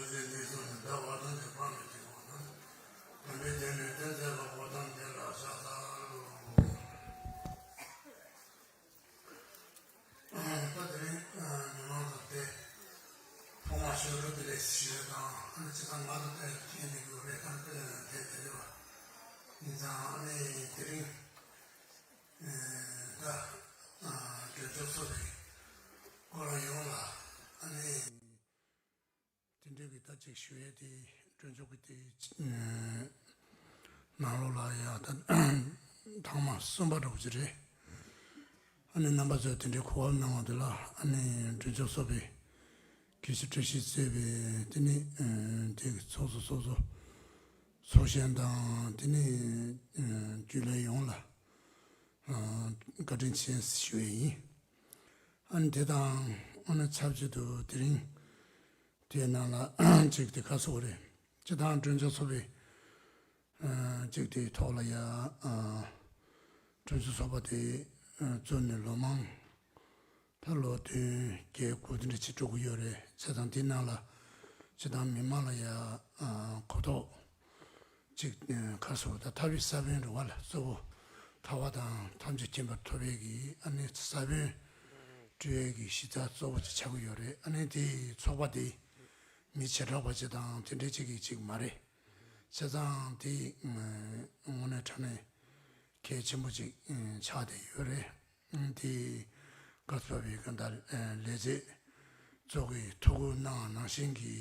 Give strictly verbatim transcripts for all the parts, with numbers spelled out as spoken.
ལས་འདི་གསུངས་ནས་བདག་བ་དང་དེ་སྤངས་པའི་ཕྱིར་རོ། དམ་པའི་དོན་ནི་སྟོན་མཛད་པ་པོ་དང་དེ་ལ་ཕྱག་འཚལ་ལོ། ད་དེ་རིང་མི་མང་ཚོ་དེ་ཐོག་མ་ཞོར་དུ་དེ་ལས་ཞུས་དང་ཨ་ནི་ཅི་ད་ང་ཚོ་དེ་མཁྱེན་ནས་དགོས་རེད་དང་དེ་དེ་རེད་བ། ཡིན་ཙང་ཨ་ནི་དེ་རིང་ད་དྲན་གསོ་ཚོགས་པའི་སྐོར་ལ་ཡོངས་ལ་ཨ་ནི། དེ་འདྲའི་གི་ད་ཅིག་ཞུ་ཡས་དེ་གྲོས་ཚོགས་ཀྱི་དེ་ནང་ལོགས་ལ་ཡ་ད་ཐེངས་མ་གསུམ་པ་འདྲ་བོ་ཅིག་རེད། ཨ་ནི་རྣམ་པ་ཚོས་དེ་འདྲའི་གོ་བ་གནང་བ་དེ་ལ་ཨ་ནི་གྲོས་ཚོགས་ཚོགས་པའི་དགེ་བཤེས་བཀྲ་ཤིས་གཙོས་པའི་དེ་ནི་དེ་གི་ཚོགས་གཙོ་ཚོགས་གཙོ་ཚོགས་གཞོན་དང་དེ་ནི་རྒྱུན་ལས་ཡོངས་ལ་བཀའ་དྲིན་ཆེ་ཞུ་ཡས་ཡིན། ཨ་ནི་དེ་དང་ཨ་ནི་ཆབས་ཅིག་ཏུ་དེ་རིང་དེའི་ནང་ལ་ཅིག་དེ་ཁ་གསོ་རེད། སྤྱི་བཏང་གྲོས་ཚོགས་ཚོགས་པའི་ཅིག་དེའི་ཐོག་ལ་ཡ་གྲོས་ཚོགས་ཚོགས་པ་དེ་བཙུགས་ནས་ལོ་མང་ད་ལོ་བདུན་བརྒྱད་དགུ་དེ་འདྲ་ཅིག་འགྲོ་གི་ཡོད་རེད། བྱས་ཙང་དེའི་ནང་ལ་སྤྱི་བཏང་མི་མང་ལ་ཡ་གོ་རྟོགས་ཅིག་ཁ་གསོ་ད་ཐབས་ཤེས་ས་བོན་རེད་བ་ལ་གཙོ་བོ་ཐར་པ་དང་ཐམས་ཅད་མཁྱེན་པར་ཐོབ་པའི་གི་ཨ་ནི་ས་བོན་སྤྲུལ་ཡས་ཀྱི་གཞི་རྩ་གཙོ་བོ་ཅིག་ཆགས་ཀྱི་ཡོད་རེད། ཨ་ནི་དེའི་ཚོགས་པ་དེ་མི་བྱེ་བྲག་པ་ཅིག་དང་དེ་འདྲའི་ཅིག་གི་ཅིག་མ་རེད། བྱས་ཙང་དེ་དངོས་གནས་དྲང་གནས་གལ་ཆེན་པོ་ཅིག་ཆགས་བསྡད་ཡོད་རེད། དེ་སྐབས་སུ་བབས་པའི་གང་ལྟར་ལས་བྱེད་ཚོ་གིས་ཐུགས་ཁུར་གནང་བ་ནང་བཞིན་གྱི་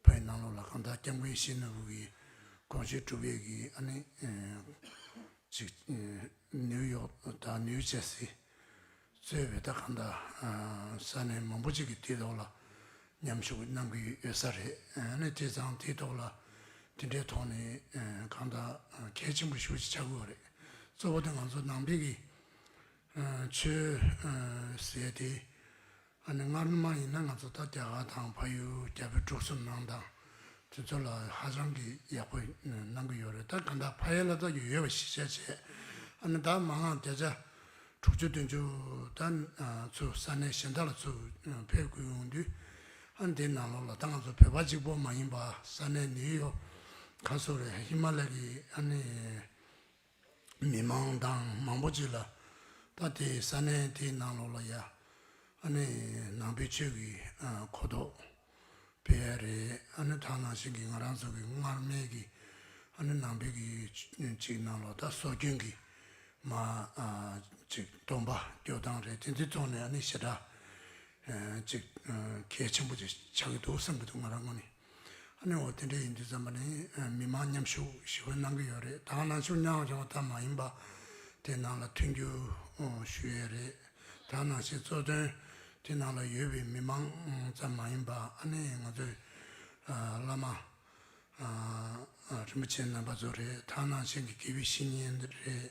བོད་ནང་ལོགས་ལ་གང་ལྟར་སྐྱབས་མགོན་ཡིད་བཞིན་ནོར་བུ་གི་དགོངས་གཞི་སྒྲུབ་པའི་གི་ཨ་ནི་ཅིག་ནིའུ་ཡོག་དང་ནིའུ་ཇར་སི་གཙོས་པའི་ད་གང་ལྟར་ས་གནས་མང་པོ་ཅིག་གི་དེའི་ཐོག་ལ་མཉམ་ཞུགས་གནང་གི་ཡོད་ས་རེད། ཨ་ནི་དེ་ཙང་དེའི་ཐོག་ལ་དེ་འདྲའི་ཐོག་ནས་གང་ལྟར་གལ་ཆེན་པོ་ཞེ་པོ་ཅིག་ཆགས་ཀྱི་ཡོད་རེད། གཙོ་བོ་དེ་ང་ཚོ་ནང་པའི་གི་ཆོས་ཟེར་དེ་ཨ་ནི་སྔར་མ་ཡིན་ན་ང་ཚོ་ད་རྒྱ་གར་དང་ཕ་ཡུལ་རྒྱ་བོད་འབྲུག་གསུམ་ནང་དང་དེ་ཚོ་ལ་ཧ་ཅང་གི་ཡག་པོ་གནང་གི་ཡོད་རེད། ད་གང་ལྟར་ཕ་ཡུལ་ལ་ད་ཡོད་པ་གཞི་བྱས་བྱས་ཨ་ནི་ད་མ་འོངས་བརྒྱ་ཆ་དྲུག་ཅུ་བདུན་ཅུ་ད་ཚུར་ས་གནས་གཞན་དག་ལ་ཚུར་ཕེབས་དགོས་ཡོང་དུས་ཨ་ནི་དེའི་ནང་ལོགས་ལ་ད་ང་ཚོ་བོད་པ་གཅིག་པོ་མ་ཡིན་པ་ས་གནས་ནིའུ་ཡོག་ག་སོགས་རེད། ཧི་མ་ལ་གི་ཨ་ནི་མི་མང་དང་མང་པོ་ཅིག་ལ་ད་དེ་ས་གནས་དེའི་ནང་ལོགས་ལ་ཡ་ཨ་ནི་ནང་པའི་ཆོས་ཀྱི་གོ་རྟོགས་སྤེལ་ཡ་རེད། ཨ་ནི་ད་ནང་བཞིན་གྱི་ང་རང་ཚོ་གི་སྔར་མེད་ཀྱི་ཨ་ནི་ནང་པའི་གི་ཅིག་ནང་ལོགས་ད་སྲོལ་རྒྱུན་གྱི་མ་ཅིག་སྡོམ་པ་སྐྱོར་སྟངས་རེད། དེ་ཚོའི་ཐོག་ནས་ཨ་ནི་ཞེ་དྲག་ཅིག་གལ་ཆེན་པོ་ཅིག་ཆགས་ཀྱི་འདུག་བསམ་གྱི་འདུག་ང་རང་ངོས་ནས། ཨ་ནི་འོ་དེ་འདྲ་ཡིན་དུས་ཙམ་པ་ནི་མི་མང་མཉམ་ཞུགས་ཞེ་པོ་གནང་གི་ཡོད་རེད། ད་ག་ནང་བཞིན་མཉམ་ཞུགས་ཙམ་མ་ཡིན་པ་དེ་ནང་ལ་མཐུན་འགྱུར་ཞུ་ཡས་རེད། ད་ག་ནང་བཞིན་གཙོ་དོན་དེ་ནང་ལ་ཡོད་པའི་མི་མང་ཙམ་མ་ཡིན་པ་ཨ་ནི་ང་ཚོའི་བླ་མ་རིན་པོ་ཆེ་རྣམ་པ་ཚོ་རེད། ད་ག་ནང་བཞིན་གྱི་དགེ་བའི་བཤེས་གཉེན་རེད།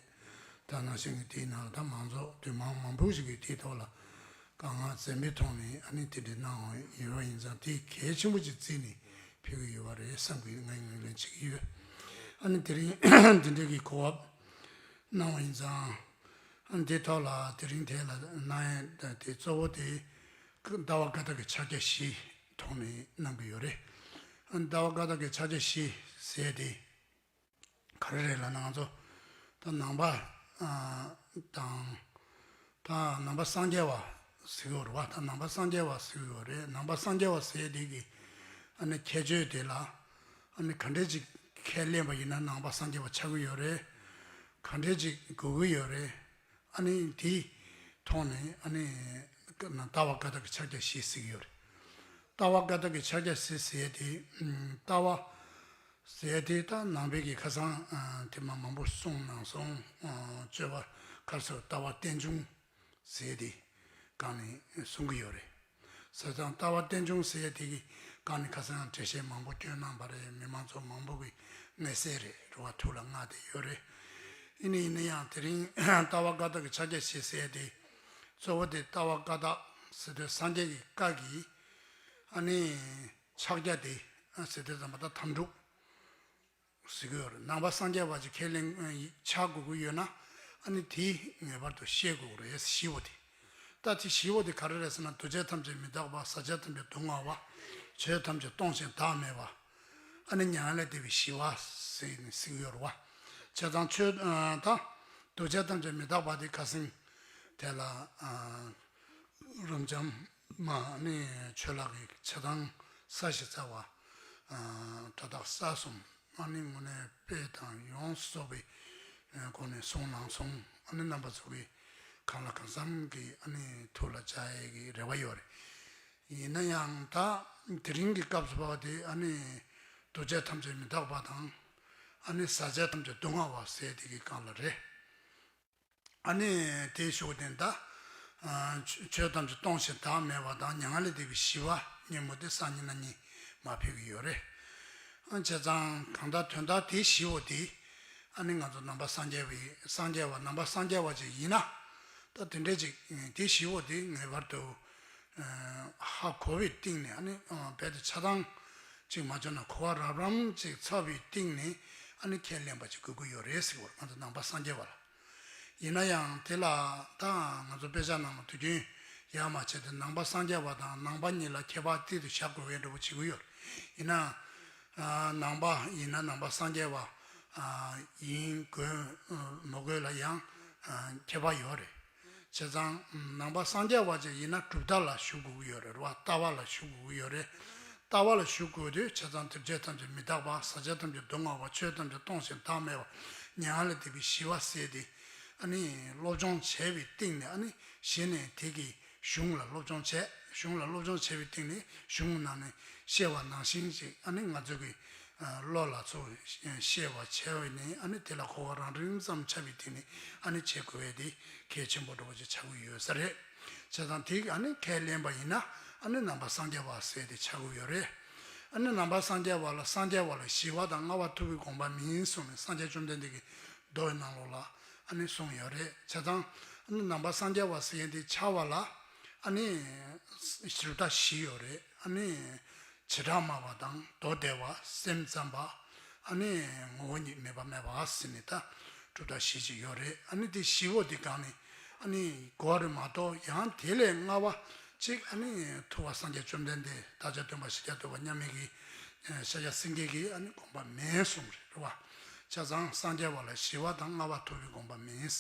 ད་ག་ནང་བཞིན་གྱི་དེའི་ནང་ལ་ད་མང་ཚོགས་དེ་མང་མང་པོ་ཞིག་གིས་དེའི་ཐོག་ལ་དཀའ་ངལ་འཛེམ་པའི་ཐོག་ནས་ཨ་ནི་དེ་འདྲ་གནང་བ་ཡོད་པ་ཡིན་ཙང་དེ་གལ་ཆེན་པོ་ཅིག་བརྩིས་ནས་ཕེབས་ཀྱི་ཡོད་པ་རེད་བསམ་གྱི་ངས་ངོས་ལེན་བྱེད་ཀྱི་ཡོད། ཨ་ནི་དེ་རིང་དེ་འདྲ་གི་གོ་བ་གནང་བ་ཡིན་ཙང་ཨ་ནི་དེ་ཐོག་ལ་དེ་རིང་དེ་ལ་གནང་ཡས་དེ་གཙོ་བོ་དེ་ལྟ་བ་བཀའ་རྟགས་ཀྱི་ཕྱག་རྒྱ་བཞི་ཐོག་ནས་གནང་གི་ཡོད་རེད། ཨ་ནི་ལྟ་བ་བཀའ་རྟགས་ཀྱི་ཕྱག་རྒྱ་བཞི་ཟེར་དེ། ག་རེ་རེད་ལབ་ན་ང་ཚོ་ད་ནང་པ་དང་ད་ནང་པ་སངས་རྒྱས་པ་ཟེར་གྱི་ཡོད་རེད་བ། ད་ནང་པ་སངས་རྒྱས་པ་ཟེར་གྱི་ཡོད་རེད། ནང་པ་སངས་རྒྱས་པ་ཟེར་དེ་གི་ཨ་ནི་ཁྱད་ཆོས་དེ་ལ་ཨ་ནི་ག་འདྲས་ཅིག་ཁས་ལེན་པ་ཡིན་ན་ནང་པ་སངས་རྒྱས་པ་ཆགས་ཀྱི་ཡོད་རེད། ག་འདྲས་ཅིག་དགོས་ཀྱི་ཡོད་རེད། ཨ་ནི་དེའི་ཐོག་ནས་ཨ་ནི་ལྟ་བ་བཀའ་རྟགས་ཀྱི་ཕྱག་རྒྱ་བཞི་ཟེར་གྱི་ཡོད་རེད། ལྟ་བ་བཀའ་རྟགས་ཀྱི་ཕྱག་རྒྱ་བཞི་ཟེར་དེ་ལྟ་བ་ཟེར་དེ་ད་ནང་པའི་གི་ཁ་སང་ཨ་དེ་མ་མང་པོ་གསུངས་གནང་སོང་། ཨ་སྤྱོད་པ་ཁ་སང་ལྟ་བ་རྟེན་འབྱུང་ཟེར་དེ་སྒང་ནས་གསུང་གི་ཡོད་རེད། བྱས་ཙང་ལྟ་བ་རྟེན་འབྱུང་ཟེར་དེ་གི་སྒང་ནས་ཁ་སང་འགྲེལ་བཤད་མང་པོ་བསྐྱོན་གནང་བ་རེད། མི་མང་ཚོ་མང་པོ་གི་མངོན་གསལ་རེད། རེ་བ་ཐུགས་ལ་མངའ་བསྡད་ཡོད་རེད། ཡིན་ནའི་ཡིན་ན་ཡང་དེ་རིང་ལྟ་བ་བཀའ་རྟགས་ཀྱི་ཕྱག་རྒྱ་བཞི་ཟེར་དེ་གཙོ་བོ་དེ་ལྟ་བ་བཀའ་རྟགས་ཟེར་དུས་སངས་རྒྱས་ཀྱི་བཀའ་གི་ཨ་ནི་ཕྱག་རྒྱ་དེ་ཟེར་དུས་ཙམ་པ་ད་དམ་ཕྲུག་ཟེར་གྱི་ཡོད་རེད། ནང་པ་སངས་རྒྱས་པ་ཅིག་ཁས་ལེན་ཆགས་དགོས་ཀྱི་ཡོད་ན་ཨ་ནི་དེ་ངེས་པར་དུ་ཤེས་དགོས་ཀྱི་རེད། བཞི་པོ་དེ་ད་དེ་བཞི་པོ་དེ་ག་རེ་རེད་ཟེར་ན་འདུ་བྱེད་ཐམས་ཅད་མི་རྟག་པ། ཟག་བཅས་ཐམས་ཅད་སྡུག་བསྔལ་བ། ཆོས་ཐམས་ཅད་སྟོང་ཞིང་བདག་མེད་པ། ཨ་ནི་མྱ་ངན་ལས་འདས་པའི་ཞི་བ་ཟེར་ནས་ཟེར་གྱི་ཡོད་རེད་བ། བྱས་ཙང་ཆོས་ཨ་དང་། འདུ་བྱེད་ཐམས་ཅད་མི་རྟག་པ་དེ་ཁ་སང་དེ་ལ་ཨ་རབ་འབྱམས་མ་ནི་ཆོས་ལག་གི་ཆ་ཚང་ས་བཞི་རྩ་བ། ཨ་སྒྲ་དག་ས་གསུམ། ཨ་ནི་དངོས་གནས་དཔེ་དང་ཡོངས་སུ་རྫོགས་པའི་ཨ་སྒོ་ནས་གསུངས་གནང་སོང་། ཨ་ནི་རྣམ་པ་ཚོ་གིས་གང་ལ་གང་འཚམ་གྱིས་ཨ་ནི་ཐུགས་ལ་འཇགས་ཡས་ཀྱི་རེ་བ་ཡོད་རེད། ཡིན་ན་ཡང་ད་དེ་རིང་གི་སྐབས་སུ་བབས་པ་དེ་ཨ་ནི་འདུ་བྱེད་ཐམས་ཅད་མི་རྟག་པ་དང་། ཨ་ནི་ཟག་བཅས་ཐམས་ཅད་སྡུག་བསྔལ་བ་ཟེར་དེ་གི་སྒང་ལ་རེད། ཨ་ནི་དེའི་གཞུག་དེ་ད་ཨ་ཆོས་ཆོས་ཐམས་ཅད་སྟོང་ཞིང་བདག་མེད་པ་དང་མྱ་ངན་ལས་འདས་པའི་ཞི་བ་གཉིས་པོ་དེ་སང་ཉིན་གནངས་ཉིན་མར་ཕུལ་གྱི་ཡོད་རེད། ཨ་བྱས་ཙང་གང་ལྟར་དོན་དག་དེ་བཞི་པོ་དེ་ཨ་ནི་ང་ཚོ་ནང་པ་སངས་རྒྱས་པའི་སངས་རྒྱས་པ་ནང་པ་སངས་རྒྱས་པ་ཅིག་ཡིན་ན། ད་དེ་འདྲས་ཅིག་དེ་བཞི་པོ་དེ་ངེས་པར་དུ་ཧ་གོ་བའི་སྟེང་ནས། ཨ་ནི་རྦད་དེ་ཆ་ཚང་ཅིག་མ་བྱུང་ན་གོ་བ་རབ་རམ་ཅིག་ཚ་བའི་སྟེང་ནས་ཨ་ནི་ཁས་ལེན་པ་ཅིག་དགོས་ཀྱི་ཡོད་རེད་ཟེར་བ་ང་ཚོ་ནང་པ་སངས་རྒྱས་པ་ལ། ཡིན་ན་ཡང་དེ་ལ་ད་ང་ཚོ་དཔེ་ཆ་ནང་ལ་དུས་རྒྱུན་ཡར་མར་བྱས་ཏེ་ནང་པ་སངས་རྒྱས་པ་དང་ནང་པ་གཉིས་ལ་ཁྱད་པར་གཅིག་ཏུ་བཞག་དགོས་པའི་འདྲ་པོ་བྱེད་ཀྱི་ཡོད་རེད། ཡིན་ན། ཨ་ནང་པ་ཡིན་ན་ནང་པ་སངས་རྒྱས་པ་ཨ་ཡིན་དགོས་མ་དགོས་ལ་ཡང་ཨ་ཁྱད་པར་ཡོད་རེད། བྱས་ཙང་ནང་པ་སངས་རྒྱས་པ་ཅིག་ཡིན་ན་གྲུབ་མཐའ་ལ་ཞུགས་དགོས་ཀྱི་ཡོད་རེད་བ། ལྟ་བ་ལ་ཞུགས་དགོས་ཀྱི་ཡོད་རེད། ལྟ་བ་ལ་ཞུགས་དགོས་དུས་བྱས་ཙང་འདུ་བྱེད་ཐམས་ཅད་མི་རྟག་པ། ཟག་བཅས་ཐམས་ཅད་སྡུག་བསྔལ་བ། ཆོས་ཐམས་ཅད་སྟོང་ཞིང་བདག་མེད་པ། མྱ་ངན་ལས་འདས་པའི་ཞི་བ་ཟེར་ཏེ་ཨ་ནི་སློབ་སྦྱོང་བྱས་པའི་སྟེང་ནས། ཨ་ནི་གཞི་ནས་དེ་གི་གཞུང་ལ་སློབ་སྦྱོང་བྱས། གཞུང་ལ་སློབ་སྦྱོང་བྱས་པའི་སྟེང་ནས་གཞུང་ནང་ནས་བཤད་པ་ནང་བཞིན་ཅིག་ཨ་ནི་ང་ཚོ་གི་ཨ་བློ་ལ་ཚུར་ཤེས་པ་བྱས་པ་ནས། ཨ་ནི་དེ་ལ་གོ་བ་རང་རིམ་ཙམ་ཆགས་པའི་སྟེང་ནས་ཨ་ནི་བྱེད་དགོས་པ་དེ་གལ་ཆེན་པོ་འདྲ་པོ་ཅིག་ཆགས་ཀྱི་ཡོད་ས་རེད། བྱས་ཙང་དེ་ཨ་ནི་ཁས་ལེན་པ་ཡིན་ན་ཨ་ནི་ནང་པ་སངས་རྒྱས་པ་ཟེར་དེ་ཆགས་ཀྱི་ཡོད་རེད། ཨ་ནི་ནང་པ་སངས་རྒྱས་པ་ལ་སངས་རྒྱས་པ་ལ་ཞི་བ་དང་བསྔལ་བ་ཐུབ་པའི་དགོངས་པ་མིན་གསུངས་ནས་སངས་རྒྱས་བཅོམ་ལྡན་འདས་ཀྱིས་མདོའི་ནང་ལོགས་ལ་ཨ་ནི་གསུངས་ཡོད་རེད། བྱས་ཙང་ཨ་ནི་ནང་པ་སངས་རྒྱས་པ་ཟེར་མཁན་དེ་ཕྱྭ་པ་ལ་ཨ་ནི་གྲུབ་མཐའ་བཞི་ཡོད་རེད། ཨ་ནི་བྱེ་བྲག་སྨྲ་བ་དང་མདོ་སྡེ་པ། སེམས་ཙམ་པ། ཨ་ནི་ངོ་བོ་ཉིད་མེད་པ་སྨྲ་བ་ཟེར་ནས་ད་གྲུབ་མཐའ་བཞི་ཅིག་ཡོད་རེད། ཨ་ནི་དེ་བཞི་པོ་དེ་སྒང་ནས་ཨ་ནི་གོ་བ་རེད་མ་གཏོགས། ཡང་དེ་ལས་སྔ་བ་ཅིག་ཨ་ནི་ཐུབ་པ་སངས་རྒྱས་བཅོམ་ལྡན་འདས་བདག་ཅག་སྟོན་པ་ཤཱཀྱ་ཐུབ་པ་མཉམ་མེད་ཀྱི་ཤཱཀྱ་སེང་གེ་གིས་ཨ་ནི་དགོངས་པ་མེད་གསུངས་རེད་བ། བྱས་ཙང་སངས་རྒྱས་པ་ལ་ཞི་བ་དང་བསྔལ་བ་ཐུབ་པའི་དགོངས་པ་མེད། བྱས་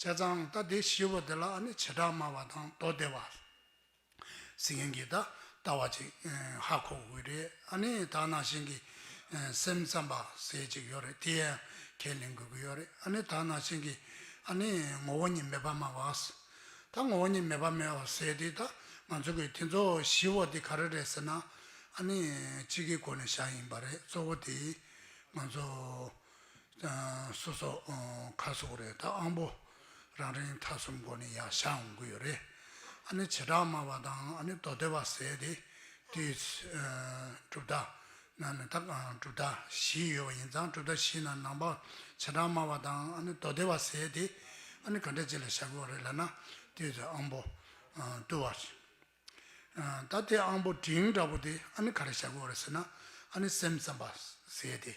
ཙང་ད་དེ་བཞི་པོ་དེ་ལ་ཨ་ནི་བྱེ་བྲག་སྨྲ་བ་དང་མདོ་སྡེ་པ་ཟེར་མཁན་གྱི་ད་ལྟ་བ་ཅིག་ཧ་གོ་དགོས་རེད། ཨ་ནི་ད་ནང་བཞིན་གྱི་སེམས་ཙམ་པ་ཟེར་ཅིག་ཡོད་རེད། དེ་ཡང་ཁས་ལེན་དགོས་ཀྱི་ཡོད་རེད། ཨ་ནི་ད་ནང་བཞིན་གྱི་ཨ་ནི་ངོ་བོ་ཉིད་མེད་པ་སྨྲ་བ། ད་ངོ་བོ་ཉིད་མེད་པ་སྨྲ་བ་ཟེར་དེ་ད་ང་ཚོ་གི་དེ་ཚོ་བཞི་པོ་དེ་ག་རེ་རེད་ཟེར་ན། ཨ་ནི་གཅིག་གི་སྒོ་ནས་བཞག་ཡིན་པ་རེད། གཙོ་བོ་དེ་ང་ཚོ་སོ་སོ་ག་སོགས་རེད། ད་དབང་པོ་རང་རིག་མཐའ་གསུམ་སྒོ་ནས་ཡར་བཞག་འོང་གི་ཡོད་རེད། ཨ་ནི་བྱེ་བྲག་སྨྲ་བ་དང་ཨ་ནི་མདོ་སྡེ་པ་ཟེར་དེ་དེ་གྲུབ་མཐའ་ནང་ནས་ད་གྲུབ་མཐའ་བཞི་ཡོད་པ་ཡིན་ཙང་། གྲུབ་མཐའ་བཞི་ནང་ནང་པ་བྱེ་བྲག་སྨྲ་བ་དང་ཨ་ནི་མདོ་སྡེ་པ་ཟེར་དེ་ཨ་ནི་ག་འདྲ་ཅིག་ལ་བཞག་གི་ཡོད་རེད་ལབ་ན། དེ་ཚོ་དབང་པོ་རྟུལ་བ། ད་དེ་དབང་པོ་འབྲིང་འདྲ་པོ་དེ་ཨ་ནི་ག་རེ་བཞག་གི་ཡོད་རེད་ཟེར་ན། ཨ་ནི་སེམས་ཙམ་པ་ཟེར་དེ་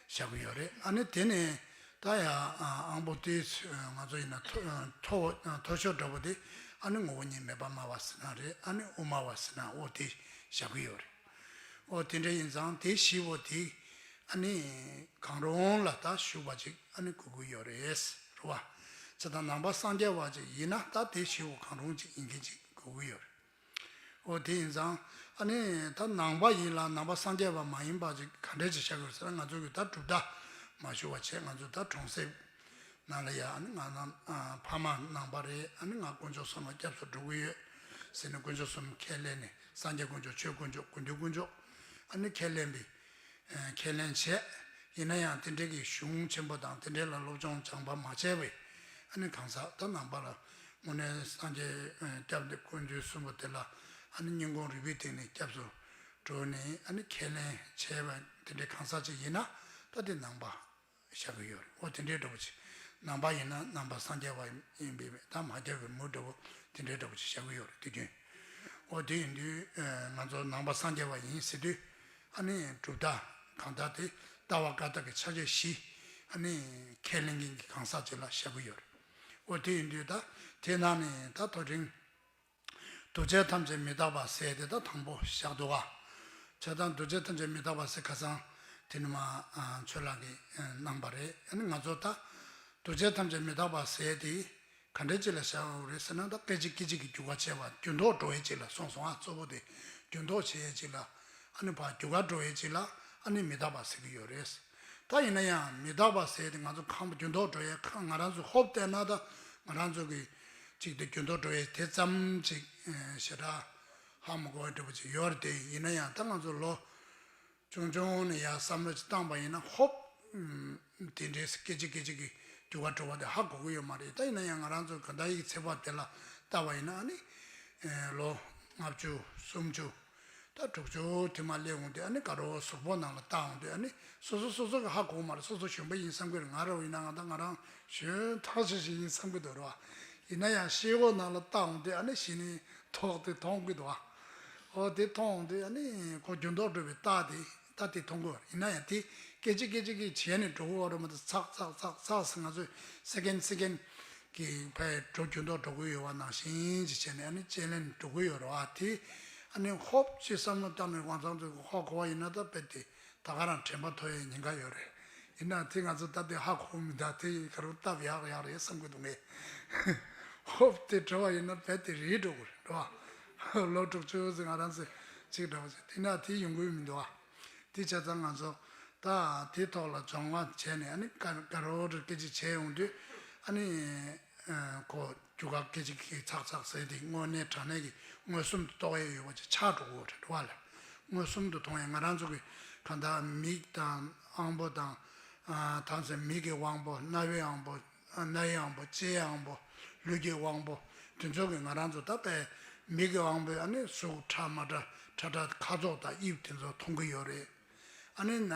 བཞག་གི་ཡོད་རེད། ཨ་ནི་དེ་ནས་ད་ཡང་དབང་པོ་དེ་ང་ཚོ་ཡིན་ན་མཐོ་མཐོ་མཐོ་ཤོས་འདྲ་པོ་དེ་ཨ་ནི་ངོ་བོ་ཉིད་མེད་པ་སྨྲ་བ་ཟེར་ན་རེད། ཨ་ནི་དབུ་མ་པ་ཟེར་ན་འོ་དེ་བཞག་གི་ཡོད་རེད། འོ་དེ་འདྲ་ཡིན་ཙང་དེ་བཞི་པོ་དེ་ཨ་ནི་གང་རུང་ལ་ད་ཞུགས་པ་ཅིག་ཨ་ནི་དགོས་ཀྱི་ཡོད་རེད། རེད་བ། བྱས་ཙང་ནང་པ་སངས་རྒྱས་པ་ཅིག་ཡིན་ན་ད་དེ་བཞི་པོ་གང་རུང་ཅིག་ཡིན་མཁན་ཅིག་དགོས་ཀྱི་ཡོད་རེད། འོ་དེ་ཡིན་ཙང་ཨ་ནི་ད་ནང་པ་ཡིན་ལ་ནང་པ་སངས་རྒྱས་པ་མ་ཡིན་པ་ཅིག་ག་འདྲས་ཅིག་བཞག་དགོས་ཟེར་ན། ང་ཚོ་གིས་ད་གྲུབ་མཐའ་མ་ཞུ་བ་བྱས། ང་ཚོ་ད་གྲོང་གསེབ་ནང་ལ་ཡ་ཨ་ནི་ང་ནང་ཨ་ཕ་མ་ནང་པ་རེད། ཨ་ནི་ང་དཀོན་མཆོག་གསུམ་ལ་སྐྱབས་སུ་འགྲོ་གི་ཡོད་ཟེར་ནས་དཀོན་མཆོག་གསུམ་ཁས་ལེན་ནས། སངས་རྒྱས་དཀོན་མཆོག་ཆོས་དཀོན་མཆོག་དགེ་འདུན་དཀོན་མཆོག་ཨ་ནི་ཁས་ལེན་པའི་ཨ་ཁས་ལེན་བྱས། ཡིན་ན་ཡང་དེ་འདྲའི་གི་གཞུང་ཆེན་པོ་དང་དེ་འདྲའི་ལ་སློབ་སྦྱོང་སྦྱངས་པ་མ་བྱས་པའི་ཨ་ནི་གང་ཟག་ད་ནང་པ་ལ་དངོས་གནས་སངས་རྒྱས་ཨ་སྐྱབས་འདི་དཀོན་མཆོག་གསུམ་པོ་དེ་ལ་ཨ་ནི་སྙིང་ཁོང་རུས་པའི་གཏིང་ནས་སྐྱབས་སུ་འགྲོ་ནས་ཨ་ནི་ཁས་ལེན་བྱས་པ་དེ་འདྲའི་གང་ཟག་ཅིག་ཡིན་ན་ད་དེ་ནང་པ་བཞག་གི་ཡོད་རེད། འོ་དེ་འདྲའི་འདྲ་པོ་ཅིག་ནང་པ་ཡིན་ན་ནང་པ་སངས་རྒྱས་པ་ཡིན་པའི་ད་མ་རྒྱབ་པའི་མུ་འདྲ་པོ་དེ་འདྲའི་འདྲ་པོ་ཅིག་བཞག་གི་ཡོད་རེད། དུས་རྒྱུན། འོ་དེ་ཡིན་དུས་ཨ་ང་ཚོ་ནང་པ་སངས་རྒྱས་པ་ཡིན་ཟེར་དུས་ཨ་ནི་གྲུབ་མཐའ་གང་ལྟར་དེ་ལྟ་བ་བཀའ་རྟགས་ཀྱི་ཕྱག་རྒྱ་བཞི་ཨ་ནི་ཁས་ལེན་མཁན་གྱི་གང་ཟག་ཅིག་ལ་བཞག་གི་ཡོད་རེད། འོ་དེ་ཡིན་དུས་ད་དེ་ནང་ནས་ད་དོ་འགྲིག་འདུ་བྱེད་ཐམས་ཅད་མི་རྟག་པ་ཟེར་དེ་ད་དང་པོ་བཞག་འདུག་ག། བྱས་ཙང་འདུ་བྱེད་ཐམས་ཅད་མི་རྟག་པ་ཟེར་ཁ་སང་དེ་ནི་མ་ཨ་ཆོས་ལགས་ཀྱིས་ཨ་གནང་པ་རེད། ཨ་ནི་ང་ཚོ་ད་འདུ་བྱེད་ཐམས་ཅད་མི་རྟག་པ་ཟེར་དེ་ག་འདྲ་ཅིག་ལ་བཞག་ཡོད་རེད་ཟེར་ན། ད་སྐད་ཅིག་སྐད་ཅིག་གིས་འགྱུར་བ་བྱེད་པ་འགྱུར་ལྡོག་འགྲོ་ཡས་ཅིག་ལ་སོང་སོང་། ཨ་གཙོ་བོ་དེ་འགྱུར་ལྡོག་བྱེད་ཡས་ཅིག་ལ་ཨ་ནི་ཕར་འགྱུར་བ་འགྲོ་ཡས་ཅིག་ལ་ཨ་ནི་མི་རྟག་པ་ཟེར་གྱི་ཡོད་རེད། ད་ཡིན་ན་ཡང་མི་རྟག་པ་ཟེར་དེ་ང་ཚོ་ཁམས་པ་འགྱུར་ལྡོག་འགྲོ་ཡས་ཁ་ང་རང་ཚོ་ཧོབ་བལྟས་ན་ད་ང་རང་ཚོ་གི་ཅིག་དེ་འགྱུར་ལྡོག་འགྲོ་ཡས་དེ་ཙམ་ཅིག་ཨ་ཞེ་དྲག་ཧ་མ་གོ་བའི་འདྲ་པོ་ཅིག་ཡོད་རེད་དེ། ཡིན་ན་ཡང་ད་ང་ཚོ་ལོ་ཆུང་ཆུང་ནས་ཡར་བསམ་བློ་ཅིག་བཏང་པ་ཡིན་ན་ཧོབ་ཨམ་དེ་འདྲའི་སྐད་ཅིག་སྐད་ཅིག་གིས་འགྱུར་བ་འགྲོ་བ་དེ་ཧ་གོ་གི་ཡོད་མ་རེད། ད་ཡིན་ན་ཡང་ང་རང་ཚོ་ག་ད་ཡིག་ཚེ་བ་དེ་ལ་བལྟ་བ་ཡིན་ན་ཨ་ནི་ཨེ་ལོ་ལྔ་བཅུ་སུམ་ཅུ་ད་དྲུག་ཅུ་དེ་མ་སླེབས་འོང་དུས་ཨ་ནི་དགའ་རོགས་གཟུགས་པོ་ནང་ལ་བལྟ་འོང་དུས་ཨ་ནི་སོ་སོ་སོ་སོ་གི་ཧ་གོ་མ་རེད། སོ་སོ་གཞོན་པ་ཡིན་བསམ་གི་རེད། ང་རང་ཡིན་ན་ང་ད་ང་རང་གཞོན་ཐག་ཆོད་ཞིག་ཡིན་བསམ་གི་འདུག་རེད་བ། ཡིན་ན་ཡང་ཤེལ་སྒོ་ནང་ལ་བལྟ་འོང་དུས་ཨ་ནི་གཞི་ནས་ཐོག་དེ་མཐོང་གི་འདུག་བ། ཨོ་དེ་མཐོང་འོང་དུས་ཨ་ནི་ཁོ་འགྱུར་ལྡོག་འགྲོ་བའི་རྟགས་དེ་ད་དེ་མཐོང་གི་ཡོད་རེད། ཡིན་ན་ཡང་དེ་སྐད་ཅིག་སྐད་ཅིག་གིས་བྱས་ནས་འགྲོ་གི་ཡོད་རེད་མ་གཏོགས་ཚག་ཚག་ཚག་ཚག་ཟེར་ང་ཚོས་སེ་ཀེན་སེ་ཀེན་གི་ཕར་འགྲོ་འགྱུར་ལྡོག་འགྲོ་གི་ཡོད་པ་ནང་བཞིན་ཅིག་བྱས་ནས་ཨ་ནི་དཔྱད་ལེན་འགྲོ་གི་ཡོད་རེད་བ། དེ་ཨ་ནི་ཧོབ་ཅིག་བསམ་བློ་བཏང་ནས་ང་ཚང་ཚོས་ཧོབ་གོ་བ་ཡིན་ན་ད་དཔེ་དེ་ད་ག་རང་དྲན་པ་ཐོ་ཡའི་ཉེན་ཁ་ཡོད་རེད། ཡིན་ནའང་དེ་ང་ཚོ་ད་དེ་ཧ་གོ་མི་འདུག་དེ་ག་རུ་སྟབས་ཡག་ཡག་རེད་བསམ་གི་འདུག་ངས། ཧོབ་དེ་བྲོ་བ་ཡིན་ན་རྦད་དེ་རིལ་འགྲོ་གི་རེད་འགྲོ་བ། ལོ་དྲུག་ཅུ་ཙམ་ང་རང་ཚོས་ཅིག་འདྲ་བ་ཅིག་དེ་ན་དེ་ཡོང་གི་མི་འདུག་བ། དེ་བྱས་ཙང་ང་ཚོ་ད་དེ་ཐོག་ལ་སྦྱོང་བ་བྱས་ནས་ཨ་ནི་དགའ་དགའ་རོགས་རེ་སྐད་ཅིག་བྱས་ཡོང་དུས་ཨ་ནི་ཨ་ཁོ་རྒྱུ་སྐར་སྐད་ཅིག་གིས་ཚག་ཚག་ཟེར་དེ་དངོས་གནས་དྲང་གནས་ཀྱི་མངོན་སུམ་དུ་རྟོགས་ཡས་ཡོད་པ་ཅིག་ཆགས་འགྲོ་གི་རེད་འགྲོ་བ་ལ། མངོན་སུམ་དུ་མཐོང་ཡས་ང་རང་ཚོ་གི་གང་ལྟར་མིག་དང་དབང་པོ་དང་ཨ་ད་ཚོ་མིག་གི་དབང་པོ་རྣ་བའི་དབང་པོ་ཨ་སྣའི་དབང་པོ་ལྕེའི་དབང་པོ་ལུས་ཀྱི་དབང་པོ་དེ་ཚོ་གི་ང་རང་ཚོ་ད་དཔེ་མིག་གི་དབང་པོས་ཨ་ནི་གཟུགས་ཁྲ་མ་ཁྲ་ཁྲ་ཁྲ་ཁ་དོག་དང་དབྱིབས་དེ་ཚོ་མཐོང་གི་ཡོད་རེད། ཨ་ནི་ན་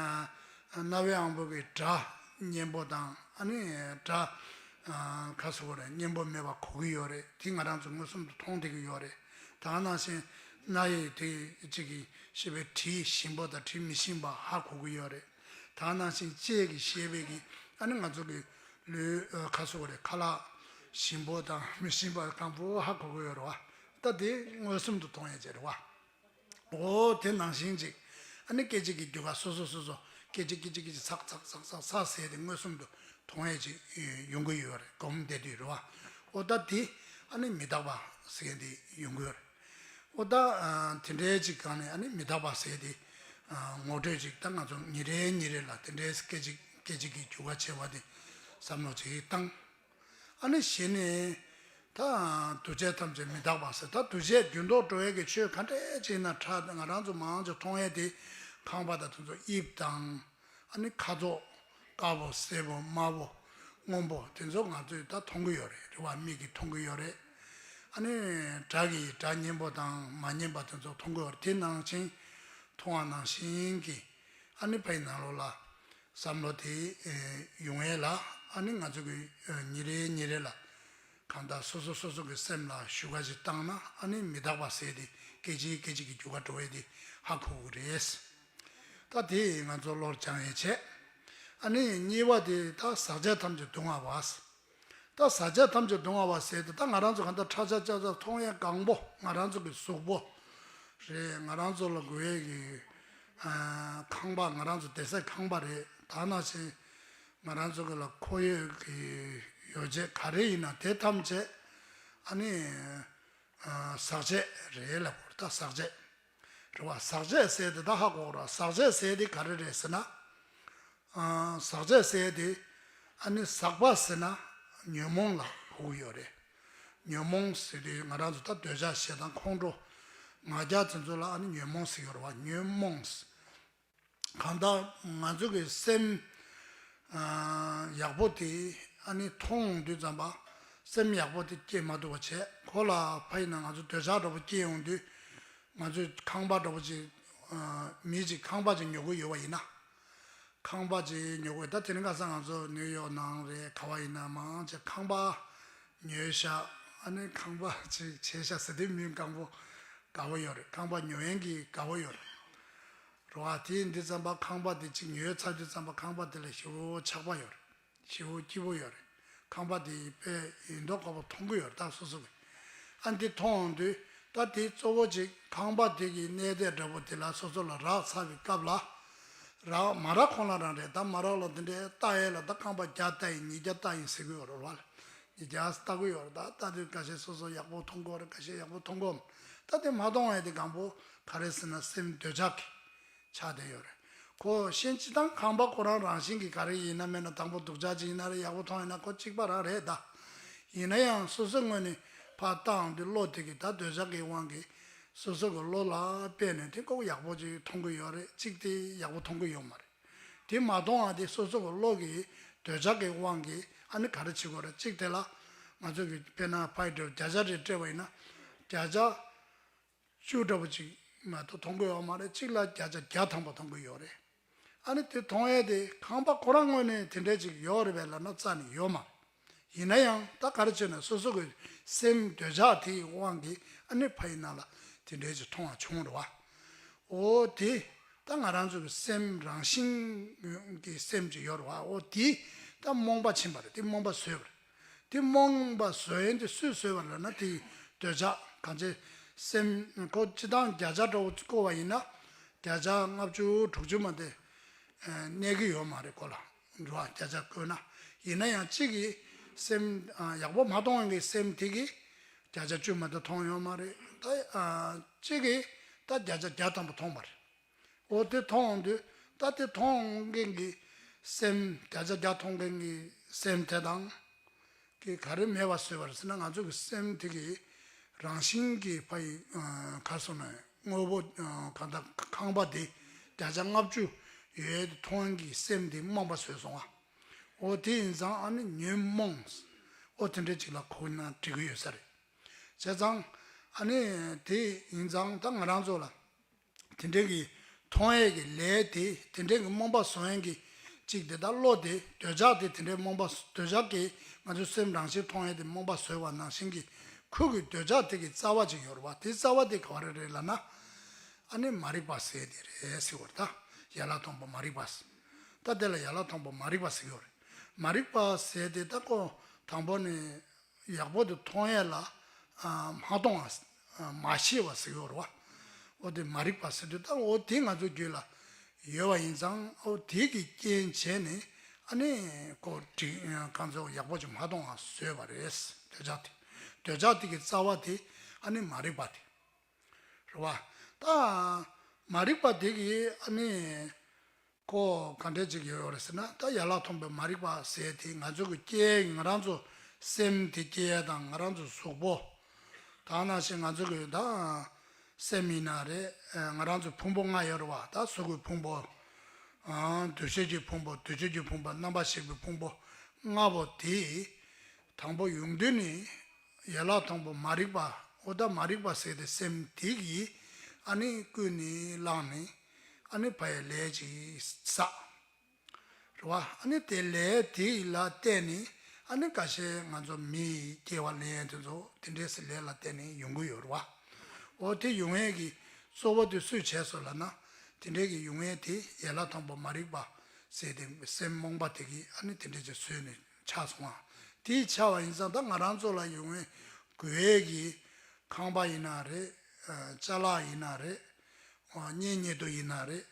རྣ་བའི་དབང་པོ་གི་སྒྲ་སྙན་པོ་དང་ཨ་ནི་སྒྲ་ཨ་ཁ་སོ་རེ་སྙན་པོ་མེད་པ་གོ་གི་ཡོད་རེད། དེ་ང་རང་ཚོ་མངོན་སུམ་དུ་མཐོང་བསྡད་ཀྱི་ཡོད་རེད། ད་ག་ནང་བཞིན་སྣ་ཡི་དེ་གཅིག་གིས་ཤེས་པའི་དྲི་ཞིམ་པོ་དང་དྲི་མི་ཞིམ་པ་ཧ་གོ་གི་ཡོད་རེད། ད་ག་ནང་བཞིན་ལྕེ་གིས་ཤེས་པའི་གི་ཨ་ནི་ང་ཚོ་གི་ལུས་ཨ་ཁ་སོ་རེ་ཁ་ལག་ཞིམ་པོ་དང་མི་ཞིམ་པ་གང་པོ་ཧ་གོ་གི་ཡོད་རེད་བ། ད་དེ་མངོན་སུམ་དུ་མཐོང་ཡས་ཅིག་རེད་བ། འོ་དེ་ནང་བཞིན་ཅིག་ཨ་ནི་སྐད་ཅིག་གི་རྒྱུ་སྐར་སོ་སོ་སོ་སོ་སྐད་ཅིག་སྐད་ཅིག་སྐད་ཅིག་ཚག་ཚག་ཚག་ཚག་ཚག་ཟེར་ཏེ་མངོན་སུམ་དུ་མཐོང་ཡས་ཅིག་ཡོང་གི་ཡོད་རེད། སྒོམ་བསྡད་དུས་རེད་བ། འོ་ད་དེ་ཨ་ནི་མི་རྟག་པ་ཟེར་ཏེ་ཡོང་གི་ཡོད་རེད། འོ་ད་ཨ་དེ་འདྲའི་ཅིག་སྒང་ནས་ཨ་ནི་མི་རྟག་པ་ཟེར་ཏེ་ཨ་ངོ་སྤྲོད་ཅིག་ད་ང་ཚོ་ཉིན་རེ་ཉིན་རེ་ལ་དེ་འདྲའི་སྐད་ཅིག་སྐད་ཅིག་གི་རྒྱུ་སྐར་བྱེད་པ་དེ་བསམ་བློ་ཅིག་བཏང་། ཨ་ནི་གཞི་ནས་ད་འདུ་བྱེད་ཐམས་ཅད་མི་རྟག་པ་ཟེར། ད་འདུ་བྱེད་འགྱུར་ལྡོག་འགྲོ་ཡས་ཀྱི་ཆོས་ག་འདྲས་ཅིག་ན་ཁྲ་ང་རང་ཚོ་མང་ཆེ་མཐོང་ཡས་དེ་ཁང་པ་དང་དེ་ཚོ་དབྱིབས་དང་ཨ་ནི་ཁ་དོག་དཀར་པོ་སེར་པོ་དམར་པོ་སྔོན་པོ་དེ་ཚོ་ང་ཚོས་ད་མཐོང་གི་ཡོད་རེད། རེད་བ། མིག་གིས་མཐོང་གི་ཡོད་རེད། ཨ་ནི་སྒྲ་གིས་སྒྲ་སྙན་པོ་དང་མ་སྙན་པ་དེ་ཚོ་མཐོང་གི་ཡོད་རེད། དེ་ནང་བཞིན་མཐོང་བ་ནང་བཞིན་གྱི་ཨ་ནི་ཕའི་ནང་ལོགས་ལ་བསམ་བློ་དེ་ཨེ་ཡོང་ཡས་ལ་ཨ་ནི་ང་ཚོ་གི་ཨེ་ཉིན་རེ་ཉིན་རེ་ལ་གང་ལྟར་སོ་སོ་སོ་སོ་གི་སེམས་ལ་ཞུ་ག་ཞིག་བཏང་ན་ཨ་ནི་མི་རྟག་པ་ཟེར་དེ་སྐད་ཅིག་སྐད་ཅིག་གི་རྒྱུ་སྐར་འགྲོ་བས་དེ་ཧ་གོ་གི་རེད། ད་དེ་ང་ཚོ་བློར་སྦྱང་ཡས་བྱས། ཨ་ནི་གཉིས་པ་དེ་ད་ཟག་བཅས་ཐམས་ཅད་སྡུག་བསྔལ་བ། ད་ཟག་བཅས་ཐམས་ཅད་སྡུག་བསྔལ་བ་ཟེར་དེ་ད་ང་རང་ཚོ་གང་ལྟར་ཁྲ་ཆག་ཆག་ཆག་མཐོང་ཡས་གང་པོ་ང་རང་ཚོ་གི་གཟུགས་པོ་རེད། ང་རང་ཚོ་ལ་དགོས་ཡས་ཀྱི་ཨ་ཁང་པ་ང་རང་ཚོ་བསྡད་སའི་ཁང་པ་རེད། ད་ནང་བཞིན་ང་རང་ཚོ་གི་ལ་ཁོར་ཡུག་གི་ཡོ་བྱད་ག་རེ་ཡིན་ན་དེ་ཐམས་ཅད་ཨ་ནི་ཨ་ཟག་བཅས་རེད་ལབ་དགོས་རེད། ད་ཟག་བཅས་རེད་བ། ཟག་བཅས་ཟེར་དེ་ད་ཧ་གོ་ར། ཟག་བཅས་ཟེར་དེ་ག་རེ་རེད་ཟེར་ན། ཨ་ཟག་བཅས་ཟེར་དེ་ཨ་ནི་ཟག་པ་ཟེར་ན་ཉོན་མོངས་ལ་གོ་གི་ཡོད་རེད། ཉོན་མོངས་ཟེར་དེ་ང་རང་ཚོ་ད་འདོད་ཆགས་ཞེ་སྡང་ཁོང་ཁྲོ་ང་རྒྱལ་དེ་ཚོ་ལ་ཨ་ནི་ཉོན་མོངས་ཟེར་གི་ཡོད་རེད་བ། ཉོན་མོངས། གང་ལྟར་ང་ཚོ་གི་སེམས་ཨ་ཡག་པོ་དེ་ཨ་ནི་མཐོང་ཡོང་དུས་ཙམ་པ་སེམས་ཡག་པོ་དེ་སྐྱེ་མ་ཐུབ་པ་བྱས། ཁོ་ལ་ཕ་ཡིན་ན་ང་ཚོ་འདོད་ཆགས་འདྲ་པོ་སྐྱེ་ཡོང་དུས་ང་ཚོས་ཁང་པ་འདྲ་པོ་ཅིག་ཨ་མི་ཅིག་ཁང་པ་ཅིག་ཉོ་གི་ཡོད་པ་ཡིན་ན། ཁང་པ་ཅིག་ཉོ་དགོས། ད་དེ་རིང་ཁ་སང་ང་ཚོ་ནིའུ་ཡོག་ནང་རེད་ག་བ་ཡིན་ན་མང་ཆེ་ཁང་པ་ཉོས་ཤག་ཨ་ནི་ཁང་པ་ཅིག་བྱས་ཤག་ཟེར་དུས་མི་དགའ་པོ་དགའ་པོ་ཡོད་རེད། ཁང་པ་ཉོ་མཁན་གྱི་དགའ་པོ་ཡོད་རེད། རེད་བ། དེ་ཡིན་དུས་ཙམ་པ་ཁང་པ་དེ་ཅིག་ཉོས་ཚར་དུས་ཙམ་པ་ཁང་པ་དེ་ལ་ཞེ་པོ་ཆགས་པ་ཡོད་རེད། ཞེ་པོ་སྐྱིད་པོ་ཡོད་རེད། ཁང་པ་དེ་དཔེ་ཡིན་མདོག་ཁ་པོ་མཐོང་གི་ཡོད་རེད། ད་སོ་སོ་གི་ཨ་འདི་མཐོང་ཡོང་དུས་ ད་དེ་གཙོ་བོ་ཅིག་ཁང་པ་དེ་གི་གནས་བསྡད་འདྲ་པོ་དེ་ལ་སོ་སོ་ལ་རག་ཚར་བའི་སྐབས་ལ། རག་མ་རག་ཁོ་ན་རང་རེད། ད་མ་རག་ལ་དེ་འདྲའི་ལྟ་ཡས་ལ་ད་ཁང་པ་བརྒྱ་ལྟ་ཡིན། ཉིས་བརྒྱ་ལྟ་ཡིན་ཟེར་གི་ཡོད་རེད་བ། ཉིས་བརྒྱ་ལྟ་གི་ཡོད་རེད། ད་ལྟ་དུས་ཁ་ཤས་སོ་སོ་ཡག་པོ་མཐོང་གི་ཡོད་རེད། ཁ་ཤས་ཡག་པོ་མཐོང་གི་ཡོད་མ་རེད། ད་དེ་མ་མཐོང་བ་དེ་གང་པོ་ག་རེ་ཟེར་ན་སེམས་འདོད་ཆགས་ཀྱི་ཆགས་བསྡད་ཡོད་རེད། ཁོ་ཤེས་སྤྱི་བཏང་ཁང་པ་ཁོ་རང་རང་བཞིན་གྱིས་ག་རེ་ཡིན་ན་མེད་ན་དང་པོ་སྡུག་ཅག་ཅིག་ཡིན་ན་རེད། ཡག་པོ་མཐོང་ཡིན་ན་ཁོ་གཅིག་པ་རང་རེད་ད། ཡིན་ན་ཡང་སོ་སོའི་ངོས་ནས་ཕར་བལྟའང་དུས་བློ་དེ་གིས་ད་འདོད་ཆགས་ཀྱི་དབང་གིས་སོ་སོ་གི་བློ་ལ་དཔེ་ནས་དེ་ཁོ་ཡག་པོ་ཅིག་མཐོང་གི་ཡོད་རེད། གཅིག་དེ་ཡག་པོ་མཐོང་གི་ཡོད་མ་རེད། དེ་མ་མཐོང་བ་དེ་སོ་སོ་གི་བློ་གི་འདོད་ཆགས་ཀྱི་དབང་གིས་ཨ་ནི་ག་རེ་བྱེད་དགོས་རེད། གཅིག་དེ་ལ་ང་ཚོ་གི་དཔེར་ན་ཕ་ཡི་འདྲ་བོ་བརྒྱ་ཆ་རེ་སྤྲད་པ་ཡིན་ན་བརྒྱ་ཆ་བཅུ་འདྲ་པོ་ཅིག་མ་གཏོགས་མཐོང་གི་ཡོད་མ་རེད། གཅིག་ལ་བརྒྱ་ཆ་བརྒྱ་ཐམ་པ་མཐོང་གི་ཡོད་རེད། ཨ་ནི་དེ་མཐོང་ཡས་དེ་ཁང་པ་ཁོ་རང་ངོས་ནས་དེ་འདྲས་ཅིག་ཡོད་རེད་པས་ལབ་ན་རྩ་ནས་ཡོད་མ་རེད། ཡིན་ན་ཡང་ད་ག་རེ་བྱས་ན་སོ་སོ་གི་སེམས་འདོད་ཆགས་དེའི་དབང་གིས་ཨ་ནི་ཕ་ཡི་ནང་ལ་དེ་འདྲས་ཅིག་མཐོང་བ་བྱུང་རེད་བ། འོ་དེ་ད་ང་རང་ཚོ་གི་སེམས་རང་བཞིན་གྱི་སེམས་ཅིག་ཡོད་རེད་བ། འོ་དེ་ད་རྨོངས་པ་ཕྱིན་པ་རེད། དེ་རྨོངས་པ་བཟོས་པ་རེད། དེ་རྨོངས་པ་བཟོ་ཡས་དེ་སུས་བཟོས་པ་ལབ་ན་དེ་འདོད་ཆགས་གང་ཆེ་སེམས་ཁོ་སྤྱི་བཏང་བརྒྱ་ཆ་འདྲ་བོ་བཀོད་པ་ཡིན་ན་བརྒྱ་ཆ་ལྔ་བཅུ་དྲུག་ཅུ་མ་དེ་གནས་ཀྱི་ཡོད་མ་རེད་ཁོ་ལ་འགྲོ་བ་བརྒྱ་ཆ་བཀོད་ན། ཡིན་ན་ཡང་གཅིག་གི་སེམས་ཡག་པོ་མ་མཐོང་བའི་སེམས་དེ་གི་བརྒྱ་ཆ་བཅུ་མ་དེ་མཐོང་ཡོད་མ་རེད། ད་གཅིག་གི་ད་བརྒྱ་ཆ་བརྒྱ་ཐམ་པ་མཐོང་བ་རེད། འོ་དེ་མཐོང་དུས་ད་དེ་མཐོང་མཁན་གྱི་སེམས་བརྒྱ་ཆ་བརྒྱ་མཐོང་མཁན་གྱི་སེམས་དེ་དང་གི་ག་རེ་མེད་པ་བཟོས་པ་རེད་ཟེར་ན་ང་ཚོ་གི་སེམས་དེ་གི་རང་བཞིན་གྱི་ཕ་ཡི་ག་སོང་ན་དངོས་པོ་གང་ལྟར་ཁང་པ་དེ་བརྒྱ་ཆ་ལྔ་བཅུ་ཡོད་མཐོང་མཁན་གྱི་སེམས་དེ་རྨོངས་པ་བཟོས་སོང་ང་། འོ་དེ་ཡིན་ཙང་ཨ་ནི་ཉོན་མོངས་འོ་དེ་འདྲ་ཅིག་ལ་གོ་ན་འགྲིག་གི་ཡོད་ས་རེད། བྱས་ཙང་ཨ་ནི་དེ་ཡིན་ཙང་ད་ང་རང་ཚོ་ལ། དེ་འདྲའི་གི་མཐོང་ཡས་ཀྱི་ལས་དེ་དེ་འདྲའི་གི་རྨོངས་པ་བཟོ་ཡས་ཀྱི་གཅིག་དེ་དག་བློ་དེ་འདོད་ཆགས་དེ་དེ་འདྲའི་རྨོངས་པ་འདོད་ཆགས་ཀྱིས་ང་ཚོའི་སེམས་རང་བཞིན་མཐོང་ཡས་དེ་རྨོངས་པ་བཟོས་པ་ནང་བཞིན་གྱི་ཁོ་གི་འདོད་ཆགས་དེ་གི་རྩ་བ་ཅིག་ཡོད་རེད་བ། དེ་རྩ་བ་དེ་ག་བ་རེ་རེད་ལབ་ན་ཨ་ནི་མ་རིག་པ་ཟེར་དེ་རེད་ཟེར་བ་རེད། ད་ཡན་ལག་མཐོང་བ་མ་རིག་པ་ཟེར། ད་དེ་ལ་ཡན་ལག་མཐོང་བ་མ་རིག་པ་ཟེར་གྱི་ཡོད་རེད། མ་རིག་པ་ཟེར་དེ་ད་ཁོ་དང་པོ་ནས། ཡག་པོ་དེ་མཐོང་ཡས་ལ་མ་མཐོང་བ་མ་ཤེས་པ་ཟེར་གྱི་ཡོད་རེད་བ། འོ་དེ་མ་རིག་པ་ཟེར་དུས་ད་འོ་དེ་ང་ཚོ་རྒྱུད་ལ་ཡོད་པ་ཡིན་ཙང་འོ་དེ་གི་རྐྱེན་བྱས་ནས་ཨ་ནི་ཁོ་འགྲིག་གང་ཚོ་ཡག་པོ་ཅིག་མ་མཐོང་བ་བཟོས་པ་རེད། འདོད་ཆགས་དེ་འདོད་ཆགས་དེ་གི་རྩ་བ་དེ་ཨ་ནི་མ་རིག་པ་དེ་རེད་བ། ད་མ་རིག་པ་དེ་གི་ཨ་ནི། ཁོ་ག་འདྲས་ཅིག་ཡོད་རེད་ཟེར་ན་ད་ཡན་ལག་མཐོང་བའི་མ་རིག་པ་ཟེར་དེ་ང་ཚོ་གི་སྐྱེ་ང་རང་ཚོ་སེམས་དེ་སྐྱེ་དང་ང་རང་ཚོ་གཟུགས་པོ། ད་ནང་བཞིན་ང་ཚོ་གི་ད་སེམས་ཡིན་ན་རེད། ང་རང་ཚོ་ཕུང་པོ་ལྔ་ཡོད་རེད་བ། ད་གཟུགས་ཀྱི་ཕུང་པོ། འདུ་ཤེས་ཀྱི་ཕུང་པོ། འདུ་བྱེད་ཀྱི་ཕུང་པོ། རྣམ་པར་ཤེས་པའི་ཕུང་པོ་ལྔ་པོ་དེ། དང་པོ་ཡོང་དུས་ནི་ཡན་ལག་དང་པོ་མ་རིག་པ། འོ་ད་མ་རིག་པ་ཟེར་ཏེ་སེམས་དེ་གིས་ཨ་ནི་ཀུན་ནས་བསླངས་ནས་ཨ་ནི་ཕ་ཡི་ལས་ཅིག་བསགས་རེད་བ། ཨ་ནི་དེ་ལས་དེ་ལ་བརྟེན་ནས་ཨ་ནི་ཁ་ཤས་ང་ཚོ་མི་ཡི་སྐྱེ་བ་ལེན་ཡས་དེ་ཚོ་དེ་འདྲས་སེ་ལས་ལ་བརྟེན་ནས་ཡོང་གི་ཡོད་རེད་བ། འོ་དེ་ཡོང་ཡས་ཀྱི་གཙོ་བོ་དེ་སུས་བྱས་སོང་ལབ་ན་དེ་འདྲས་ཀྱི་ཡོང་ཡས་དེ་ཡན་ལག་དང་པོ་མ་རིག་པ་ཟེར་ཏེ་སེམས་རྨོངས་པ་དེ་གིས་ཨ་ནི་དེ་འདྲས་ཅིག་བཟོས་ནས། ཆགས་སོང་ང་། དེའི་ཆགས་པ་ཡིན་ཙང་ད་ང་རང་ཚོ་ལ་ཡོང་བའི་དགོས་ཡས་ཀྱི་ཁང་པ་ཡིན་ན་རེད། ཅ་ལག་ཡིན་ན་རེད། གཉེན་ཉེ་དུ་ཡིན་ན་རེད།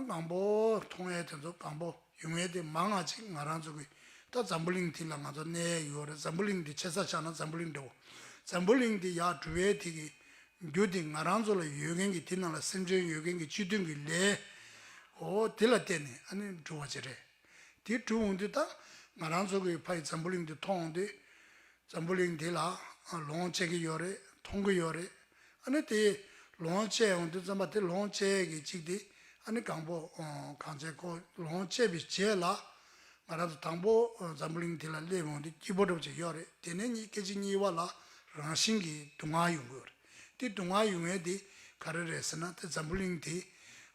གང་པོ་མཐོང་ཡས་དེ་ཚོ་གང་པོ་ཡོང་ཡས་དེ་མང་ང་ཅིག་ང་རང་ཚོ་གི་ད་འཛམ་བུ་གླིང་འདི་ལ་ང་ཚོ་གནས་ཡས་ཡོད་རེད། འཛམ་བུ་གླིང་འདི་ཆེ་ས་ཆགས་ན་འཛམ་བུ་གླིང་འདྲ་བོ། འཛམ་བུ་གླིང་འདི་ཡར་འགྲོ་བའི་དེ་གི་རྒྱུ་དེ་ང་རང་ཚོ་ལ་ཡོད་མཁན་གྱི་དེ་ནང་ལ་སེམས་ཅན་ཡོད་མཁན་གྱི་སྤྱི་མཐུན་གྱི་ལས། འོ་དེ་ལ་བརྟེན་ནས་ཨ་ནི་འགྲོ་བ་ཅིག་རེད། དེ་གྲུབ་འོང་དུས་ད་ང་རང་ཚོ་གི་ཕ་ཡི་འཛམ་བུ་གླིང་འདི་མཐོང་འོང་དུས། འཛམ་བུ་གླིང་འདི་ལ་ལོངས་སྤྱད་ཀྱི་ཡོད་རེད། མཐོང་གི་ཡོད་རེད། ཨ་ནི་དེ་ལོངས་སྤྱད་འོང་དུས་ཙམ་པ་དེ་ལོངས་སྤྱད་ཀྱི་གཅིག་དེ་ཨ་ནི་གང་པོ་གང་བྱས་ཁོ་ལོངས་སྤྱད་པའི་རྗེས་ལ་ང་རང་ཚོ་དང་པོ་འཛམ་བུ་གླིང་འདི་ལ་སླེབས་འོང་དུས་སྐྱིད་པོ་འདྲ་བོ་ཅིག་ཡོད་རེད། དེ་ནས་གཉིས་སྐད་ཅིག་གཉིས་པ་ལ་རང་བཞིན་གྱིས་སྡུག་བསྔལ་ཡོང་གི་ཡོད་རེད། དེ་སྡུག་བསྔལ་ཡོང་ཡས་དེ་ག་རེ་རེད་ཟེར་ན་དེ་འཛམ་བུ་གླིང་དེ་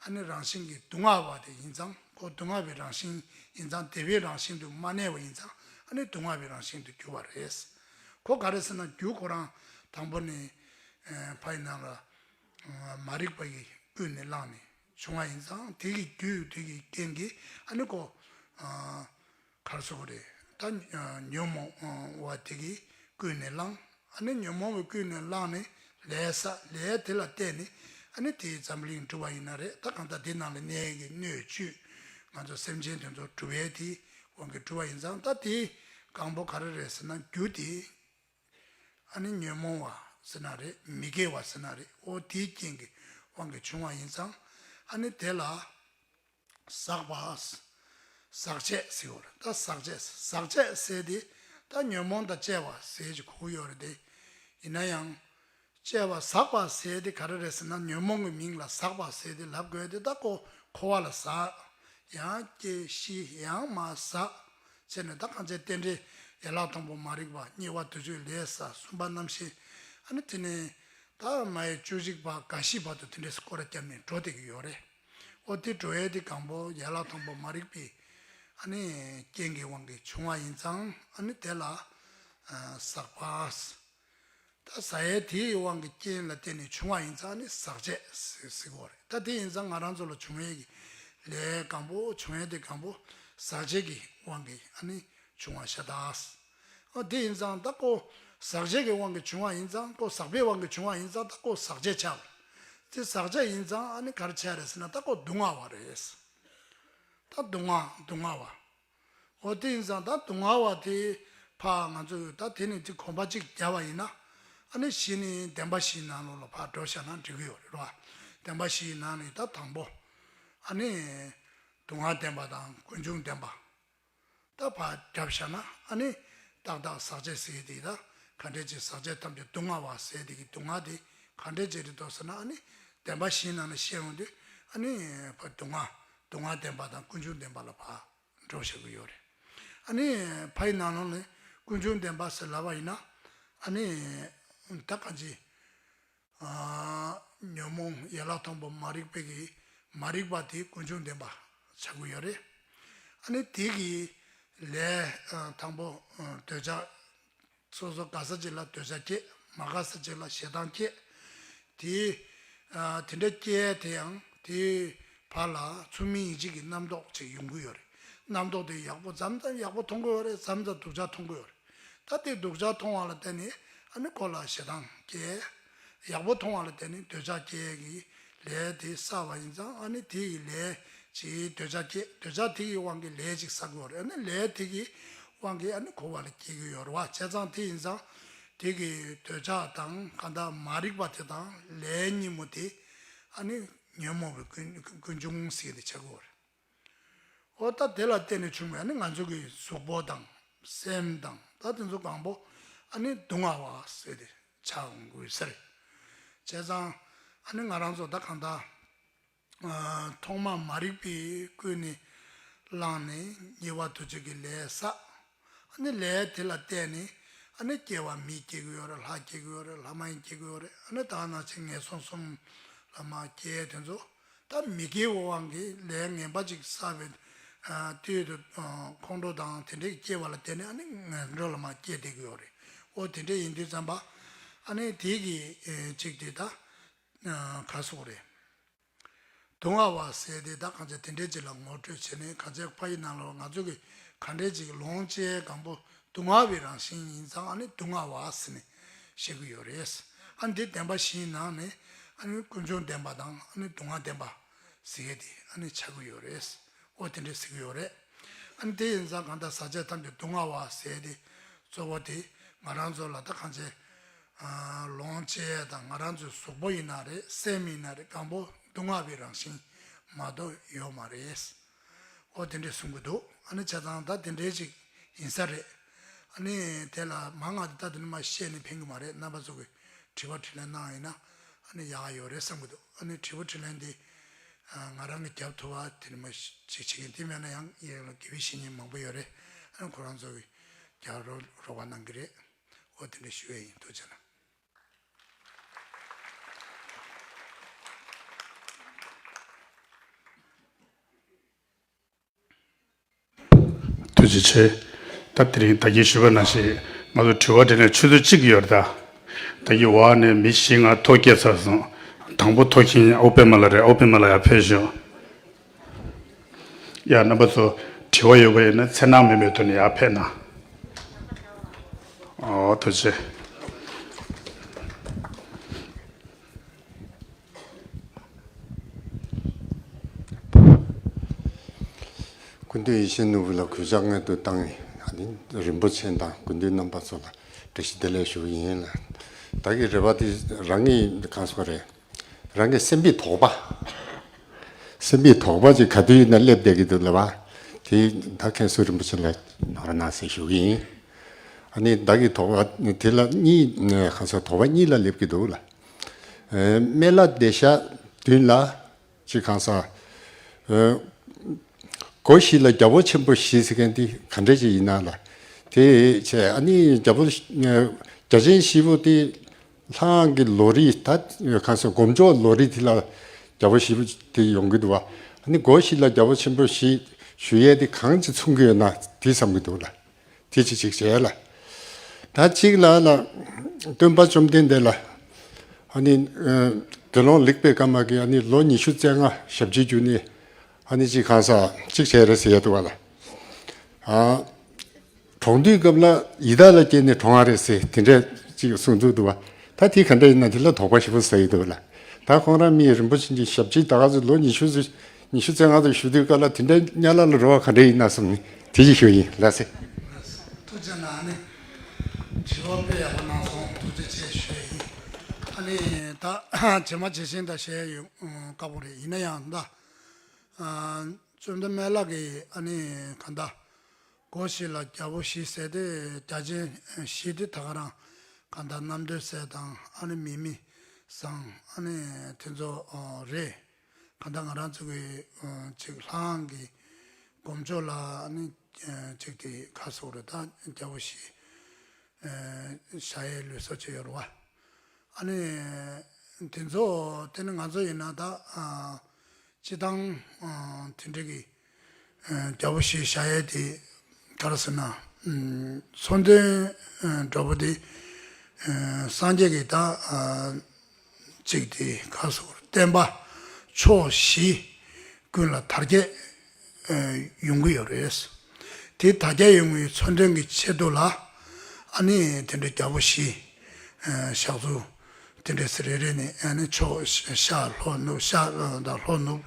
ཨ་ནི་རང་བཞིན་གྱིས་སྡུག་བསྔལ་བ་དེ་ཡིན་ཙང་ཁོ་སྡུག་བསྔལ་བའི་རང་བཞིན་ཡིན་ཙང་བདེ་བའི་རང་བཞིན་དུ་མ་གནས་པ་ཡིན་ཙང་ཨ་ནི་སྡུག་བསྔལ་བའི་རང་བཞིན་དུ་གྱུར་པ་རེད། ཁོ་ག་རེ་ཟེར་ན་རྒྱུ་ཁོ་རང་དང་པོ་ནས་ཕ་ཡི་ནང་ལ་མ་རིག་པ་ཡིས་ཀུན་ནས་བསླངས་ནས་བྱུང་བ་ཡིན་ཙང་དེ་གི་རྒྱུ་དེ་གི་རྐྱེན་གྱིས་ཨ་ནི་ཁོ། ག་རེ་ཟེར་དགོས་རེད། ད་ཉོན་མོངས་པ་དེ་གིས་ཀུན་ནས་བསླངས། ཨ་ནི་ཉོན་མོངས་པས་ཀུན་ནས་བསླངས་ནས་ ལས་བསགས། ལས་དེ་ལ་བརྟེན་ནས་ཨ་ནི་དེའི་འཛམ་གླིང་གྲུབ་པ་ཡིན་ན་རེད། ད་གང་ལྟར་དེ་ནང་ལ་གནས་ཀྱི་སྣོད་བཅུད་ང་ཚོ་སེམས་ཅན་དེ་ཚོ་གྲུབ་པའི་དེའི་དབང་གིས་གྲུབ་པ་ཡིན་ཙང་། ད་དེའི་གང་པོ་ག་རེ་རེད་ཟེར་ན། རྒྱུ་དེ་ཨ་ནི་ཉོན་མོངས་པ་ཟེར་ན་རེད། མི་དགེ་བ་ཟེར་ན་རེད། འོ་དེའི་རྐྱེན་གྱི་དབང་གིས་བྱུང་བ་ཡིན་ཙང་། ཨ་ནི་དེ་ལ། ཟག་པ། ཟག་བཅས་ཟེར་བ་རེད། ད་ཟག་བཅས། ཟག་བཅས་ཟེར་དེ་ད་ཉོན་མོངས་དང་བཅས་པ་ཟེར་གྱི་གོ་གི་ཡོད་རེད་དེ། ཡིན་ན་ཡང་བཅས་པ་ཟག་པ་ཟེར་དེ་ག་རེ་རེད་ཟེར་ན། ཉོན་མོངས་ཀྱི་མིང་ལ་ཟག་པ་ཟེར་དེ་ལབ་དགོས་དེ། ད་ཁོ་འཁོར་བ་ལ་ཟག་ཡང་སྐྱེ་ཤི་ཡང་མར་ཟག་བྱས་ནས། ད་གང་ཅི་རྟེན་འབྲེལ་ཡན་ལག་དང་པོ་མ་རིག་པ། གཉིས་པ་དུས་གཅོད་ལས་བསགས། གསུམ་པ་རྣམ་ཤེས། ཨ་ནི་དེ་ནས་ད་མ་ཡི་བཅུ་གཅིག་པ་འགའ་ཞིག་བར་དུ་དེ་འདྲས་སྐོར་ར་བརྒྱབ་ནས་འགྲོ་བསྡད་ཀྱི་ཡོད་རེད། འོ་དེ་འགྲོ་ཡས་དེ་གང་པོ་ཡན་ལག་དང་པོ་མ་རིག་པའི་ཨ་ནི་རྐྱེན་གྱི་དབང་གིས་བྱུང་བ་ཡིན་ཙང་། ཨ་ནི་དེ་ལ་ཨ་ཟག་པ། ད་ཟག་ཡས་དེའི་དབང་གི་རྐྱེན་ལ་བརྟེན་ནས་བྱུང་བ་ཡིན་ཙང་། ཨ་ནི་ཟག་བཅས་ཟེར་ཟེར་གྱི་ཡོད་རེད། ད་དེ་ཡིན་ཙང་ང་རང་ཚོ་ལ་བྱུང་ཡས་ཀྱི་ལས་གང་པོ། བྱུང་ཡས་དེ་གང་པོ་ཟག་བཅས་ཀྱི་དབང་གིས་ཨ་ནི་བྱུང་བ་ཤ་སྟག་ཨ་དེ་ཡིན་ཙང་ད་ཁོ་ཟག་བཅས་ཀྱི་དབང་གིས་བྱུང་བ་ཡིན་ཙང་། ཁོ་ཟག་པའི་དབང་གིས་བྱུང་བ་ཡིན་ཙང་། ད་ཁོ་ཟག་བཅས་ཆགས་པ་རེད། དེ་ཟག་བཅས་ཡིན་ཙང་ཨ་ནི་ག་རེ་ཆགས་རེད་ཟེར་ན། ད་ཁོ་སྡུག་བསྔལ་བ་རེད། ད་སྡུག་བསྔལ་སྡུག་བསྔལ་བ། འོ་དེ་ཡིན་ཙང་ད་སྡུག་བསྔལ་བ་དེ་ཕར་ང་ཚོས་ད་དེ་ནས་དེ་གོམ་པ་གཅིག་བརྒྱབ་པ་ཡིན་ན། ཨ་ནི་གཞི་ནས་བདེན་པ་བཞིའི་ནང་ལོགས་ལ་ཕར་འགྲོ་བཞག་ན་འགྲིག་གི་ཡོད་རེད་བ། བདེན་པ་བཞིའི་ནང་ནས་ད་དང་པོ་ཨ་ནི་སྡུག་བསྔལ་བདེན་པ་དང་ཀུན་འབྱུང་བདེན་པ། ད་ཕར་བརྒྱབ་བཞག་ན། ཨ་ནི་ཏག་ཏག་ཟག་བཅས་ཟེར་དེ་ད་ག་འདྲས་ཅིག་ཟག་བཅས་ཐམས་ཅད་སྡུག་བསྔལ་བ་ཟེར་དེ་གི་སྡུག་བསྔལ་དེ་ག་འདྲས་ཅིག་རེད་འདུག་ཟེར་ན། ཨ་ནི་བདེན་པ་བཞིའི་ནང་ནས་བཤད་ཡོང་དུས། ཨ་ནི་ཕར་སྡུག་བསྔལ་སྡུག་བསྔལ་བདེན་པ་དང་ཀུན་འབྱུང་བདེན་པ་ལ་ཕར་འགྲོ་བཞག་གི་ཡོད་རེད། ཨ་ནི་ཕའི་ནང་ལོགས་ནས་ཀུན་འབྱུང་བདེན་པ་ཟེར་ལབ་པ་ཡིན་ན། ཨ་ནི་ད་གང་ཅི། ཨ་ཉོན་མོངས་ཡན་ལག་དང་པོ་མ་རིག་པའི་གི་མ་རིག་པ་དེ་ཀུན་འབྱུང་བདེན་པ་ཆགས་ཀྱི་ཡོད་རེད། ཨ་ནི་དེ་གི་ལས་ཨ་དང་པོ་ཨ་འདོད་ཆགས། སོ་སོ་དགའ་ས་ཅིག་ལ་འདོད་ཆགས་སྐྱེ། མ་དགའ་ས་ཅིག་ལ་ཞེ་སྡང་སྐྱེ། དེ་ཨ་དེ་འདྲ་སྐྱེ་དེ་ཡང་དེ་བར་ལ་མཚུངས་མེད་ཡིད་ཆེས་ཀྱི་རྣམ་རྟོག་ཅིག་ཡོང་གི་ཡོད་རེད། རྣམ་རྟོག་དེ་ཡག་པོ་མཚམས་མཚམས་ཡག་པོ་མཐོང་གི་ཡོད་རེད། མཚམས་མཚམས་སྡུག་ཅག་མཐོང་གི་ཡོད་རེད། ད་དེ་སྡུག་ཅག་མཐོང་བ་ལ་བརྟེན་ནས་ཨ་ནི་ཁོ་ལ་ཞེ་སྡང་སྐྱེ། ཡག་པོ་མཐོང་བ་ལ་བརྟེན་ནས་འདོད་ཆགས་སྐྱེ་གི་ལས་དེ་བསགས་པ་ཡིན་ཙང་། ཨ་ནི་དེ་ཡི་ལས་ཀྱིས་འདོད་ཆགས་སྐྱེ། འདོད་ཆགས་དེ་ཡི་དབང་གིས་ལས་ཅིག་བསགས་དགོས་རེད། ཨ་ནི་ལས་དེ་གི་དབང་གིས་ཨ་ནི་འཁོར་བ་ལ་སྐྱེ་གི་ཡོད་རེད་བ། བྱས་ཙང་དེ་ཡིན་ཙང་དེ་གི་འདོད་ཆགས་དང་གང་ལྟར་མ་རིག་པ་དེ་དང་ལས་གཉིས་པོ་དེ་ཨ་ནི་ཉོན་མོངས་པའི་ཀུན་ཀུན་འབྱུང་ཟེར་དེ་ཆགས་དགོས་རེད། འོ་ད་དེ་ལ་བརྟེན་ནས་བྱུང་བའི་ཨ་ནི་ང་ཚོ་གི་གཟུགས་པོ་དང་སེམས་དང་ད་དེ་ཚོ་གང་པོ་ཨ་ནི་སྡུག་བསྔལ་བ་ཟེར་ཏེ་ཆགས་འོང་དགོས་ཟེར། བྱས་ཙང་ཨ་ནི་ང་རང་ཚོ་ད་གང་ལྟར་ཨ་ཐོག་མ་མ་རིག་པས་ཀུན་ནས་བསླངས་ནས་ཉེ་བར་དུ་བྱེད་ཀྱི་ལས་བསགས། ཨ་ནི་ལས་དེ་ལ་བརྟེན་ནས་ཨ་ནི་སྐྱེ་བ་མི་སྐྱེ་གི་ཡོད་རེད། ལྷ་སྐྱེ་གི་ཡོད་རེད། ལྷ་མ་ཡིན་སྐྱེ་གི་ཡོད་རེད། ཨ་ནི་ད་ནང་བཞིན་ངན་སོང་གསུམ་ལ་མར་སྐྱེ་དེ་ཚོ། ད་མི་དགེ་བའི་དབང་གིས་ལས་ངན་པ་ཅིག་བསགས་པའི་ཨ་དུས་དུ་ཨ་ཁོང་ཁྲོ་དང་དེ་འདྲའི་སྐྱེ་བ་ལ་བརྟེན་ནས་ཨ་ནི་ངན་འགྲོ་ལ་མར་སྐྱེ་བསྡད་ཀྱི་ཡོད་རེད། འོ་དེ་འདྲ་ཡིན་དུས་ཙམ་པ་ཨ་ནི་དེ་གི་ཨེ་ཅིག་དེ་ད་ཨ་ག་སོགས་རེད། སྡུག་བསྔལ་བ་ཟེར་དེ་ད་གང་ཅི་དེ་འདྲའི་ཅིག་ལ་ངོ་སྤྲོད་བྱས་ནས། གང་ཅི་ཕ་ཡི་ནང་ལ་ང་ཚོ་གི་ག་འདྲའི་ཅིག་ལོངས་སྤྱོད་གང་པོ་སྡུག་བསྔལ་བའི་རང་བཞིན་ཡིན་ཙང་། ཨ་ནི་སྡུག་བསྔལ་བ་ཟེར་ནས་བཤད་ཀྱི་ཡོད་རེད། ཨ་ནི་དེ་བདེན་པ་བཞིའི་ནང་ནས་ཨ་ནི་ཀུན་འབྱུང་བདེན་པ་དང་ཨ་ནི་སྡུག་བསྔལ་བདེན་པ་ཟེར་དེ་ཨ་ནི་ཆགས་ཀྱི་ཡོད་རེད། འོ་དེ་འདྲ་ཟེར་གྱི་ཡོད་རེད། ཨ་ནི་དེ་ཡིན་ཙང་གང་ལྟར་ཟག་བཅས་ཐམས་ཅད་སྡུག་བསྔལ་བ་ཟེར་དེ་གཙོ་བོ་དེ་ང་རང་ཚོ་ལ་ད་གང་ཅི་ཨ་ལོངས་སྤྱོད་དང་ང་རང་ཚོའི་གཟུགས་པོ་ཡིན་ན་རེད། སེམས་ཡིན་ན་རེད། གང་པོ་སྡུག་བསྔལ་བའི་རང་བཞིན་མ་གཏོགས་ཡོད་མ་རེད། འོ་དེ་འདྲས་གསུང་གི་འདུག་ཨ་ནི་བྱས་ཙང་ད་དེ་འདྲས་ཅིག་ཡིན་ས་རེད། ཨ་ནི་དེ་ལ་མང་ང་དེ་ད་དེ་ནི་མ་བཤད་ནས་ཕན་གི་མ་རེད། རྣམ་པ་ཚོ་གི་དྲི་བ་དྲིས་ལན་གནང་ཡིན་ན་ཨ་ནི་ཡག་ཡོད་རེད་བསམ་གི་འདུག་ཨ་ནི་དྲི་བ་དྲིས་ལན་འདི་ཨ་ང་རང་གི་རྒྱབ་ཐུབ་པ་དེ་ནི་མ་ཅིག་བྱེད་ཀྱིན། དེ་མེད་ན་ཡང་ཡན་ལ་དགེ་བའི་བཤེས་གཉེན་མང་པོ་ཡོད་རེད། ཨ་ནི་ཁོ་རང་ཚོ་གི་རྒྱབ་རོགས་རོགས་པ་གནང་གི་རེད། འོ་དེ་འདྲ་ཞུ་ཡ་ཡིན། ཐུགས་རྗེ་གནང་། ཐུགས་རྗེ་ཆེ། ད་དེ་རིང་ད་གིན་ཞུས་པ་ནང་བཞིན་ང་ཚོ་དྲི་བ་དྲིས་ལན་ཆུ་ཚོད་གཅིག་ཡོད་རེད་ད། ད་གིན་འོག་ནས་མི་བཞི་ལྔ་ཐོ་བཀོད་ཚར་སོང་། དང་པོ་ཐོ་མཁན་ཨོ་པེ་མ་ལགས་རེད། ཨོ་པེ་མ་ལགས་ཡར་ཕེབས་ཤོག་ཡ། རྣམ་པ་ཚོ་དྲི་བ་ཡོད་པ་ཡིན་ན་འཚེར་སྣང་མེད་པའི་ཐོག་ནས་ཡར་ཕེབས་གནང་། ཨོ་ཐུགས་རྗེ་ཆེ། སྐུ་མདུན་ཡིད་བཞིན་ནོར་བུ་ལ་གུས་ཕྱག་སྔོན་དུ་བཏང་། ཨ་ནི་རིན་པོ་ཆེ་དང་སྐུ་མདུན་རྣམ་པ་ཚོ་ལ་བཀྲ་ཤིས་བདེ་ལེགས་ཞུ་གི་ཡིན་ལ། བདག་གི་རེ་བ་དེ་རང་གི་གང་སོང་རེད། རང་གི་སེམས་པའི་དོགས་པ། སེམས་པའི་དོགས་པ་ཅིག་ག་དུས་ཡིན་ན་སླེབས་བསྡད་ཀྱི་འདུག་ལབ་པ། དེ་ད་མཁན་ཟུར་རིན་པོ་ཆེ་ལ་ནོར་གནང་ཟེར་ཞུ་གི་ཡིན། ཨ་ནི་བདག་གི་དོགས་པ་དེ་ལ་གཉིས་གང་ཟག་དོགས་པ་གཉིས་ལ་སླེབས་ཀྱི་འདུག་ལ། སྨན་བླ་བདེ་ཤག་བདུན་ལ་ཅིག་གང་ཟག་སྒོ་བཞི་ལ་རྒྱལ་པོ་ཆེན་པོ་བཞི་ཟེར་མཁན་དེ་ག་འདྲ་ཅིག་ཡིན་ན་ལ། དེ་བྱས་ཨ་ནི་རྒྱལ་པོ་རྒྱལ་ཆེན་བཞི་པོ་དེ། ལྷ་གི་ལོ་རིས་ད་གང་ཟེར་སྒོམ་ཆོག་ལོ་རིས་དེ་ལ་རྒྱལ་པོ་བཞི་པོ་དེ་ཡོང་གི་འདུག་བ། ཨ་ནི་སྒོ་བཞི་ལ་རྒྱལ་པོ་ཆེན་པོ་བཞི་ཞུ་ཡས་དེ་གང་ཅི་མཚུངས་ཀྱི་ཡོད་ན་དེ་བསམ་གྱི་འདུག་ལ། དེ་ཅི་ཅིག་བྱས་ལ། ད་གཅིག་ལ་ལ་སྟོན་པ་བཅོམ་ལྡན་འདས་ལ་ཨ་ནི་དགེ་སློང་ལེགས་པའི་སྐར་མ་གིས་ཨ་ནི་ལོ་ཉི་ཤུ་རྩ་ལྔ་ཞབས་ཕྱི་བསྒྱུར་ནས་ཨ་ནི་ཅིག་གང་ཟག་ཅིག་བྱས་རེད་ཟེར་ཡས་འདུག་བ་ལ། ཨ། གྲོངས་དུས་སྐབས་ལ་ཡི་དྭགས་ལ་སྐྱེས་ནས་གྲོངས་པ་རེད་ཟེར་དེ་འདྲ་ཅིག་གསུང་ཚུལ་འདུག་བ། ད་དེ་ག་འདྲ་ཡིན་ན་དེ་ལ་དོགས་པ་ཞེ་པོ་ཟ་ཡི་འདུག་ལ། ད་ཁོང་རང་མི་རིན་པོ་ཆེ་གི་ཞབས་ཕྱི་ད་ག་ཚོད་ལོ་ཉི་ཤུ་ཙམ་ཉི་ཤུ་རྩ་ལྔ་ཙམ་བཞུགས་དུས་སྐབས་ལ་དེ་འདྲ་དམྱལ་བ་ལ་རོལ་བ་ག་འདྲ་ཡིན་ན་བསམ་ནས་དེ་ཅིག་ཞུ་ཡིན་ལ་ཟེར། ཐུགས་རྗེ་གནང་། ཨ་ནི་དྲི་བ་དཔེ་ཡག་པོ་གནང་སོང་། ཐུགས་རྗེ་ཆེ་ཞུ་ཡིན། ཨ་ནི་ད་ཇི་མ་ཇི་བཞིན་ད་བཤད་ཡོང་དཀའ་པོ་རེད། ཡིན་ན་ཡང་ད་བཅོམ་ལྡན་སྨན་བླ་གིས་ཨ་ནི་ག་ད། སྒོ་བཞི་ལ་རྒྱལ་པོ་བཞི་ཟེར་ཏེ་རྒྱལ་ཆེན་བཞི་དེ་ད་ག་རང་གང་ལྟར་རྣམ་ཐོས་སྲས་དང་ཨ་ནི་མིག་མི་བཟང་ཨ་ནི་དེ་ཚོ་རེད། གང་ལྟར་ང་རང་ཚོ་གི་ཅིག་ལྷ་ཁང་གི་སྒོམ་ཆོག་ལ་ཨ་ནི་ཅིག་དེ་ཁ་སོགས་རེད། ད་རྒྱལ་པོ་བཞི་བཞག་ཡས་ལུགས་སྲོལ་ཅིག་ཡོད་རེད་བ། ཨ་ནི་དེ་ཚོ་དེ་ནི་ང་ཚོ་ཡིན་ན་ད། སྤྱི་བཏང་དེ་འདྲ་གི་རྒྱལ་པོ་ཞིག་བཞག་ཡས་དེ་ག་རེ་ཟེར་ན། མཚོ་འདོན་འདྲ་པོ་དེ་སངས་རྒྱས་ཀྱི་ད་གཅིག་དེ་ག་སོགས་བསྟན་པ་ཕྱོགས་བཞི་ཀུན་ལ་དར་རྒྱས་ཡོང་གི་ཡོད་རེད། དེ་དར་རྒྱས་ཡོང་བའི་མཚོ་འདོན་གྱི་ཆེད་དུ་ལ་ཨ་ནི་དེ་འདྲ་རྒྱལ་པོ་བཞི་བཞག་ཚུལ། དེ་འདྲས་རེ་རེ་ནས་ཨ་ནི་ཕྱོགས་ཤར་ལྷོ་ནུབ་ཤར་དང་ལྷོ་ནུབ་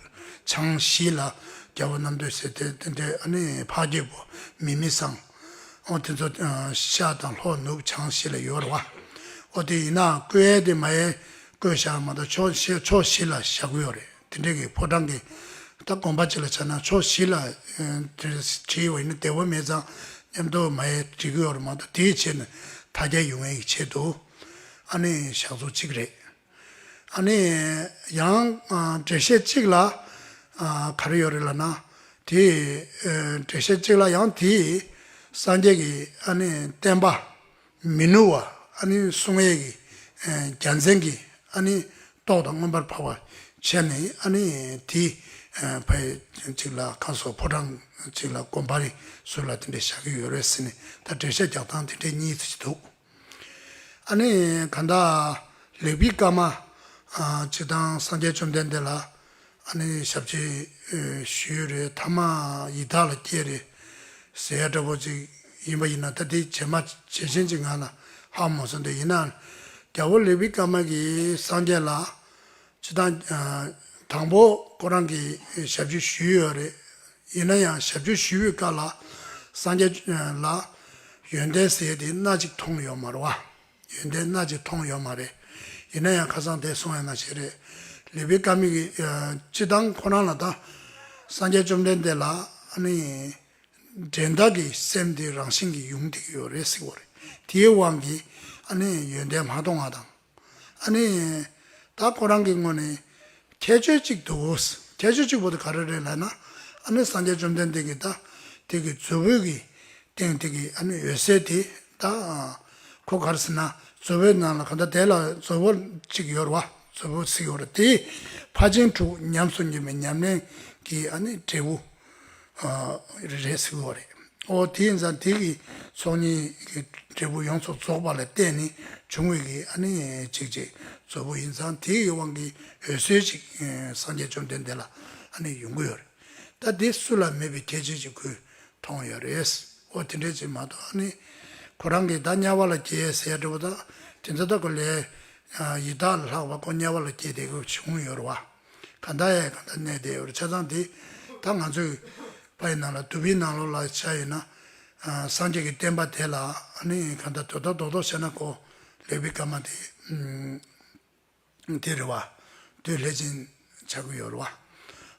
བྱང་བཞི་ལ་རྒྱལ་པོ་རྣམ་ཐོས་སྲས་དེ་དེ་འདྲས་ཨ་ནི་འཕགས་སྐྱེས་པོ་མིག་མི་བཟང་། ཨོ་དེ་ཚོ་ཤར་དང་ལྷོ་ནུབ་བྱང་བཞི་ལ་ཡོད་རེད་བ། ཨོ་དེ་ཡིན་ན་བཀོད་ཡས་དེ་མ་ཡས་བཀོད་བཞག་མ་གཏོགས་ཕྱོགས་བཞི་ཕྱོགས་བཞི་ལ་བཞག་གི་ཡོད་རེད། དེ་འདྲས་ཀྱི་ཕོ་བྲང་གི་ད་དགོན་པ་ཅིག་ལ་ཆ་ན་ཕྱོགས་བཞི་ལ་དེ་བྲིས་པ་ཡིན་ན་བདེ་པོ་མེད་ཙང་མཉམ་དུ་མ་ཡས་བྲིས་གི་ཡོད་རེད་མ་གཏོགས་དེའི་ཆེད་ནས་དར་རྒྱས་ཡོང་ཡས་ཀྱི་ཆེད་དུ། ཨ་ནི་བཞག་ཚུལ་གཅིག་རེད། ཨ་ནི་ཡང་འགྲེལ་བཤད་གཅིག་ལ་ག་རེ་ཡོད་རེད་ལབ་ན། དེ་འགྲེལ་བཤད་གཅིག་ལ་ཡང་དེ་སངས་རྒྱས་ཀྱི་ཨ་ནི་བསྟན་པ་མི་ནུབ་པ་ཨ་ནི་སྲུང་ཡས་ཀྱི་རྒྱལ་མཚན་གྱི་ཨ་ནི་ཏོག་དང་མངོན་པར་འཕགས་པ་བྱས་ནས་ཨ་ནི་དེ་ཕ་གཅིག་ལ་ཁ་སོགས་ཕོ་བྲང་གཅིག་ལ་དགོན་པ་རེ་ཟུར་ལ་དེ་འདྲ་བཞག་གི་ཡོད་རེད་ཟེར་ནས་ད་འགྲེལ་བཤད་རྒྱག་སྟངས་དེ་འདྲ་གཉིས་ཅིག་འདུག་ཨ་ནི་གང་ལྟར་ལེགས་པའི་སྐར་མ་སྤྱི་བཏང་སངས་རྒྱས་བཅོམ་ལྡན་འདས་ལ་ཨ་ནི་ཞབས་ཕྱི་ཞུས་རེད། ཐ་མ་ཡི་དྭགས་ལ་སྐྱེས་རེད་ཟེར་ཡ་འདྲ་པོ་ཅིག་ཡིན་པ་ཡིན་ན་ད་དེ་ཇེ་མ་ཇེ་ཞན་ཅིག་ང་ལ་ཧ་མ་སོང་། དེ་ཡིན་ན་རྒྱལ་པོ་ལེགས་པའི་སྐར་མ་གིས་སངས་རྒྱས་ལ་སྤྱི་བཏང་དང་པོ་ཁོ་རང་གིས་ཞབས་ཕྱི་ཞུས་ཡོད་རེད། ཡིན་ན་ཡང་ཞབས་ཕྱི་ཞུས་པའི་སྐབས་ལ་སངས་རྒྱས་ལ་ཡོན་ཏན་ཟེར་ཡ་དེ་སྣ་གཅིག་མཐོང་ཡོད་མ་རེད་བ། ཡོན་ཏན་སྣ་གཅིག་མཐོང་ཡོད་མ་རེད། ཡིན་ན་ཡང་ཁ་སང་དེ་གསུང་ཡ་ནང་བཞིན་རེད། ལེགས་པའི་སྐར་མ་གིས་སྤྱི་བཏང་ཁོ་རང་ལ་ད་སངས་རྒྱས་བཅོམ་ལྡན་འདས་ལ་ཨ་ནི་འགྲན་ཟླ་གི་སེམས་དེ་རང་བཞིན་གྱིས་ཡོང་བསྡད་ཀྱི་ཡོད་རེད་ཟེར་བ་རེད། དེའི་དབང་གིས་ཨ་ནི་ཡོན་ཏན་མ་མཐོང་བ་དང་། ཨ་ནི་ད་ཁོ་རང་གི་ངོས་ནས་ཁྱད་ཆོས་གཅིག་འདུག་ཁྱད་ཆོས་གཅིག་པོ་དེ་ག་རེ་རེད་ལབ་ན། ཨ་ནི་སངས་རྒྱས་བཅོམ་ལྡན་འདས་ཀྱིས་ད་དེ་གི་མཛོ་བོད་ཀྱི་སྟེང་དེ་གི་ཨ་ནི་འོད་ཟེར་དེ་ད་ཁོ་ག་རེ་ཟེར་ན་མཛོ་བོད་ནང་ལ་ག་ད་དེ་ལ་མཛོ་བོ་གཅིག་ཡོད་རེད་བ། མཛོ་བོ་ཟེར་ཡོད་རེད། དེ་ཕར་ཕྱིན་དྲུག་ཉམས་སུ་མྱོང་བའི་ཉམས་ལེན་གྱི་ཨ་ནི་འབྲས་བུ། རེད་ཟེར་བ་རེད། ཨོ་དེ་ཡིན་ཙང་དེ་གི་ཚོགས་གཉིས་ཀྱི་འབྲས་བུ་ཡོངས་སུ་རྫོགས་པ་ལ་བརྟེན་ནས་བྱུང་བའི་གི་ཨ་ནི་གཅིག་ཅིག་མཛོ་བོ་ཡིན་ཙང་དེ་གི་དབང་གིས་འོད་གསལ་ཅིག་སངས་རྒྱས་བཅོམ་ལྡན་འདས་ལ་ཨ་ནི་ཡོང་གི་ཡོད་རེད། ད་དེ་སུ་ལ་མེད་པའི་ཁྱད་ཆོས་ཅིག་ཁོས་མཐོང་ཡོད་རེད། ཨོ་དེ་འདྲས་ཅིག་མ་གཏོགས་ཨ་ནི་ཁོ་རང་གིས་ད་དམྱལ་བ་ལ་སྐྱེས་ཟེར་འདྲ་བོ་ད་དེ་ཚོ་ད་ཁོ་ལས་ཡི་དྭགས་ལ་ལྷག་པ་ཁོ་དམྱལ་བ་ལ་སྐྱེས་དེ་ཁོ་བྱུང་ཡོད་རེད་བ། ག་འདྲ་ཡ་ག་འདྲ་གནས་བསྡད་ཡོད་རེད། བྱས་ཙང་དེ་ད་ང་ཚོས་ པའི་ནང་ལ་དུ་བའི་ནང་ལོགས་ལ་ཆ་ཡོད་ན། ཨ་སངས་རྒྱས་ཀྱི་བསྟན་པ་དེ་ལ་ཨ་ནི་གང་ལྟར་དོ་དོ་དོ་དོ་བྱས་ན་ཁོ་ལེགས་པའི་སྐར་མ་དེ་ཨམ་དེ་རེད་བ། བདུད་ལྷས་བྱིན་ཆགས་ཀྱི་ཡོད་རེད་བ།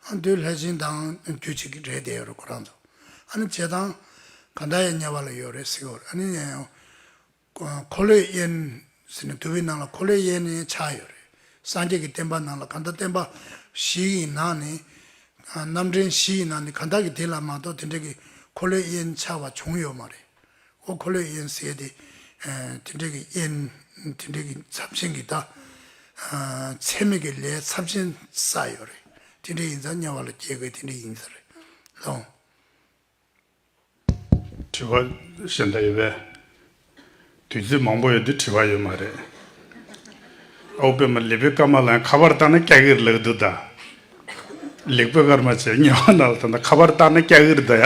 ཨ་བདུད་ལྷས་བྱིན་དང་རྒྱུད་གཅིག་རེད་དེ་ཡོད་རེད་ཁོ་རང་ཚོ། ཨ་ནི་བྱས་ཙང་གང་ལྟར་ཡང་དམྱལ་བ་ལ་ཡོད་རེད་ཟེར་གྱི་ཡོད་རེད། ཨ་ནི། འཁོར་ལོའི་དབྱེན་ཟེར་ནས་དུ་བའི་ནང་ལ་འཁོར་ལོའི་དབྱེན་ནི་ཆགས་ཡོད་རེད། སངས་རྒྱས་ཀྱི་བསྟན་པ་ནང་ལ་གང་ལྟར་བསྟན་པ་བཞི་ཡི་ནང་ནས། རྣམ་འདྲེན་བཞི་ཡི་ནང་ནས་གང་ལྟར་གྱི་དེ་ལ་མ་གཏོགས་དེ་འདྲ་གི་འཁོར་ལོའི་དབྱེན་ཆགས་པ་བྱུང་ཡོད་མ་རེད། འོ་འཁོར་ལོའི་དབྱེན་ཟེར་དེ། དེ་འདྲ་གི་དབྱེན། དེ་འདྲ་གི་ཚབས་ཆེན་གྱི་ད། ཚད་མེད་ཀྱི་ལས་ཚབས་ཆེན་བསགས་ཡོད་རེད། དེ་འདྲ་ཡིན་ཙང་དམྱལ་བ་ལ་སྐྱེ་དགོས་དེ་འདྲ་ཡིན་ས་རེད་ལོ། དྲི་བ་གཞན་དག་ཡོད་པས། དུས་ཚོད་མང་པོ་ཡོད་དུས་དྲི་བ་ཡོད་མ་རེད། ཨོ་པེ་མ་ལེགས་པའི་སྐར་མ་ལ་ཁ་པར་བཏང་ན་སྐྱ་གིར་ལག་འདུག་ད། ལེགས་པའི་སྐར་མ་བྱས་ཉེ་བ་ན་ལ་ད་ཁ་པར་བཏང་ན་སྐྱ་གིར་ད་ཡ།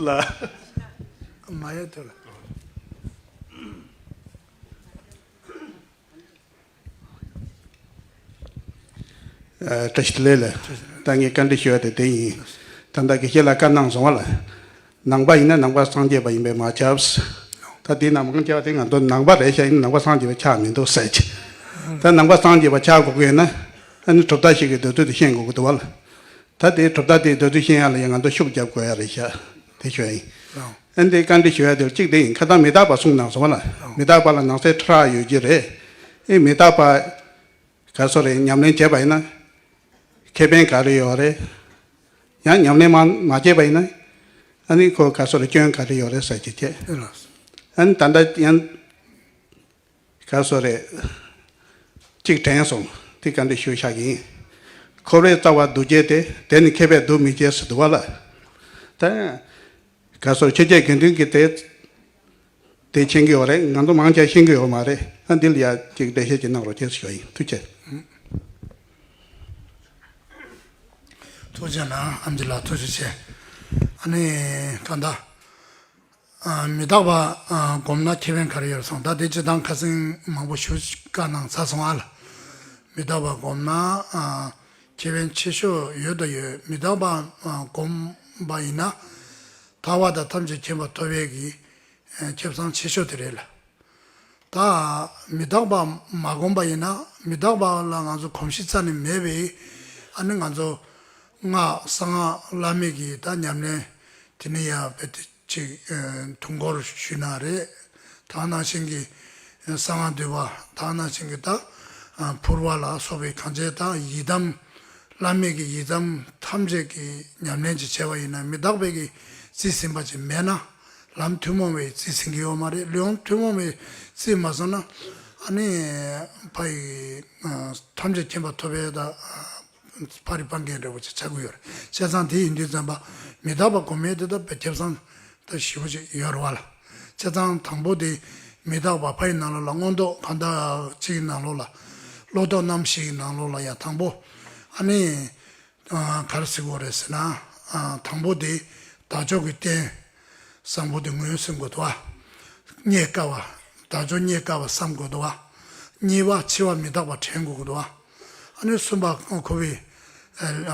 ལ། མ་ཡ་ཐོ་ལ། བཀྲ་ཤིས་བདེ་ལེགས་ལ། ད་ངས་བཀའ་འདྲི་ཞུ་བ་དེ་དེ་ཡིན། ད་ལྟ་དགེ་བཤེས་ལ་བཀའ་གནང་སོང་བ་ལ། ནང་པ་ཡིན་ན་ནང་པ་སངས་རྒྱས་པ་ཡིན་པས་མ་ཁྱབ། ད་དེ་ན་མང་ཆེ་བ་དེ་ང་ཚོ་ནང་པ་རེད་ཤག་ཡིན་ནང་པ་སངས་རྒྱས་པ་ཆགས་མི་འདུག་ཟེར་གྱི། ད་ནང་པ་སངས་རྒྱས་པ་ཆགས་དགོས་ཀྱི་ཡོད་ན། ཨ་ནི་གྲུབ་མཐའ་ཞིག་གི་འདོད་ཚུལ་དེ་ཤེས་དགོས་ཀྱི་འདུག་བ་ལ། ད་དེ་གྲུབ་མཐའ་དེའི་འདོད་ཚུལ་ཤེས་ཡ་ལ་ཡང་ང་ཚོ་ཤུགས་རྒྱབ་དགོས་ཡ་རེད་ཤག་དེ་ཞུ་ཡ་ཡིན། ཨ་ནི་དེ་བཀའ་འདྲི་ཞུ་ཡ་དེ་གཅིག་དེ་ཡིན། ཁ་སང་མི་རྟག་པ་གསུངས་གནང་སོང་བ་ལ། མི་རྟག་པ་ལ་ནང་གསེས་ཁྲ་ཡོད་ཀྱི་རེད། ཨེ་མི་རྟག་པ། ག་སོ་རེ་ཉམས་ལེན་བྱས་པ་ཡིན་ན། ཁེ་ཕན་ག་རེ་ཡོད་རེད། ཡང་ཉམས་ལེན་མ་མ་བྱས་པ་ཡིན་ན། ཨ་ནི་ཁོ་ག་སོ་རེ་སྐྱོན་ག་རེ་ཡོད་རེད་ཟེར་གྱི་བྱས། ཨེ་ལགས། ཨ་ནི་ད་ལྟ་ཡང་། ག་སོ་རེ། གཅིག་དྲན་སོང་། དེ་བཀའ་འདྲི་ཞུ་བཞག་གི་ཡིན། འཁོར་བའི་རྩ་བ་སྡུག་བསྔལ་ཏེ། དེ་ནི་མཁས་པས་སྡུག་མི་བྱེད་ཟེར་འདུག་བ་ལ། ད། ག་སོ་ཆོས་བརྒྱད་དགེ་འདུན་གྱི་དེ། དེ་མཁྱེན་གྱི་ཡོད་རེད། ང་ཚོ་མང་ཆེ་ཤེས་ཀྱི་ཡོད་མ་རེད། ཨ་འདི་ལ་ཡ་གཅིག་འགྲེལ་བཤད་ཅིག་གནང་རོགས་བྱེད་ཞུ་ཡིན། ཐུགས་རྗེ་ཆེ། ཐུགས་རྗེ་གནང་ཨམ་ཆི་ལགས་ཐུགས་རྗེ་ཆེ། ཨ་ནི་ད་ལྟ། ཨ་མི་རྟག་པ་ཨ་སྒོམ་ན་ཁེ་ཕན་ག་རེ་ཡོད་སོང་། ད་དེ་སྤྱིར་བཏང་ཁ་སང་མང་པོ་ཞུ་བཀའ་གནང་ཚར་སོང་ཨ་ལ། མི་རྟག་པ་སྒོམ་ན་ཨ་ཁེ་ཕན་ཆེ་ཤོས་ཡོད་དང་ཡོད། མི་རྟག་པ་ཨ་སྒོམ་པ་ཡིན་ན་ཐར་པ་དང་ཐམས་ཅད་མཁྱེན་པ་ཐོབ་པའི་གི་ཨ་ཁེ་བཟང་ཆེ་ཤོས་དེ་རེད་ལ། ད་མི་རྟག་པ་མ་སྒོམ་པ་ཡིན་ན་མི་རྟག་པ་ལ་ང་ཚོ་གོམས་གཤིས་རྩ་ནས་མེད་པས། ཨ་ནི་ང་ཚོ་སྔགས་གསང་སྔགས་བླ་མེད་ཀྱི་ད་ཉམས་ལེན་དེ་ནི་ཡང་བེད་ཅིག་དུས་འཁོར་ཞུས་ན་རེད། ད་ནང་བཞིན་གྱི་གསང་སྔགས་འདུས་པ། ད་ནང་བཞིན་གྱི་ད་ཕུར་པ་ལ་སོགས་པའི་གང་བྱས་ད་ཡི་དམ་བླ་མེད་ཀྱི་ཡི་དམ་ཐམས་ཅད་ཀྱི་ཉམས་ལེན་ཅིག་བྱས་པ་ཡིན་ན་མི་རྟག་པའི་གི་རྩིས་ཟིན་པ་ཅིག་མེད་ན། ལམ་ཐུན་མོང་བའི་རྩིས་ཟིན་གྱི་ཡོད་མ་རེད། ལམ་ཐུན་མོང་བའི་རྩིས་མ་ཟིན་ན་ཨ་ནི་ཕ་ཡི་ཐམས་ཅད་མཁྱེན་པ་ཐོབ་པའི་ད་ཕ་རི་སྤང་མཁན་འདྲ་བོ་ཅིག་ཆགས་ཀྱི་ཡོད་རེད། བྱས་ཙང་དེ་ཡིན་དུས་ཙམ་པ་མི་རྟག་པ་སྒོམ་མེད་དེ་ད་དཔེ་ཁེ་བཟང་ད་ཞེ་པོ་ཅིག་ཡོད་རེད་བ་ལ། བྱས་ཙང་དང་པོ་དེ་མི་རྟག་པ་ཕ་ཡི་ནང་ལོགས་ལ་མངོན་རྟོགས་གང་དག་ཅིག་གི་ནང་ལོགས་ལ་བློ་ལྡོག་རྣམ་བཞི་ཡི་ནང་ལོགས་ལ་ཡང་དང་པོ་ཨ་ནི། ག་རེ་ཟེར་དགོས་རེད་ཟེར་ན། དང་པོ་དེ་དལ་འབྱོར་གྱི་རྟེན་བཟང་པོ་དེ་ངོས་ཟིན་དགོས་འདུག་བ། རྙེད་དཀའ་བ། དལ་འབྱོར་རྙེད་དཀའ་བ་བསམ་དགོས་འདུག་བ། གཉིས་པ་འཆི་བ་མི་རྟག་པ་དྲན་དགོས་འདུག་བ། ཨ་ནི་གསུམ་པ་འཁོར་བའི་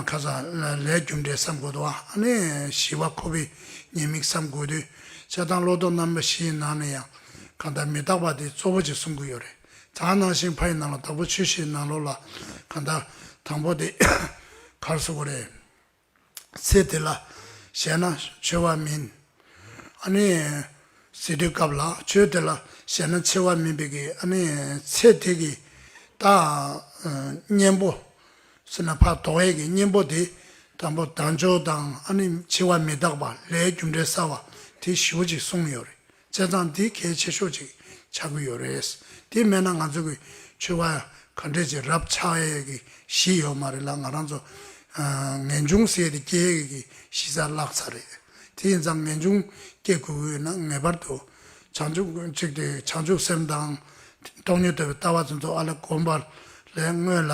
ཁ་ས་ལས་རྒྱུ་འབྲས་བསམ་དགོས་འདུག་བ། ཨ་ནི་བཞི་པ་འཁོར་བའི་ཉེས་དམིགས་བསམ་དགོས་དུས་བྱས་ཙང་བློ་ལྡོག་རྣམ་པ་བཞིའི་ནང་ནས་ཡང་གང་ལྟར་མི་རྟག་པ་དེ་གཙོ་བོ་ཅིག་གསུང་གི་ཡོད་རེད། ད་ནང་བཞིན་ཕ་ཡི་ནང་ལ་དྭགས་པོ་ཆོས་བཞིའི་ནང་ལོགས་ལ་གང་ལྟར་དང་པོ་དེ་ག་རེ་ཟེར་དགོས་རེད། ཚེ་དེ་ལ་ཞེད་སྣང་ཆེ་བ་མིན། ཨ་ནི་ཟེར་དུས་སྐབས་ལ་ཆོས་དེ་ལ་ཞེད་སྣང་ཆེ་བ་མིན་པའི་གི་ཨ་ནི་ཚེ་དེ་གི་ད་གཉེན་པོ་ཟེར་ན་ཕར་ལྡོག་ཡས་ཀྱི་གཉེན་པོ་དེ་དང་པོ་དལ་འབྱོར་དང་ཨ་ནི་འཆི་བ་མི་རྟག་པ་ལས་རྒྱུ་འབྲས་བསགས་པ་དེ་ཞེ་པོ་ཅིག་གསུངས་ཡོད་རེད། བྱས་ཙང་འདི་གལ་ཆེ་ཤོས་ཅིག་ཆགས་ཀྱི་ཡོད་རེད། དེ་མེད་ན་ང་ཚོ་གི་ཆོས་པ་ག་འདྲས་ཅིག་རབ་ཆགས་ཡས་ཀྱི་གཞི་ཡོད་མ་རེད་ལ། ང་རང་ཚོ་ངེས་འབྱུང་ཟེར་ཡས་དེ་སྐྱེ་ཡས་ཀྱི་གཞི་རྩ་བརླག་ཚར་རེད། དེ་ཡིན་ཙང་ངེས་འབྱུང་སྐྱེ་དགོས་ཀྱི་ཡོད་ན་ངེས་པར་དུ་བྱང་ཆུབ་གཅིག་དེ་བྱང་ཆུབ་སེམས་དང་སྟོང་ཉིད་རྟོགས་པའི་ལྟ་བ་དེ་ཚོ་ཨ་ལས་གོམས་པ་ལས་སྔོན་ལ།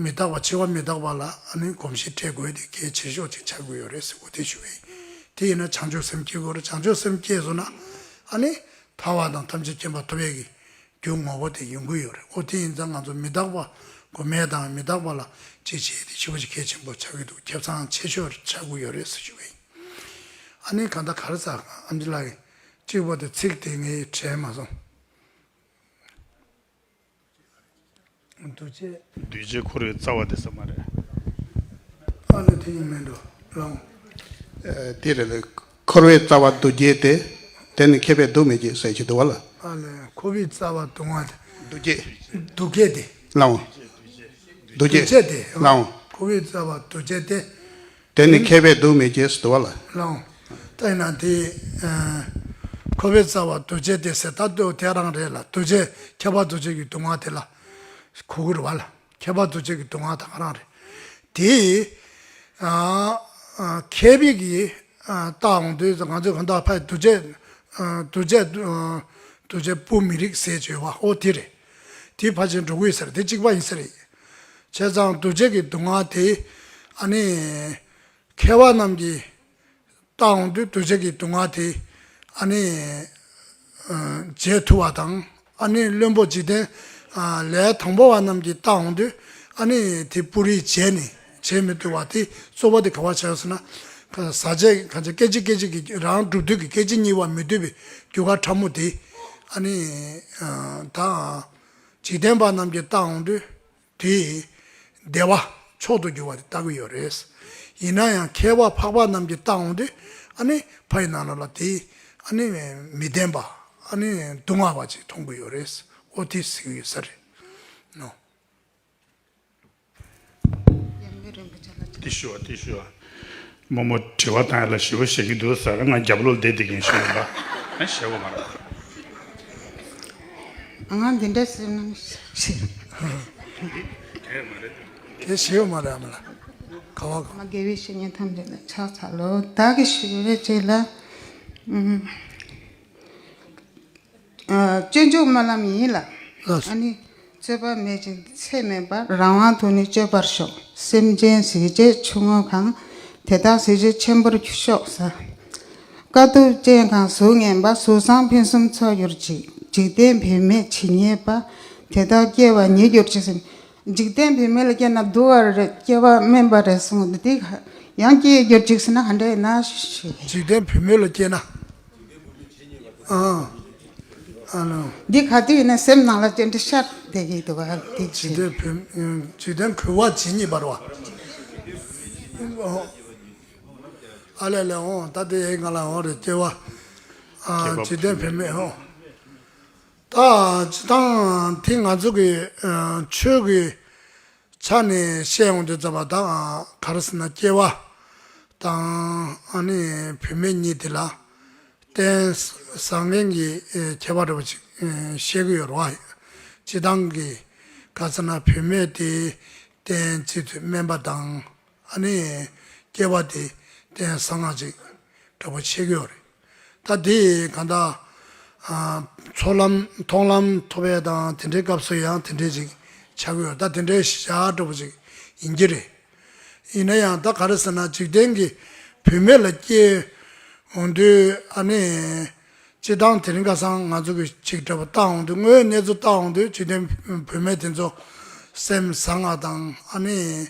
མི་རྟག་པ་འཆི་བ་མི་རྟག་པ་ལ་ཨ་ནི་གོམས་གཤིས་འཕྲད་དགོས་དེ་གལ་ཆེ་ཤོས་ཅིག་ཆགས་ཀྱི་ཡོད་རེད་ཟེར་གོ་དེ་ཞུ་བས། དེ་ཡིན་ན་བྱང་ཆུབ་སེམས་སྐྱེ་དགོས་རེད། བྱང་ཆུབ་སེམས་སྐྱེས་སོང་ན་ཨ་ནི་ཐར་པ་དང་ཐམས་ཅད་མཁྱེན་པ་ཐོབ་ཡས་ཀྱི་རྒྱུ་ངོ་བོ་དེ་ཡོང་གི་ཡོད་རེད། འོ་དེ་ཡིན་ཙང་ང་ཚོ་མི་རྟག་པ་ གོ་མེད་དང་མི་རྟག་པ་ལ་ཅིག་བྱས་ཏེ་ཞེ་པོ་ཅིག་གལ་ཆེན་པོ་ཆགས་ཀྱི་འདུག་ཁེ་བཟང་ཆེ་ཤོས་ཆགས་ཀྱི་ཡོད་རེད་ཟེར་ཞུ་བ་ཡིན། ཨ་ནི་གང་ལྟར་ག་རེ་ཟེར་ཨམ་ཆི་ལགས་ཀྱིས་གཅིག་པོ་དེ་ཚིག་དེ་ངས་དྲན་མ་སོང་། འདུ་བྱེད། འདུ་བྱེད་འཁོར་བའི་རྩ་བ་དེ་ཟེར་མ་རེད། ཨ་ལས་དེ་ཡིན་མིན་འགྲོ་ལོང་། ཨ་དེ་རེད་ལ། འཁོར་བའི་རྩ་བ་འདུ་བྱེད་དེ། དེ་ནི་མཁས་པས་སྡུག་མི་བྱེད་ཟེར་གྱི་འདུག་བ་ལ། ཨ་ལས་འཁོར་བའི་རྩ་བ་སྡུག་བསྔལ་དེ། འདུ་བྱེད། འདུ་བྱེད་དེ། ལོང་། འདུ་བྱེད། འདུ་བྱེད་དེ། ལོང་། འཁོར་བའི་རྩ་བ་འདུ་བྱེད་དེ། དེ་ནི་མཁས་པས་སྡུག་མི་བྱེད་ཟེར་འདུག་བ་ལ། ལོང་། ད་ཡིན་ན་དེ། ཨ་འཁོར་བའི་རྩ་བ་འདུ་བྱེད་དེ་ཟེར་ད་ལྟོས་དེ་རང་རེད་ལ། འདུ་བྱེད་ཁྱད་པར་འདུ་བྱེད་ཀྱི་སྡུག་བསྔལ་དེ་ལ་གོ་གི་རེད་བ་ལ། ཁྱད་པར་འདུ་བྱེད་ཀྱི་སྡུག་བསྔལ་དང་རང་རེད། དེ། ཨ་ཨ་མཁས་པའི་གི་ཨ་ལྟ་འོང་དུས་ང་ཚོས་གང་ལྟར་ཕ་འདུ་བྱེད། ཨ་འདུ་བྱེད། ཨ་འདུ་བྱེད་པོ་མི་རིགས་ཟེར་བྱས་བ་ཨོ་དེ་རེད། དེ་ཕལ་ཆེར་འགྲོ་གི་ཡོད་ས་རེད། དེ་གཅིག་པ་ཡིན་ས་རེད། བྱས་ཙང་འདུ་བྱེད་ཀྱི་སྡུག་བསྔལ་དེ་ཨ་ནི་མཁས་པ་རྣམས་ཀྱིས་ལྟ་འོང་དུས་འདུ་བྱེད་ཀྱི་སྡུག་བསྔལ་དེ་ཨ་ནི་ཨ་བརྗེད་ཐུབ་པ་དང་། ཨ་ནི་བླུན་པོ་འཇིག་རྟེན་ཨ་ལས་དང་པོ་བ་རྣམས་ཀྱིས་ལྟ་འོང་དུས་ཨ་ནི་དེ་སྤུ་རིས་བརྗེད་ནས་བརྗེད་མི་ཐུབ་པ་དེ་རྩོད་པ་དེ་ག་བ་བྱས་ཟེར་ན། ཟག་བཅས་གང་བྱས་སྐད་ཅིག་སྐད་ཅིག་གིས་རང་གྲུབ་དུས་ཀྱི་སྐད་ཅིག་གཉིས་པ་མི་འདོད་པའི་རྒྱུ་འགལ་ཕྲ་མོ་དེ་ཨ་ནི་ཨ་ད་འཇིག་རྟེན་པ་རྣམས་ཀྱིས་ལྟ་འོང་དུས། དེ་བདེ་བ་མཆོག་ཏུ་གྱུར་པ་དེ་ལྟ་གི་ཡོད་རེད། ཡིན་ན་ཡང་མཁས་པ་འཕགས་པ་རྣམས་ཀྱིས་ལྟ་འོང་དུས་ཨ་ནི་ཕ་ཡི་ནང་ལོགས་ལ་དེ་ཨ་ནི་མི་བདེན་པ་ཨ་ནི་སྡུག་བསྔལ་བ་ཅིག་མཐོང་གི་ཡོད་རེད། ཨོ་དེ་ཟེར་གི་ཡོད་ས་རེད་ནོ། དེ་ཞུ་བ་དེ་ཞུ་བ། རྨོ་མོ་དྲི་བ་བཏང་ཡ་ལ་ཞེ་པོ་བཤད་ཀྱི་འདུག་ཟེར། ང་རྒྱབ་ལོགས་བསྡད་བསྡད་མཁན་ཞིག་ཡིན་པ། ང་བཤད་དགོས་མ་རེད། ང་འདི་འདྲ་ཟེར་ན་ཞེ། དེ་ཞེ་པོ་མ་རེད་ཨ་མ་ལགས། ག་བ་ག་མ་དགེ་བའི་བཤེས་གཉེན་ཐམས་ཅད་ལ་ཕྱག་འཚལ་ལོ། བདག་གིས་ཞུ་བའི་ཆེད་ལ། ཨུམ། ཨ་སྤྱོད་འཇུག་སྨོན་ལམ་ཡིན་ལ། ལགས་སོ། ཨ་ནི་རྩོད་པ་མེད་ཅིང་ཚད་མེད་པར་རང་དབང་དུ་ནི་སྤྱོད་པར་ཤོག་སེམས་ཅན་ཟིལ་གྱིས་ཆུ་བོ་གང་། དེ་དག་ཟིལ་གྱིས་ཆེན་པོར་ཤོག་ཟེར། དཀའ་ཐུབ་ཅན་གང་གཟུགས་ངན་པ། གཟུགས་བཟང་ཕུན་སུམ་ཚོགས་གྱུར་ཅིག་འཇིག་རྟེན་བུད་མེད་ཇི་སྙེད་པ། དེ་དག་སྐྱེ་བ་ཉིད་གྱུར་ཅིག་ཟེར། འཇིག་རྟེན་བུད་མེད་ལ་སྐྱེས་ན་སྡུག་པ་རེད། སྐྱེ་བ་དམན་པ་རེད་གསུངས་འདི་ཡང་སྐྱེ་གྱུར་ཅིག་ཟེར་ན་ག་འདྲ་ཡིན་ན་ཞུ། འཇིག་རྟེན་བུད་མེད་ལ་སྐྱེས་ན། ཨ། ཨ་ནོ། འདི་ག་དུས་ཡིན་ན་སེམས་ནང་ལ་ཅི་འདྲ་ཤར་བསྡད་ཀྱི་འདུག་ག་འདི་འཇིག་རྟེན་བུ། འཇིག་རྟེན་བུ་བ་ཇི་སྙེད་པ་རེད་བ། ཨ་ལས་ལས་འོང་ད་དེ་ཡའི་ང་ལ་འོང་རེད་སྐྱེ་བ། ཨ་སྐྱེ་བ་འཇིག་རྟེན་བུད་མེད་འོང་། ད་སྤྱི་བཏང་དེ་ང་ཚོ་གི་ཨ་ཆོས་ཀྱི་ཆ་ནས་བཤད་ཡོང་དུས་ཙམ་པ་དང་ག་རེ་ཟེར་ན་སྐྱེ་བ་དང་ཨ་ནི་བུད་མེད་གཉིས་དེ་ལ་རྟེན་བཟང་ངན་གྱི་ཨེ་ཁྱད་པར་འདྲ་པོ་ཅིག་ཨེ་བཤད་ཀྱི་ཡོད་རེད་བ། སྤྱི་བཏང་གི་ག་ཟེར་ན་བུད་མེད་དེ་རྟེན་སྤྱི་དུ་དམན་པ་དང་ཨ་ནི་སྐྱེ་བ་དེ་རྟེན་བཟང་ང་ཅིག་འདྲ་པོ་བཤད་ཀྱི་ཡོད་རེད། ད་དེ་གང་ལྟར་ཨ་ཚོགས་ལམ་མཐོང་ལམ་ཐོབ་ཡས་དང་དེ་འདྲའི་སྐབས་སུ་ཡང་དེ་འདྲའི་ཅིག་ཆགས་ཀྱི་ཡོད། ད་དེ་འདྲའི་བཞག་འདྲ་པོ་ཅིག་ཡིན་གྱི་རེད། ཡིན་ན་ཡང་ད་ག་རེ་ཟེར་ན་འཇིག་རྟེན་གྱི་བུད་མེད་ལ་སྐྱེས་འོང་དུས་ཨ་ནི་སྤྱི་བཏང་དེ་རིང་ཁ་སང་ང་ཚོ་གི་ཅིག་འདྲ་པོ་བལྟ་འོང་དུས་དངོས་གནས་ཚུལ་བལྟ་འོང་དུས་འཇིག་རྟེན་བུད་མེད་དེ་ཚོ་སེམས་བཟང་ང་དང་ཨ་ནི་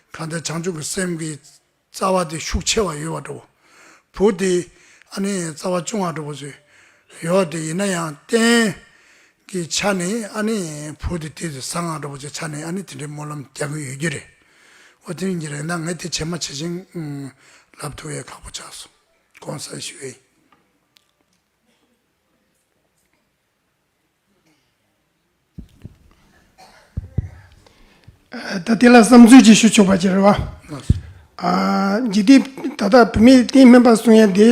གང་ལྟར་བྱང་ཆུབ་ཀྱི་སེམས་ཀྱི་རྩ་བ་དེ་ཤུགས་ཆེ་བ་ཡོད་པ་འདྲ་པོ། བུ་དེ་ཨ་ནི་རྩ་བ་ཆུང་བ་འདྲ་པོ་ཅིག་ཡོད་དེ་ཡིན་ན་ཡང་རྟེན་གྱི་ཆ་ནས་ཨ་ནི་བུ་དེ་དེ་དེ་བཟང་ང་འདྲ་པོ་ཅིག་ཆ་ནས་ཨ་ནི་དེ་འདྲའི་སྨོན་ལམ་རྒྱག་གི་ཡོད་རྒྱུ་རེད། འོ་དེ་ཡིན་གྱི་རེད་ན་ངས་དེ་ཇེ་མ་ཇེ་ཆེན་ལབ་ཐུབ་ཡས་ཁག་པོ་ཆགས་སོང་། གོང་ས་ཞུ་ཡས། ད་དེ་ལ་བསམ་ཚུལ་ཅིག་ཞུ་ཆོག་པ་ཅིག་རེད་བ། ཨ་འཇིག་རྟེན་ད་ལྟ་བུད་མེད་རྟེན་དམན་པ་གསུང་ཡ་དེ་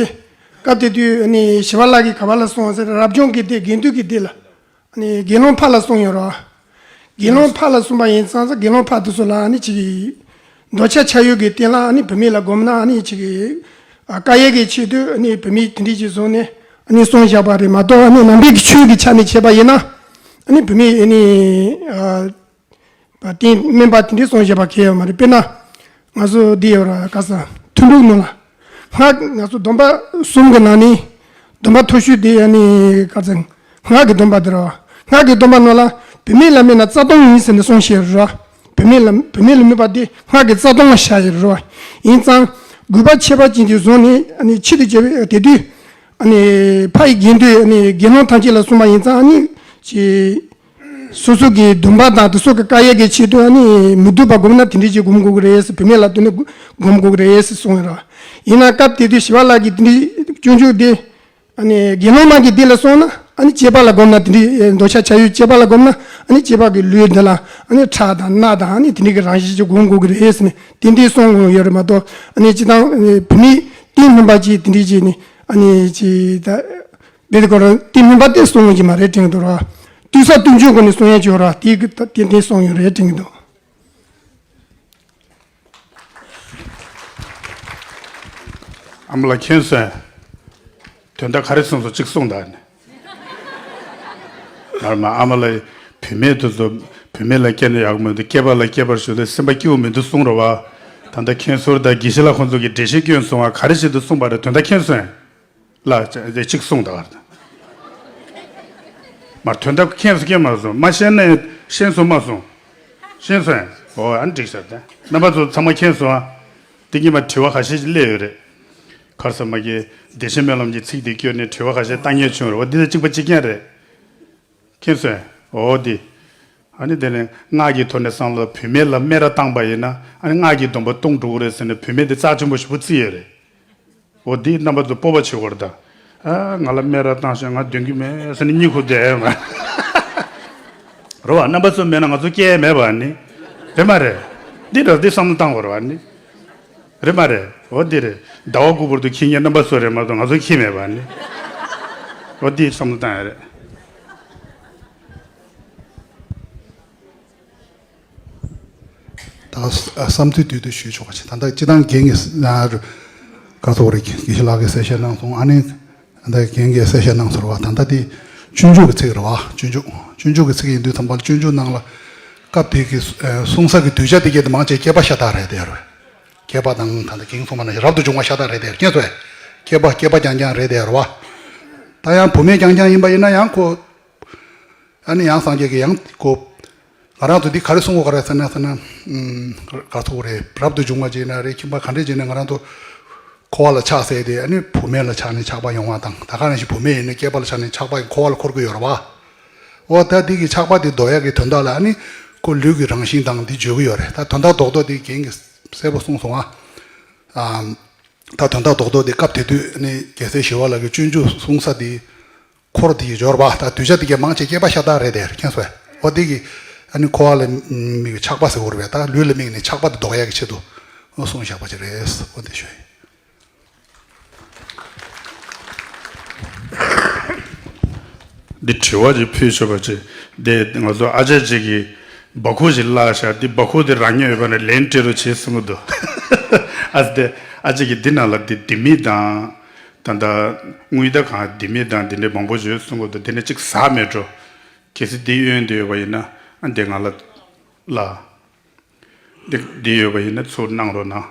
སྐབས་དེ་དུས་ནི་ཞི་བ་ལྷ་གིས་ག་བ་ལ་གསུངས་ཟེར་རབ་བྱུང་གི་སྡེ་དགེ་འདུན་གྱི་སྡེ་ལ་ནི་དགེ་སློང་ཕ་ལ་གསུངས་ཡོད་རེད་བ། དགེ་སློང་ཕ་ལ་གསུངས་པ་ཡིན་ཙང་དགེ་སློང་ཕ་དེ་ཚོ་ལ་ནི་ཅིག་གི་འདོད་ཆགས་ཆགས་ཡོད་ཀྱི་རྟེན་ལ་ཨ་ནི་བུད་མེད་ལ་སྒོམ་ན་ཨ་ནི་ཅིག་གི་ཨ་དཀའ་ཡས་ཀྱི་ཆེད་དུ་ཨ་ནི་བུད་མེད་དེ་འདྲས་ཅིག་བཟུང་ནས་ཨ་ནི་གསུངས་བཞག་པ་རེད་མ་གཏོགས་ཨ་ནི་ནང་པའི་གི་ཆོས་ཀྱི་ཆ་ནས་བྱས་པ་ཡིན་ན་ཨ་ནི་བུད་མེད་ཨ་ནི་ཨ་རྟེན་དམན་པ་དེ་འདྲས་གསུངས་བཞག་པ་གལ་ཡོད་མ་རེད། དཔེར་ན་ང་ཚོ་འདི་ཡོད་ར་ག་ས་ཐུན་དྲུག་ནང་ལ་སྔགས་ང་ཚོ་སྡོམ་པ་གསུམ་གྱི་ནང་ནས་སྡོམ་པ་མཐོ་ཤོས་དེ་ཨ་ནི་ག་ཚ་སྔགས་ཀྱི་སྡོམ་པ་དེ་རེད་བ། སྔགས་ཀྱི་སྡོམ་པ་ནང་ལ་བུད་མེད་ལ་སྨྲས་ན་རྩ་ལྟུང་ཡིན་ཟེར་ནས་གསུངས་བཞག་ར། བུད་མེད་ལ་བུད་མེད་ལ་སྨོད་པ་དེ་སྔགས་ཀྱི་རྩ་ལྟུང་ལ་བཞག་ཡོད་རེད་བ། ཡིན་ཙང་དགོས་པ་ཁྱད་པར་ཅན་དེ་བཟུང་ནས་ཨ་ནི་ཆེད་དུ་བྱས་པའི་དེ་དུས་ཨ་ནི་ཕ་ཡི་དགེ་འདུན་ཨ་ནི་དགེ་སློང་ཐམས་ཅད་ལ་གསུངས་པ་ཡིན་ཙང་ཨ་ནི་ཅི། སོ་སོ་གི་སྡོམ་པ་དང་དེ་ཚོ་གི་བཀག་ཡས་ཀྱི་ཆེད་དུ་ཨ་ནི་མི་སྡུག་པ་སྒོམ་ན་དེ་འདྲས་ཅིག་སྒོམ་དགོས་ཀྱི་རེད་ཟེར། བུད་མེད་ལ་ལྟོས་ནས་སྒོམ་དགོས་ཀྱི་རེད་ཟེར་གསུངས་ཡོད་ར། ཡིན་ན་སྐབས་དེ་དུས་ཞི་བ་ལྷ་གིས་དེ་འདྲས་སྤྱོད་འཇུག་དེ་ཨ་ནི་དགེ་སློང་མ་གི་སྡེ་ལ་སོང་ན་ཨ་ནི་སྐྱེས་པ་ལ་སྒོམ་ན་དེ་འདྲས་འདོད་ཆགས་ཆགས་ཡུལ་སྐྱེས་པ་ལ་སྒོམ་ན་ཨ་ནི་སྐྱེས་པ་གི་ལུས་འདི་ལ་ཨ་ནི་ཁྲག་དང་རྣག་དང་ཨ་ནི་དེ་འདྲས་ཀྱི་རང་བཞིན་ཅིག་སྒོམ་དགོས་ཀྱི་རེད་ཟེར་ནས་དེ་འདྲས་གསུངས་ཡོད་རེད་མ་གཏོགས། ཨ་ནི་སྤྱིར་བཏང་བུད་མེད་གཏན་སྨིན་པ་ཅིག་དེ་འདྲས་ཅིག་ནི་ཨ་ནི་ཅིག་ད། དེ་དེ་སྐོར་གཏན་སྨིན་པ་དེ་གསུང་གི་མ་རེད་དྲན་གྱི་འདུག་ར། བསྟུན་ས་བསྟུན་ཆོས་སྒོ་ནས་གསུང་ཡས་ཅིག་ཡོད་ར། དེ་གི་ད་དེ་དེ་གསུང་ཡོད་རེད་དྲན་གྱི་འདུག་ཨ་མ་ལགས་མཁྱེན་སོང་། དོན་དག་ག་རེ་གསུངས་སོང་གཅིག་གསུངས་དང་ནི། ང་མ་ཨ་མ་ལགས་བུད་མེད་དུ་བཟོ། བུད་མེད་ལ་སྐྱེས་ན་ཡག་མོད་དུ་སྐྱེས་པ་ལ་སྐྱེས་པར་ཞུ་ལས་སེམས་པ་སྐྱིད་པོ་མི་འདུག་གསུངས་རོ་བ། ད་ལྟ་མཁན་ཟུར་དང་དགེ་བཤེས་ལགས་ཁོང་ཚོ་གི་འགྲེལ་བཤད་སྐྱོན་སོང་བ་ག་རེ་བྱེད་དུ་གསུངས་པ་རེད། དོན་དག་མཁྱེན་སོང་། ལ་ཅེ་གཅིག་གསུངས་ད་བར། མར་དོན་དག་མཁྱེན་སོང་མཁྱེན་མ་སོང་མ་ཤེས་ན་ཤེས་སོང་མ་སོང་། ཤེས་སོང་། ཨོ་ཨ་ནི་འགྲིག་ཤག་ད་རྣམ་པ་ཚོ་ཚང་མ་མཁྱེན་སོང་ཨ། དེ་གཉིས་མ་དྲི་བ་ཁ་ཤས་ཅིག་སླེབས་ཡོད་རེད། གར་ས་མ་གི་བདེ་ཆེན་སྨོན་ལམ་གྱི་ཚིག་དེ་བསྐྱོན་ནས་དྲི་བ་ཁ་ཤས་བཏང་ཉེན་བྱུང་རེད་བ། འདི་ལ་གཅིག་པ་གཅིག་རྐྱང་རེད། མཁྱེན་སོང་། འོ་འདི། ཨ་ནི་དེ་ནས་སྔགས་ཀྱི་ཐོག་ནས་བསམ་བློ་བུད་མེད་ལ་སྨད་ར་བཏང་པ་ཡིན་ན་ཨ་ནི་སྔགས་ཀྱི་སྡོམ་པ་སྟོང་འགྲོ་གི་རེད་ཟེར་ནས་བུད་མེད་དེ་རྩ་ཆེན་པོ་ཞེ་པོ་བརྩི་ཡོད་རེད། འོ་འདི་རྣམ་པ་ཚོ་སྤོབས་པ་བྱེད་དགོས་རེད་ད། ཨ་ང་ལ་སྨད་ར་བཏང་ཤག་ང་འདོན་གི་མེད་ཟེར་ནས་གཉིད་ཁུག་བསྡད་ཡོད་མ་རེད་བ། རྣམ་པ་ཚོ་མེད་ན་ང་ཚོ་སྐྱེ་ཡས་མེད་པ་ནི། རེད་མ་རེད། འདི་འདྲ་འདི་བསམ་བློ་བཏང་དགོས་རེད་བ་ནི། རེད་མ་རེད། འོ་འདི་རེད། ཟླ་བ་དགུ་པོར་དུ་ཁྱི་ངན་རྣམ་པ་ཚོ་རེད་མ་གཏོགས་ང་ཚོ་ཁྱི་མེད་པ་ནི། འོ་འདི་བསམ་བློ་བཏང་ཡ་རེད། ད་བསམ་ཚུལ་བསྡུས་བསྡུས་ཞུས་ཆོག་པ་ཞིག་ད་ལྟ་སྤྱི་བཏང་རྒན་གྱི་ག་ཚོད་རེད་ག་ཤི་ལགས་ཀྱིས་གསལ་བཤད་གནང་སོང་། ཨ་ནི་ད་རྒན་གྱིས་གསལ་བཤད་གནང་ཚར་བ་ད་ལྟ་དེ་སྤྱོད་འཇུག་གི་ཚིག་རེད་བ། སྤྱོད་འཇུག་སྤྱོད་འཇུག་གི་ཚིག་ཡིན་དུས་ཙམ་པ་ལ་སྤྱོད་འཇུག་ནང་ལ་སྐབས་དེ་གི་གསུང་ས་གི་གདུལ་བྱ་དེ་གྱད་དེ་མང་ཆེ་སྐྱེས་པ་ཤ་སྟག་རེད་དེ་རེད། སྐྱེས་པ་དང་ད་ལྟ་གིང་གསུངས་པ་ན་རབ་ཏུ་བྱུང་བ་ཤ་སྟག་རེད་དེ་རེད། མཁྱེན་སོང་། སྐྱེས་པ་སྐྱེས་པ་རྐྱང་རྐྱང་རེད་དེ་རེད་བ། ད་ཡང་བུད་མེད་རྐྱང་རྐྱང་ཡིན་པ་ཡིན་ན་ཡང་ཁོ། ཨ་ནི་ཡང་སངས་རྒྱས་ཀྱིས་ཡང་ཁོ། ང་རང་ཚོ་འདི་ག་རེ་གསུང་དགོས་ག་རེ་ཟེར་ན་ཟེར་ན། ཨུམ། ག་ཚོད་རེད་རབ་ཏུ་བྱུང་བ་བྱས་ན་རེད་ཁྱིམ་པ་ག་འདྲས་བྱས་ན་ང་རང་ཚོ། འཁོར་བ་ལ་ཆགས་སྲེད་དེ་ཨ་ནི་བུད་མེད་ལ་ཆགས་ནས་ཆགས་པ་ཡོང་བ་དང་ད་ག་ནང་བཞིན་བུད་མེད་ཡིན་ན་སྐྱེས་པ་ལ་ཆགས་ནས་ཆགས་པ་ཡི་འཁོར་བ་ལ་འཁོར་གྱི་ཡོད་རེད་བ། འོ་ད་འདི་གི་ཆགས་པ་དེ་ཟློག་ཡག་གི་དོན་དག་ལ་ཨ་ནི་ཁོ་ལུས་ཀྱི་རང་བཞིན་དང་འདི་བརྗོད་ཀྱི་ཡོད་རེད། ད་དོན་དག་རྡོག་རྡོག་དེ་རྒན་གྱིས་གསལ་པོ་གསུངས་སོང་ཨ། ཨ། ད་དོན་དག་རྡོག་རྡོག་དེ་སྐབས་དེ་དུས་ཨ་ནི་རྒྱལ་སྲས་ཞི་བ་ལྷ་གི་སྤྱོད་འཇུག་གསུང་ས་དེ། འཁོར་དེ་ཡི་སྦྱོར་བ་ད་གདུལ་བྱ་དེ་གའི་མང་ཆེ་སྐྱེས་པ་ཤ་སྟག་རེད་དེ་མཁྱེན་སོང་། འོ་དེ་གི་ཨ་ནི་འཁོར་བ་ལ་དམིགས་པའི་ཆགས་པ་ཟེར་བ་རེད་པས། ད་ལུས་ལ་དམིགས་ནས་ཆགས་པ་དེ་ཟློག་ཡག་གི་ཆེད་དུ་གསུངས་བཞག་པ་ཅིག་རེད། འོ་དེ་ཞུ་ཡིན། འདི་དྲི་བ་ཅིག་ཕུལ་ཆོག་པ་ཅིག་འདི་ང་ཚོ་ཨ་ཅག་ཅིག་གིས་སྦ་ཁུག་ཅིག་བརླགས་ཤག་འདི་སྦ་ཁུག་དེ་རག་མཁན་ཡོད་པ་ན་ལན་སྤྲད་རོགས་བྱེད་གསུང་གི་འདུག་ཨ་ཙི་དེ་ཨ་ཅག་གིས་འདི་ནང་ལ་འདི་ལྡེ་མིག་དང་། ད་ལྟ་དངུལ་ད་གང་ལྡེ་མིག་དང་འདི་འདྲའི་མང་པོ་ཡོད་གསུང་གི་འདུག་དེ་ནས་གཅིག་ཟ་མེད་འགྲོ། གལ་སྲིད་འདི་གཡོན་དུ་ཡོད་པ་ཡིན་ན་ཨ་འདི་ང་ལ་ལ། འདི་འདི་ཡོད་པ་ཡིན་ན་ཚུར་གནང་རོགས་གནང་།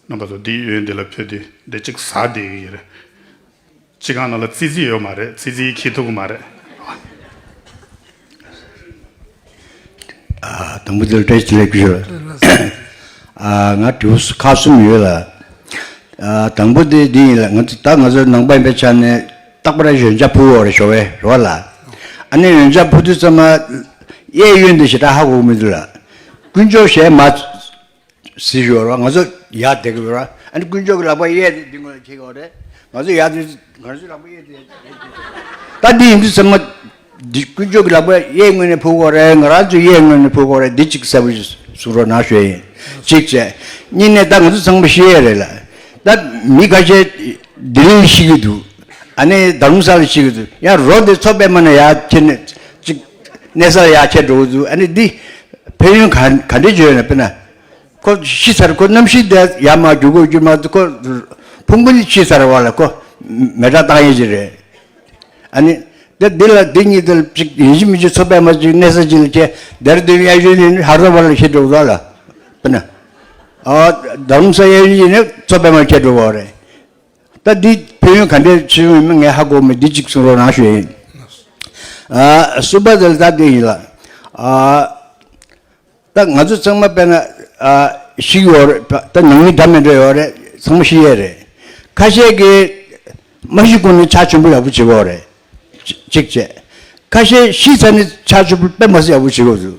རྣམ་པ་ཚོ་འདི་གཡོན་འདི་ལ་ཕུལ་དུས་འདི་གཅིག་ཟ་བསྡད་ཀྱི་ཡོད་རེད། སྤྱི་ཁང་ནང་ལ་ཙི་ཙི་ཡོད་མ་རེད། ཙི་ཙི་འཁྱེར་ཐུབ་ཀྱི་མ་རེད། ཨ། དང་པོ་དེ་ལ་བཀྲ་ཤིས་བདེ་ལེགས་ཞུ། ཨ། ང་དྲི་བ་ཁག་གསུམ་ཡོད་ལ། ཨ། དང་པོ་དེ་འདི་ཡིན་ལ། ང་ཚོ་ད་ང་ཚོ་ནང་པ་ཡིན་པའི་ཆ་ནས་རྟག་པར་ཡོན་ཆབ་ཕུལ་བ་རེད་ཞོ་བས་རོ་ལ། ཨ་ནི་ཡོན་ཆབ་ཕུལ་དུས་ཙམ་པ་གཡས་གཡོན་དེ་ཞེ་དྲག་ཧ་གོ་གི་མི་འདུག་ལ། དཀོན་མཆོག་ཞལ་མ་གཟིགས་ཞོར་བ་ང་ཚོ་ཡར་བསྡད་ཀྱི་ཡོད་ར། ཨ་ནི་དཀོན་མཆོག་གི་ལག་པ་གཡས་དེ་འདི་ངོས་ལ་ཁྱེར་གྱི་ཡོད་རེད། ང་ཚོ་ཡར་དེ་ང་ཚོའི་ལག་པ་གཡས་དེ། ད་འདི་ཡིན་དུས་ཚང་མ་འདི་དཀོན་མཆོག་གི་ལག་པ་གཡས་ངོས་ནས་ཕུལ་དགོས་རེད། ང་རང་ཚོ་གཡས་ངོས་ནས་ཕུལ་དགོས་རེད། འདི་གཅིག་གསལ་པོ་ཞིག་གསུང་རོགས་གནང་ཞུ་ཡ་ཡིན། གཅིག་བྱས། གཉིས་ནས་ད་ང་ཚོ་ཚང་མ་ཤེས་ཡ་རེད་ལ། ད་མི་ཁ་ཤས་ལྡི་ལི་ལ་ཤི་གི་འདུག་ཨ་ནི་རྡ་རམ་ས་ལ་ཤི་གི་འདུག་ཡང་རོ་དེ་མཚོ་པདྨ་ནས་ཡར་ཁྱེར་ནས་གཅིག་གནས་ས་ལ་ཡར་ཁྱེར་འགྲོ་གི་འདུག་ཨ་ནི་འདི་ཕན་ཡོན་ག་ག་འདྲས་བྱོས་ན་དཔེར་ན། ཁོ་ཤི་ཚར། ཁོ་རྣམ་ཤེས་དེ་ཡར་མར་རྒྱུག་དགོས་རྒྱུ་མ་གཏོགས་ཁོ་ཕུང་པོ་ནི་ཤི་ཚར་བ་ལ་ཁོ་མེ་སྲེག་བཏང་ཡས་ཅིག་རེད། ཨ་ནི་དེ་འདི་ལ་འདི་གཉིས་དེ་ལ་གཅིག་ཡིན་གཅིག་མིན་གཅིག་མཚོ་པདྨ་ཅིག་གནས་ས་ཅིག་ལ་ཁྱེར། དེར་འདོན་གཡས་གཡོན་ཡིན་ཧ་རོ་བ་ལ་ཁྱེར་འགྲོ་ག་ལ་དཔེར་ན། ཨ། རྡ་རམ་ས་གཡས་གཡོན་ཡིན་ན་མཚོ་པདྨ་ཁྱེར་འགྲོ་ག་རེད། ད་འདི་ཕན་ཡོན་ག་འདྲས་བྱུང་ཡོད་མེད་ངས་ཧ་གོ་མེད། འདི་གཅིག་གསུང་རོགས་གནང་ཞུ་ཡིན། ཨ། གསུམ་པ་དེ་ལ་ད་འདི་ཡིན་ལ། ཨ། ད་ང་ཚོ་ཚང་མ་དཔེར་ན་ཨ་ཤི་ཡོད་རེད། ད་ནང་མི་འདྲ་མི་འདྲ་ཡོད་རེད། ཚང་མ་ཤི་ཡས་རེད། ཁ་ཤས་ཀྱིས་མ་ཤི་གོང་ནས་ཕྱག་མཆོད་འབུལ་ཡག་པོ་བྱེད་ཀྱི་ཡོད་རེད། གཅིག་བྱས། ཁ་ཤས་ཤི་ཚར་ནས་ཕྱག་མཆོད་འབུལ་དཔེ་མ་སྲིད་ཡག་པོ་བྱེད་ཀྱི་ཡོད་འདུག་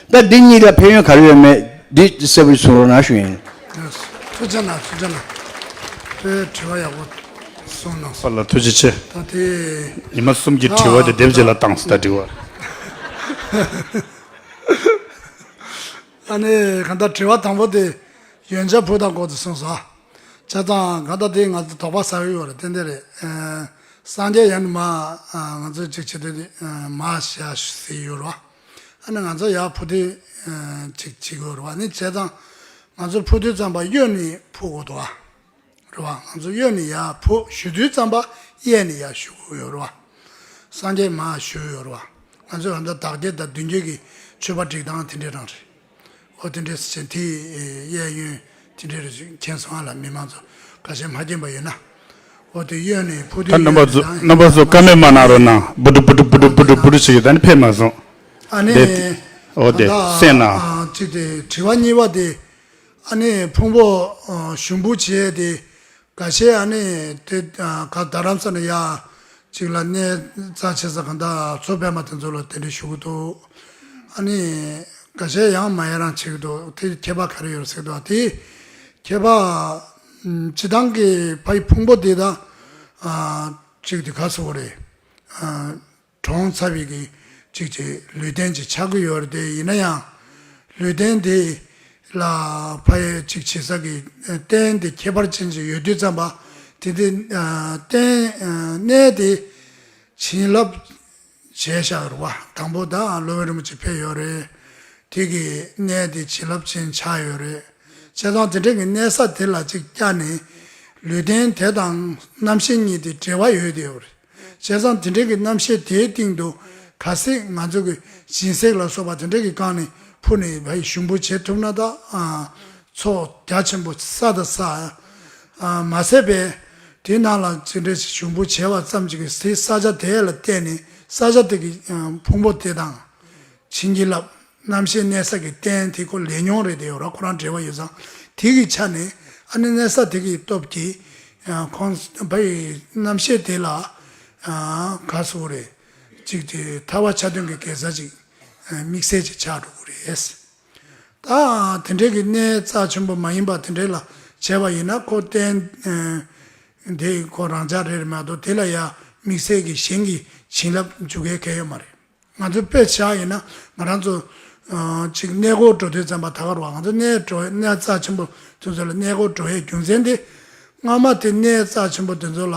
ད་འདི་གཉིས་ལ་ཕན་ཡོན་ག་རེ་ཡོད་མེད་འདི་གསལ་པོ་གསུང་རོགས་གནང་ཞུ་ཡིན། ཐུགས་རྗེ་གནང་། ཐུགས་རྗེ་གནང་། དེ་དྲི་བ་ཡག་པོ་གསུངས་གནང་སོང་། ལགས་ཐུགས་རྗེ་ཆེ། ད་དེ་ཉི་མ་གསུམ་གྱི་དྲི་བ་དེ་ད་དེབ་ཅིག་ལ་བཏང་སོང་། ད་དྲི་བ། ཨ་ནི་གང་ལྟར་དྲི་བ་དང་པོ་དེ་ཡོན་ཆབ་ཕུལ་སྟངས་སྐོར་དུ་གསུངས་སོང་། བྱས་ཙང་གང་ལྟར་དེ་ང་ཚོ་དོགས་པ་ཟ་གི་ཡོད་རེད། ཏན་ཏན་རེད། ཨ་སངས་རྒྱས་ཡང་ནི་མ་ང་ཚོས་ཅིག་བྱེད་དུས་དེ་མ་བྱ་ཟེར་ཡོད་རེད་བ། ཨ་ནི་ང་ཚོ་ཡར་ཕུལ་དུས་ཅིག་བྱེད་དགོས་རེད་བ། ཨ་ནི་བྱས་ཙང་ང་ཚོ་ཕུལ་དུས་ཙམ་པ་གཡོན་ནས་ཕུལ་དགོས་འདུག་བ། རེད་བ། ང་ཚོ་གཡོན་ནས་ཡར་ཕུལ་ཞུ་དུས་ཙམ་པ་གཡས་ནས་ཡར་ཞུ་དགོས་ཡོད་རེད་བ། སངས་རྒྱས་མར་ཞུ་ཡོད་རེད་བ། ང་ཚོ་ཡང་ད་བདག་བསྐྱེད་དང་མདུན་བསྐྱེད་ཀྱི་མཆོད་པ་སྒྲིག་སྟངས་དེ་འདྲའི་རང་རེད། འོ་དེ་འདྲའི་ཟེར་བྱས་དེ་གཡས་གཡོན་དེ་འདྲའི་རེ་ཞིག་མཁྱེན་སོང་ཨ། ལ་མི་མང་ཚོ་ཁ་ཤས་མ་མཁྱེན་པ་ཡོད་ན། འོ་དེ་གཡོན་ནས་ཕུལ་ད་དུས་རྣམ་པ་ཚོ་རྣམ་པ་ཚོ་ཀ་མེད་མ་གནང་རོགས་གནང་། བུ་ཌུ་བུ་ཌུ་བུ་ཌུ་བུ་ཌུ་བུ་ཌུ་བྱེད་ཀྱི་ད་ནི་ཕེབས་མ་སོང་། ཨ་ནི་དེ་འོ་དེ་ད་སེམས་ན། ཨ་གཅིག་དེ་དྲི་བ་གཉིས་པ་དེ། ཨ་ནི་ཕུང་པོ་ཨ་ཞུགས་འབུལ་བྱས་ཏེ། འགའ་ཤས་ཨ་ནི་དེ་ཨ་ག་རྡ་རམ་ས་ནས་ཡར་ཅིག་ལ་གནས་རྩ་ཆེ་ས་གང་ལྟར་མཚོ་པདྨ་དེ་ཚོ་ལ་དེ་འདྲ་ཞུ་གི་འདུག་ཨ་ནི་འགའ་ཤས་ཡང་མ་ཡར་རང་བྱེད་ཀྱི་འདུག་དེ་ཁྱད་པར་ག་རེ་ཡོད་ཟེར་འདུག་དེ་ཁྱད་པར་ཨམ་སྤྱིར་བཏང་གི་ཕ་ཡི་ཕུང་པོ་དེ་དང་ཨ་ཅིག་དེ་ག་ཟེར་དགོས་རེད། ཨ་གྲོངས་ཚར་བའི་གི་ཅིག་ཅིག་ལུས་རྟེན་ཅིག་ཆགས་ཀྱི་ཡོད་རེད་དེ། ཡིན་ན་ཡང་ལུས་རྟེན་དེ་ལ་ཕ་ཡི་ཅིག་བྱེད་ས་གི་རྟེན་དེ་ཁྱད་པར་ཅན་ཅིག་ཡོད་དུས་ཙམ་པ་དེ་དེ་ཨ་རྟེན་ཨ་གནས་དེ་བྱིན་རླབས་བྱས་བཞག་རེད་བ། དང་པོ་ད་སློབ་དཔོན་རིན་པོ་ཆེ་ཕེབས་ཡོད་རེད། དེ་གི་གནས་དེ་བྱིན་རླབས་ཅན་ཆགས་ཡོད་རེད། བྱས་ཙང་དེ་འདྲ་གི་གནས་ས་དེ་ལ་ཅིག་བསྐྱལ་ནས་ལུས་རྟེན་དེ་དང་རྣམ་ཤེས་གཉིས་དེ་འབྲེལ་བ་ཡོད་དེ་ཡོད་རེད། བྱས་ཙང་དེ་འདྲའི་གི་རྣམ་ཤེས་དེའི་སྟེང་དུ་གལ་སྲིད་ང་ཚོ་གི་སྦྱིན་སྲེག་ལ་སོགས་པ་དེ་འདྲའི་གི་བཀང་ནས་ཕུལ་ནས་ཕ་ཡི་ཞུགས་འབུལ་བྱེད་ཐུབ་ན་ད་ཨ་ཚོགས་རྒྱ་ཆེན་པོ་བསགས་དང་བསགས། ཨ་མ་ཟད་པས་དེའི་ནང་ལ་དེ་འདྲའི་ཞུགས་འབུལ་བྱས་པ་ཙམ་གྱིས་དེའི་ས་ཆ་དེ་ལ་བརྟེན་ནས་ས་ཆ་དེ་གི་ཨ་ཕུང་པོ་དེ་དང་བྱིན་གྱིས་བརླབས། རྣམ་ཤེས་གནས་ས་གི་རྟེན་དེ་ཁོ་ལས་མྱོང་རེད་དེ་ཡོད་ར། ཁོ་རང་འབྲེལ་བ་ཡོད་ཙང་དེ་གི་ཆ་ནས་ཨ་ནི་གནས་ས་དེ་གི་སྟོབས་ཀྱིས་ཨ་ཁོང་ཕ་ཡི་རྣམ་ཤེས་དེ་ལ་ཨ་ག་ཟེར་དགོས་རེད། ཅིག་དེ་ཐར་པ་ཆ་མཐུན་གྱི་དགེ་རྩ་ཅིག་ཨ་དམིགས་བསལ་ཅིག་ཆགས་འགྲོ་གི་རེད། ད་དེ་འདྲའི་གི་གནས་རྩ་ཆེན་པོ་མ་ཡིན་པ་དེ་འདྲའི་ལ་བྱས་པ་ཡིན་ན་ཁོ་རྟེན་ཨ་དེ་ཁོ་རང་ཅག་རེད་མ་གཏོགས་དེ་ལ་ཡ་དམིགས་བསལ་གྱི་གཞན་གྱི་བྱིན་རླབས་འཇུག་མཁན་གང་ཡང་ཡོད་མ་རེད། ང་ཚོ་དཔེ་བཞག་ཡིན་ན་ང་རང་ཚོ་ཨ་ཅིག་གནས་སྐོར་འགྲོ་དུས་ཙམ་པ་ད་ག་རེད་བ། ང་ཚོ་གནས་འགྲོ་གནས་རྩ་ཆེན་པོ་དེ་ཚོ་ལ་གནས་སྐོར་འགྲོ་ཡའི་རྒྱུ་མཚན་དེ། སྔ་མ་དེ་གནས་རྩ་ཆེན་པོ་དེ་ཚོ་ལ་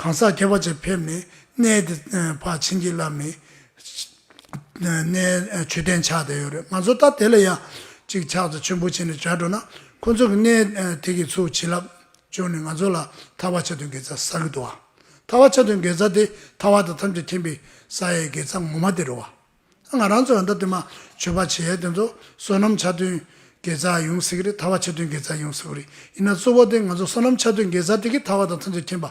གང་ཟག་ཁྱད་པར་ཅན་ཕེབས་ནས་གནས་དེ་ཨ་ཕར་བྱིན་གྱིས་བརླབས་ནས་གནས་མཆོད་རྟེན་ཆགས་བསྡད་ཡོད་རེད། ང་ཚོ་ད་དེ་ལ་ཡང་ཅིག་ཕྱག་འཚལ་མཆོད་འབུལ་བྱས་ནས་བྱ་འགྲོ་ན་ཁོ་ཚོ་གི་གནས་ཨ་དེ་གི་ཚུར་བྱིན་རླབས་བྱུང་ནས་ང་ཚོ་ལ་ཐར་པ་ཆ་མཐུན་དགེ་རྩ་བསགས་ཀྱི་འདུག་བ། ཐར་པ་ཆ་མཐུན་དགེ་རྩ་དེ་ཐར་པ་དང་ཐམས་ཅད་མཁྱེན་པའི་ས་ཡི་དགེ་རྩ་ངོ་མ་དེ་རེད་བ། ང་རང་ཚོ་ཡང་ད་དེ་མ་མཆོད་པ་བྱེད་ཡས་དེ་ཚོ་བསོད་ནམས་ཆ་མཐུན་དགེ་རྩ་ཡོང་སྲིད་ཀྱི་རེད། ཐར་པ་ཆ་མཐུན་དགེ་རྩ་ཡོང་སྲིད་ཀྱི་རེད། ཡིན་ན་གཙོ་བོ་དེ་ང་ཚོ་བསོད་ནམས་ཆ་མཐུན་དགེ་རྩ་དེ་གིས་ཐར་པ་དང་ཐམས་ཅད་མཁྱེན་པ་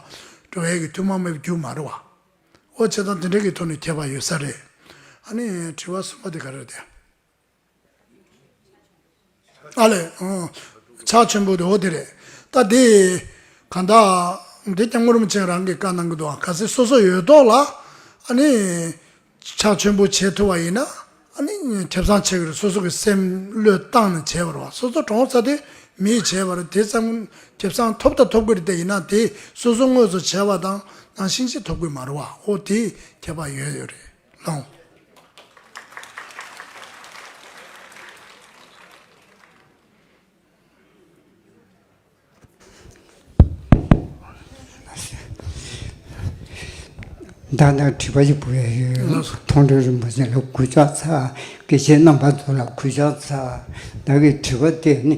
འགྲོ་ཡས་ཀྱི་ཐུན་མོང་མེད་པའི་རྒྱུ་མ་རེད་བ། འོ་བྱས་ཙང་དེ་འདྲ་གི་ཐོག་ནས་ཁྱད་པར་ཡོད་ས་རེད། ཨ་ནི་དྲི་བ་གསུམ་པ་དེ་ག་རེ་རེད་དེ། ཨ་ལས། ཨོ། ཕྱག་ཆེན་པོ་དེ་འོ་དེ་རེད། ད་དེ་གང་ལྟར་འདི་སྐྱབས་མགོན་རིན་པོ་ཆེ་རང་གིས་བཀའ་གནང་གི་འདུག་གལ་སྲིད་སོ་སོ་ཡོད་ཐོག་ལ་ཨ་ནི་ཕྱག་ཆེན་པོ་བྱེད་ཐུབ་པ་ཡིན་ན་ཨ་ནི་ཁེ་བཟང་ཆེ་གི་རེད། སོ་སོ་གི་སེམས་བློས་བཏང་ནས་བྱས་པ་རེད་བ། སོ་སོ་གྲོངས་ཚར་དུས་མིས་བྱས་པ་རེད། དེ་ཙམ་ཁེ་བཟང་ཐོབ་ད་ཐོབ་གི་རེད། དེ་ཡིན་ན་དེ་སོ་སོ་དངོས་སུ་བྱས་པ་དང་ནང་བཞིན་ཅིག་ཐོབ་གི་མ་རེད་བ། འོ་དེ་ཁྱད་པར་ཡོད་ཡོད་རེད། ལགས། ད་ནང་དྲི་བ་ཞིག་འབུལ་ཡ་ཡོད། ལགས་སོ། མཐོང་གྲོལ་རིན་པོ་ཆེ་ལ་གུས་ཕྱག་འཚལ། དགེ་བཤེས་རྣམ་པ་ཚོ་ལ་གུས་ཕྱག་འཚལ། བདག་གི་དྲི་བ་དེ་ནི།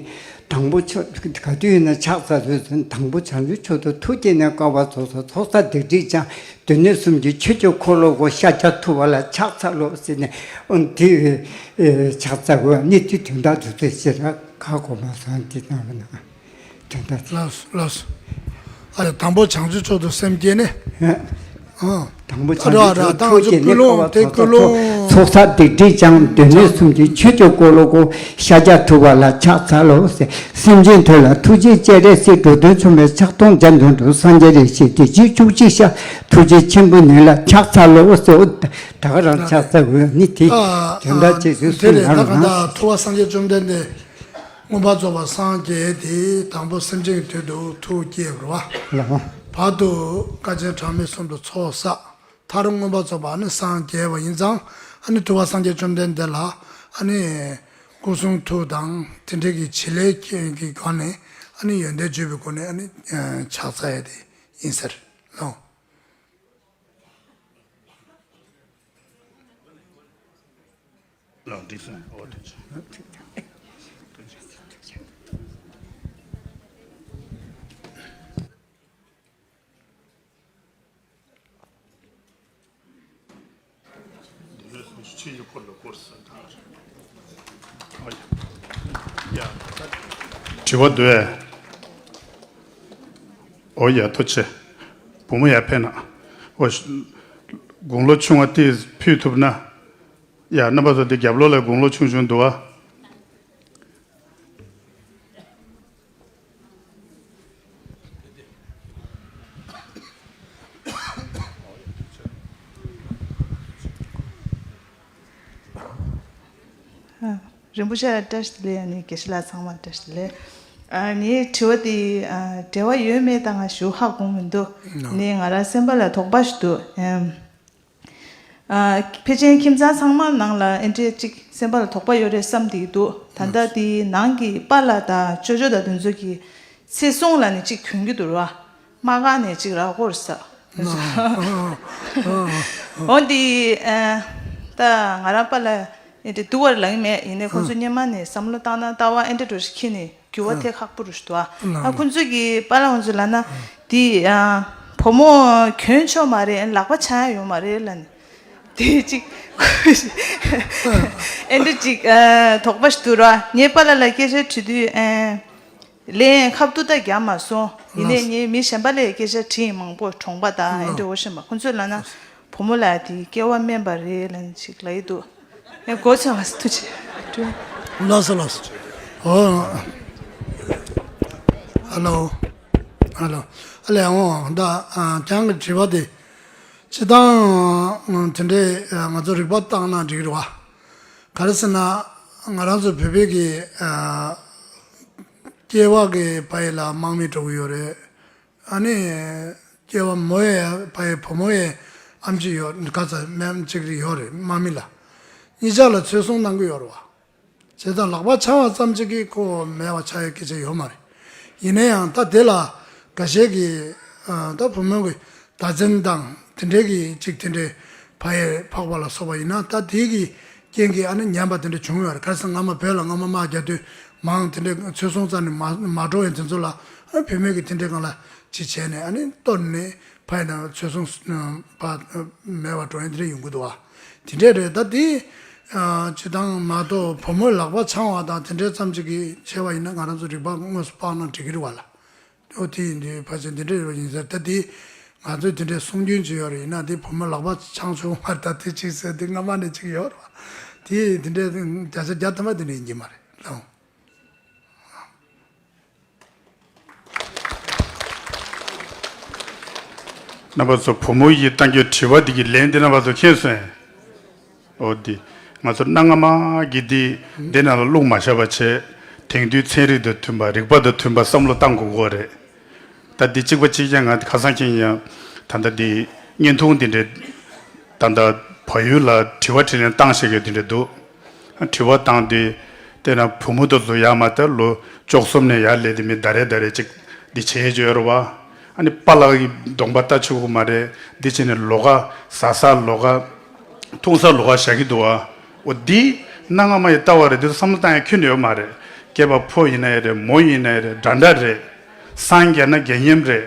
དང་པོ་ཕྱོགས་ག་དུས་ཡིན་ན་ཕྱག་འཚལ་ལོས་ཟིན། དང་པོ་བྱང་ཆུབ་མཆོག་ཏུ་ཐུགས་བསྐྱེད་ནས་བསྐལ་པ་རྫོགས་སོ། ཚོགས་བསགས་སྡིག་སྒྲིབ་སྦྱངས། སྡེ་སྣོད་གསུམ་གྱི་ཆོས་སྤྱོད་འཁོར་ལོ་བསྐོར། ཤཱཀྱ་ཐུབ་པ་ལ་ཕྱག་འཚལ་ལོ་ཟེར་ནས། འོ་དེ་ཕྱག་འཚལ་དགོས་ནི་དེ་དོན་དག་འདུག་ཚེ་ཕྱིར་ཁ་གོ་མ་སོང་། དེ་ནང་ལ་ན་དོན་དག་ལགས་སོ། ལགས་སོ། ཨ་རེ། དང་པོ་བྱང་ཆུབ་མཆོག་ཏུ་སེམས་བསྐྱེད་ནས། ཨ། དང་པོ་བྱང་ཆུབ་མཆོག་ཏུ་ཐུགས་བསྐྱེད་ནས་བསྐལ་པ་རྫོགས་སོ། ཚོགས་ ཚོགས་བསགས་སྡིག་སྒྲིབ་སྦྱངས། སྡེ་སྣོད་གསུམ་གྱི་ཆོས་ཀྱི་འཁོར་ལོ་བསྐོར། ཤཱཀྱ་ཐུབ་པ་ལ་ཕྱག་འཚལ་ལོ་ཟེར། སེམས་ཅན་ཐོས་ལ་ཐུགས་རྗེ་སྤྱན་རས་གཟིགས། འགྲོ་དོན་མཚུངས་མེད་ཕྱག་སྟོང་རྒྱ་མཚོ་འགྲོ། སངས་རྒྱས་རིན་ཆེན་བདེ་བྱེད་བཅུ་གཅིག་ཞབས། ཐུགས་རྗེ་ཆེན་པོ་ཉིད་ལ་ཕྱག་འཚལ་ལོ་ཟེར། ད་ག་རང་ཕྱག་འཚལ་དགོས་ནི་དེ་ཨ། དོན་དག་ཅིག་རེད། དེ་སུ་རེད། ད་ཡང་ག་ན་ད་ཐུབ་པ་སངས་རྒྱས་བཅོམ་ལྡན་འདས་མངོན་པར་རྫོགས་པར་སངས་རྒྱས་ཏེ་དང་པོ་སེམས་ཅན་གྱི་དོན་དུ་ཐུགས་བསྐྱེད་པ་རེད་བ། ལགས། བར་དུ་དཀའ་ཆེན་གྲངས་མེད་གསུམ་དུ་ཚོགས་བསགས། མཐར་མངོན་པར་རྫོགས་པ་ནི་སངས་རྒྱས་པ་ཡིན་ཙང་། ཨ་ནི་ཐུབ་པ་སངས་རྒྱས་བཅོམ་ལྡན་འདས་ལ་ཨ་ནི་སྐུ་གསུང་ཐུགས་དང་དེ་འདྲའི་གི་བྱེད་ལས་ཀྱི་སྒོ་ནས་ཨ་ནི་ཡོན་ཏན་བརྗོད་པའི་སྒོ་ནས་ཨ་ནི་ཕྱག་འཚལ་ཡ་དེ་ཡིན་ཟེར་ལོ། ལགས་འགྲིག་སོང་། ཨོ་ཐུགས་རྗེ་ཆེ། དྲི་བ་འདུག་ཨེ། ཨོ་ཡ་ཐུགས་རྗེ་ཆེ། བུ་མོ་ཡར་ཕེབས་ན། ཨོ། དགུང་ལོ་ཆུང་བ་དེས་ཕུལ་ཐུབ་ན། ཡ། རྣམ་པ་ཚོ་དེ་རྒྱབ་ལོགས་ལ་དགུང་ལོ་ཆུང་ཆུང་འདུག་ཨ། རིན་པོ་ཆེ་ལ་བཀྲ་ཤིས་བདེ་ལེགས། ཨ་ནི་དགེ་བཤེས་ལགས་ཚང་མ་བཀྲ་ཤིས་བདེ་ལེགས། ཨ་ངའི་དྲི་བ་དེ་ཨ་འབྲེལ་བ་ཡོད་མེད་དང་ང་ཞུ་ཧ་གོ་མི་འདུག་ནི་ང་རང་སེམས་པ་ལ་དོགས་པ་ཞིག་འདུག་ཨ་ཕལ་ཆེར་ཁྱིམ་ཚང་ཚང་མ་ནང་ལ་ཨེ་འདྲས་ཅིག་སེམས་པ་ལ་དོགས་པ་ཡོད་རེད་བསམ་བསྡད་ཀྱི་འདུག་ད་ལྟ་དེའི་ནང་གི་པཱ་ལགས་དང་ཅོ་ཅོ་དང་དེ་ཚོ་གི་ཚེ་སྲུང་ལ་ནི་ཅིག་གྱོན་གྱི་འདུག་ར། དམག་སྒར་ནས་ཅིག་ར་སྐོར་ས། འོ་འདི་ཨ་ད་ང་རང་པཱ་ལགས་ཨེ་འདྲས་སྡུག་པ་ལངས་མེད། ཡིན་ནའི་ཁོང་ཚོ་སྔོན་མ་ནས་བསམ་བློ་བཏང་ན་ལྟ་བ་ཨེ་འདྲས་འགྲོ་ཞིག་ཁྱེར་ནས། འགྱུར་བ་ཐེབས་ཁག་པོ་རུ་ཞིག་འདུག་ཨ། ཨ་ཁོང་ཚོས་ཀྱི་པཱ་ལགས་ཁོང་ཚོས་ལབ་ན་འདི་ཨ་བུ་མོ་གྱོན་ཆོག་མ་རེད། ལག་པ་འཆང་ཡ་ཡོད་མ་རེད་ལབ་ནས། དེ་ཅིག་ཨེ་འདྲ་ཅིག་ཨ་དོགས་པ་ཞིག་འདུག་ར། ངས་པཱ་ལགས་ལ་སྐད་ཆ་དྲིས་དུས་ཨ་ལན་ཁ་ཐུག་ད་རྒྱག་མ་སོང་། ཡིན་ནའི་ངས་མི་གཞན་པ་ལ་སྐད་ཆ་དྲིས་མང་པོ་གྲོང་པ་དང་ཨེ་འདྲ་འོ་ཤེས་མ། ཁོང་ཚོས་ལབ་ན་བུ་མོ་ལ་དེ་སྐྱེ་བ་དམན་པ་རེད་ལབ་ནས་ཅིག་ལབ་ཡི་འདུག་ཨེ་གོ་ཆ་ང་སི་ཐུ་ཆེ། ལགས་སོ་ལགས་སོ། ཨོ། ཧ་ལོ། ཧ་ལོ། ཨ་ལས་འོང་ད། ཨ་ཁྱེད་རང་གི་དྲི་བ་དེ། སྤྱིར་བཏང་དེ་འདྲའི་ང་ཚོ་རིག་པ་བཏང་ན་འགྲིག་རེད་བ། ག་རེ་ཟེར་ན། ང་རང་ཚོ་བོད་པའི་གི་ཨ་སྐྱེ་བ་གི་ཕ་ཡུལ་ལ་དམག་མི་འགྲོ་གི་ཡོད་རེད། ཨ་ནི་སྐྱེ་བ་མོ་ཡི་ཕ་ཡུལ་བུ་མོ་ཡི་ཨམ་ཆི་ཡོད་ག་ཚ་མེམ་གཅིག་རེ་ཡོད་རེད་དམག་མི་ལ། གཉིས་ཆ་ལ་འཚོ་སྲུང་གནང་གི་ཡོད་རེད་བ། བྱས་ཙང་ལག་པ་འཆང་བ་ཙམ་གཅིག་གིས་ཁོ་མེད་པ་ཆགས་ཡ་སྐད་ཆ་ཡོད་མ་རེད། ཡིན་ན་ཡང་ད་དེ་ལ་འགའ་ཤས་ཀྱིས་ཨ་ད་བུ་མོ་གི་བདག་འཛིན་དང་དེ་འདྲའི་གི་གཅིག་དེ་འདྲའི་ཕ་ཡུལ་འཕགས་པ་ལ་སོགས་པ་ཡིན་ན་ད་དེའི་གི་རྐྱེན་གྱིས་ཨ་ནི་ཉམས་པ་དེ་འདྲ་བྱུང་ཡོད་རེད། ག་རེ་ཟེར་སྔ་མ་བོད་ལ་སྔ་མ་དམག་རྒྱག་དུས་མང་དེ་འདྲའི་འཚོ་སྲུང་རྩ་ནས་མ་མ་འགྲོ་ཡ་དེ་ཚོ་ལ་ཨ་བུད་མེད་ཀྱི་དེ་འདྲའི་སྒང་ལ་ཅིག་བྱས་ནས་ཨ་ནི་གཏོར་ནས་ཕ་ཡུལ་ནང་འཚོ་སྲུང་པ་མེད་པ་འགྲོ་ཡ་དེ་འདྲ་ཡོང་གི་འདུག་བ། དེ་འདྲ་རེད། ད་དེ་ཨ་སྤྱིར་བཏང་མ་གཏོགས་བུ་མོའི་ལག་པ་འཆང་བ་དང་དེ་འདྲའི་ཙམ་ཅིག་གིས་བྱས་པ་ཡིན་ན་ང་རང་ཚོ་རིག་པ་དངོས་སུ་དཔག་ན་འགྲིག་གི་རེད་བ་ལ། ཨོ་དེ་ཡིན་དུས་ཕལ་ཆེར་འདི་འདྲ་རེད་བ་ཡིན་ཟེར། ད་དེ་ང་ཚོས་དེ་འདྲའི་གསུང་རྒྱུན་ཅིག་ཡོད་རེད། ཡིན་ན་དེ་བུ་མོའི་ལག་པ་འཆང་བྱུང་བ་ད་དེ་ཅིག་ཟེར་དེ་སྔ་མ་ནས་ཅིག་ཡོད་རེད་བ། དེ་དེ་འདྲའི་བརྒྱ་ཆ་བརྒྱ་ཐམ་པ་དེ་འདྲ་ཡིན་གྱི་མ་རེད་ལགས། རྣམ་པ་ཚོ་བུ་མོ་ཡིས་བཏང་རྒྱུའི་དྲི་བ་འདི་གི་ལན་འདི་རྣམ་པ་ཚོ་མཁྱེན་སོང་ངས། འོ་འདི་ང་ཚོ་གནའ་སྔ་མ་གི་འདི་འདི་ནང་ལ་བླུགས་མ་བཞག་པ་བྱས། དེང་དུས་ཚན་རིག་དང་མཐུན་པ་རིག་པ་དང་མཐུན་པ་བསམ་བློ་བཏང་དགོས་ཀྱི་རེད། ད་འདི་གཅིག་པ་གཅིག་རྐྱང་ང་ཁ་སང་ཁྱེད་ཡང་ད་ལྟ་འདི་བརྙན་ཐུང་འདི་འདྲའི་ད་ལྟ་བལ་ཡུལ་ལ་དྲི་བ་དྲིས་ལན་བཏང་བྱེད་མཁན་འདི་འདྲ་འདུག་དྲི་བ་བཏང་དུས་དེ་ན་བུ་མོ་དེ་ཚོ་ཡར་མར་ད་ལོ་བཅུ་གསུམ་ནས་ཡར་སླེབས་དེ་མི་ཟླ་རེ་ཟླ་རེ་གཅིག་འདི་བྱེད་ཀྱི་ཡོད་རེད་བ། ཨ་ནི་པཱ་ལགས་ཀྱི་གདོང་པ་ལྟ་ཆོག་གི་མ་རེད། འདི་བྱས་ནས་ལོགས་ཀ་ཟ་ས་ལོགས་ཀ་འཐུང་ས་ལོགས་ཀ་བཞག་གི་འདུག་བ། འོ་འདི་གནའ་སྔ་མ་ཡི་ལྟ་བ་རེད། འདི་ཚོ་བསམ་བློ་བཏང་ཡ་ཁྱོན་ནས་ཡོད་མ་རེད། སྐྱེས་པ་ཕོ་ཡིན་ན་ཡང་རེད། མོ་ཡིན་ན་ཡང་རེད། འདྲ་འདྲ་རེད། སངས་རྒྱས་ན་དགེ་བསྙེན་རེད།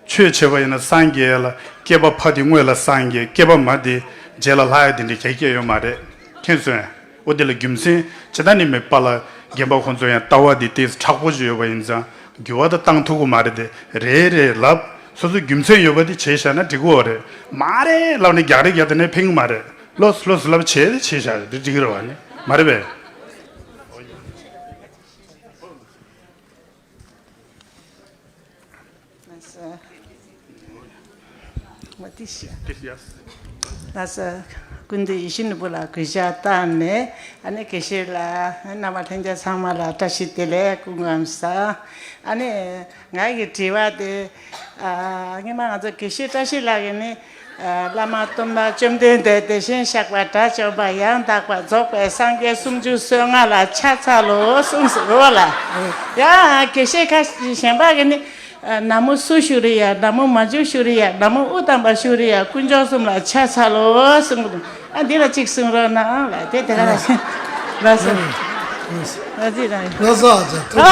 ཆོས་བྱེད་པ་ཡིན་ན་སངས་རྒྱས་ལ་སྐྱེས་པ་ཕ་དེ་སྔོན་ལ་སངས་རྒྱས། སྐྱེས་པ་མ་དེ་རྗེས་ལ་ལྷག་ཡ་དེ་འདྲ་གལ་ཆེ་ཡོད་མ་རེད། མཁྱེན་སོང་ངས། འོ་དེ་ལ་རྒྱུ་མཚན་ཇི་ལྟར་ནི་མེད་པ་ལ་རྒན་པ་ཁོང་ཚོ་ཡང་ལྟ་བ་དེ་ཏོག་ཙམ་མཁྲེགས་པོ་ཞིག་ཡོད་པ་ཡིན་ཙང་འགྱུར་བ་དེ་བཏང་ཐུབ་ཀྱི་མ་རེད་དེ། རེད་རེད་ལབ། སོ་སོའི་རྒྱུ་མཚན་ཡོད་པ་དེ་བྱས་བཞག་ན་འགྲིག་གི་ཡོད་རེད། མ་རེད་ལབ་ནས་རྒྱག་རེས་རྒྱག་དེ་ནས་ཕན་གྱི་མ་རེད། ལོས་ལོས་ལབ་བྱས་ཏེ་བྱས་བཞག་དེ་འགྲིག་གི་རེད་བ་ནི་མ་རེད་པས། ལགས་སོ། ལགས་སོ། ཀུན་འདུས་ཡིད་བཞིན་ནོར་བུ་ལ་གུས་ཕྱག་བཏབ་ནས་ཨ་ནི་དགེ་བཤེས་ལགས་རྣམ་པ་ལྷན་རྒྱས་ཚང་མ་ལ་བཀྲ་ཤིས་བདེ་ལེགས་སྐུ་ཁམས་བཟང་། ཨ་ནི་ང་གི་དྲི་བ་དེ་ཨ་སྔོན་མ་ང་ཚོ་དགེ་བཤེས་བཀྲ་ཤིས་ལགས་ཀྱིས་ནི་ཨ་བླ་མ་སྟོང་པ་བཅོམ་ལྡན་འདས་དེ་བཞིན་གཤེགས་པ་དགྲ་བཅོམ་པ་ཡང་དག་པར་རྫོགས་པའི་སངས་རྒྱས་སུམ་ཅུ་སོ་ལྔ་ལ་ཕྱག་འཚལ་ལོ་གསུངས་སོ་ལ། ཡང་དགེ་བཤེས་ཁ་གཞན་པ་གིས་ནི། ན་མོ་སུ་ཞུ་རེ་ཡ། ན་མོ་མ་འཇུ་ཞུ་རེ་ཡ། ན་མོ་དབུ་དམ་པ་ཞུ་རེ་ཡ། དཀོན་མཆོག་གསུམ་ལ་ཕྱག་འཚལ་ལོ་གསུངས་འདུག་ཨ་འདི་ལ་གཅིག་གསུང་རོགས་གནང་ལ་དེ་དེ་ག་ལ་ཤེས། ལགས་སོ། ལགས་སོ། ལགས་སོ་ཨ་ཅག་ཐུགས་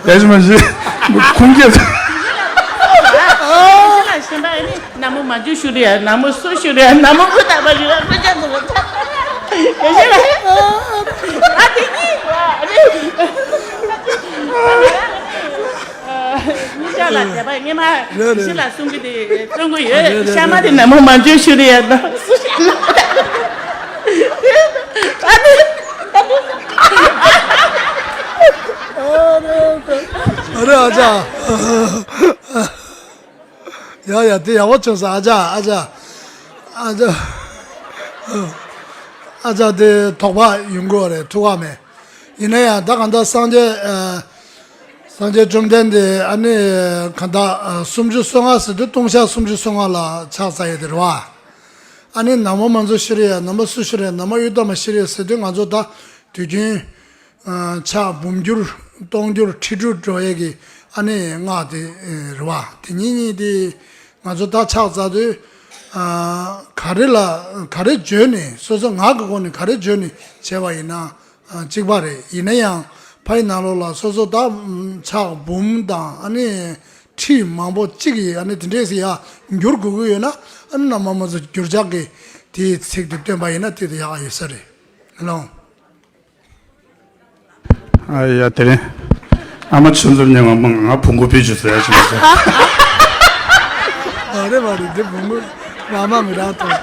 རྗེ་ཆེ། ཡ་ཞུ་མ་ཞུ། ཁུངས་སྐྱེལ། ན་མོ་མ་འཇུ་ཞུ་རེ་ཡ། ན་མོ་སུ་ཞུ་རེ་ཡ། ན་མོ་དབུ་དམ་པ་ཞུ་རེ་ཡ། དཀོན་མཆོག་གསུམ་ལ་ཕྱག་འཚལ་ལོ། ཨ་དེ་གཉིས་ལ་ཨ་ནི། གཉིས་ཆ་ལ་དད་པ་སྔོན་མ་རེད་རེད། ཞི་ལ་གསུང་གི་དེ་སྟོན་གི་ཡོད། རེད་རེད་ཤ་མ་རེད་དེ་རེད། ན་མོ་མ་འཇུ་ཞུ་རེ་ཡ་ན་སུ་ཞིག་ལ། ཨ་ནི། ཨ་རེད་ཨ་ཅག་ཡ་ཡ་དེ་ཡག་པོ་བྱུང་སོང་ཨ་ཅག་ཨ་ཅག་ཨ་ཅག་ཨ་ཅག་དེ་དོགས་པ་ཡོང་གི་རེད་ཐུག་པ་མེད། ཡིན་ན་ཡང་ད་གང་ལྟར་སངས་རྒྱས་ཨ། སངས་རྒྱས་བཅོམ་ལྡན་འདས་ཨ་ནི་གང་ལྟར་ཨ་སུམ་ཅུ་སོ་ལྔ་ཟེར་དུས་ལྟུང་བཤགས་སུམ་ཅུ་སོ་ལྔ་ལ་ཕྱག་འཚལ་ཡས་དེ་རེད་བ། ཨ་ནི་ན་མོ་མ་འཇུ་ཞུ་རེ་ཡ། ན་མོ་སུ་ཞུ་རེ་ཡ། ན་མོ་དབུ་དམ་པ་ཞུ་རེ་ཡ་ཟེར་དུས་ང་ཚོ་ད་དུས་རྒྱུན་ཨ་ཕྱག་འབུམ་འགྱུར་སྟོང་འགྱུར་ཁྲི་དྲུག་འགྲོ་ཡས་ཀྱི་ཨ་ནི་སྔགས་དེ་རེད་བ། དེ་གཉིས་གཉིས་དེ་ང་ཚོ་ད་ཕྱག་འཚལ་དུས་ཨ་ག་རེ་ལ་ག་རེ་བརྗོད་ནས་སོ་སོ་ངག་གི་སྒོ་ནས་ག་རེ་བརྗོད་ནས་བྱས་པ་ཡིན་ན། གཅིག་པ་རེད། ཡིན་ན་ཡང་ཕ་ཡི་ནང་ལོགས་ལ་སོ་སོ་ད་ཕྱག་འབུམ་དང་ཨ་ནི་ཁྲི་མང་པོ་གཅིག་ཡིས་ཨ་ནི་དེ་འདྲས་སེ་ཡ་འགྱུར་དགོས་ཀྱི་ཡོད་ན་ཨ་ནི་ན་མོ་མ་འཇུ་འགྱུར་ཕྱག་གི་དེའི་ཚིག་དེ་བཏོན་པ་ཡིན་ན་དེ་དེ་ཡག་ཡོད་ས་རེད་ལོང་། ཨ་ཡ་དེ་རིང་ཨ་མ་ཆུ་འཛོམས་ཉེ་མ་མང་ང་བོང་གུ་ཕུད་ཅུ་ཟེར་ཡ་ཆུ་འཛོམས། ཨ་རེད་མ་རེད་དེ་བོང་གུ་ང་མ་མི་རང་ཐོང་།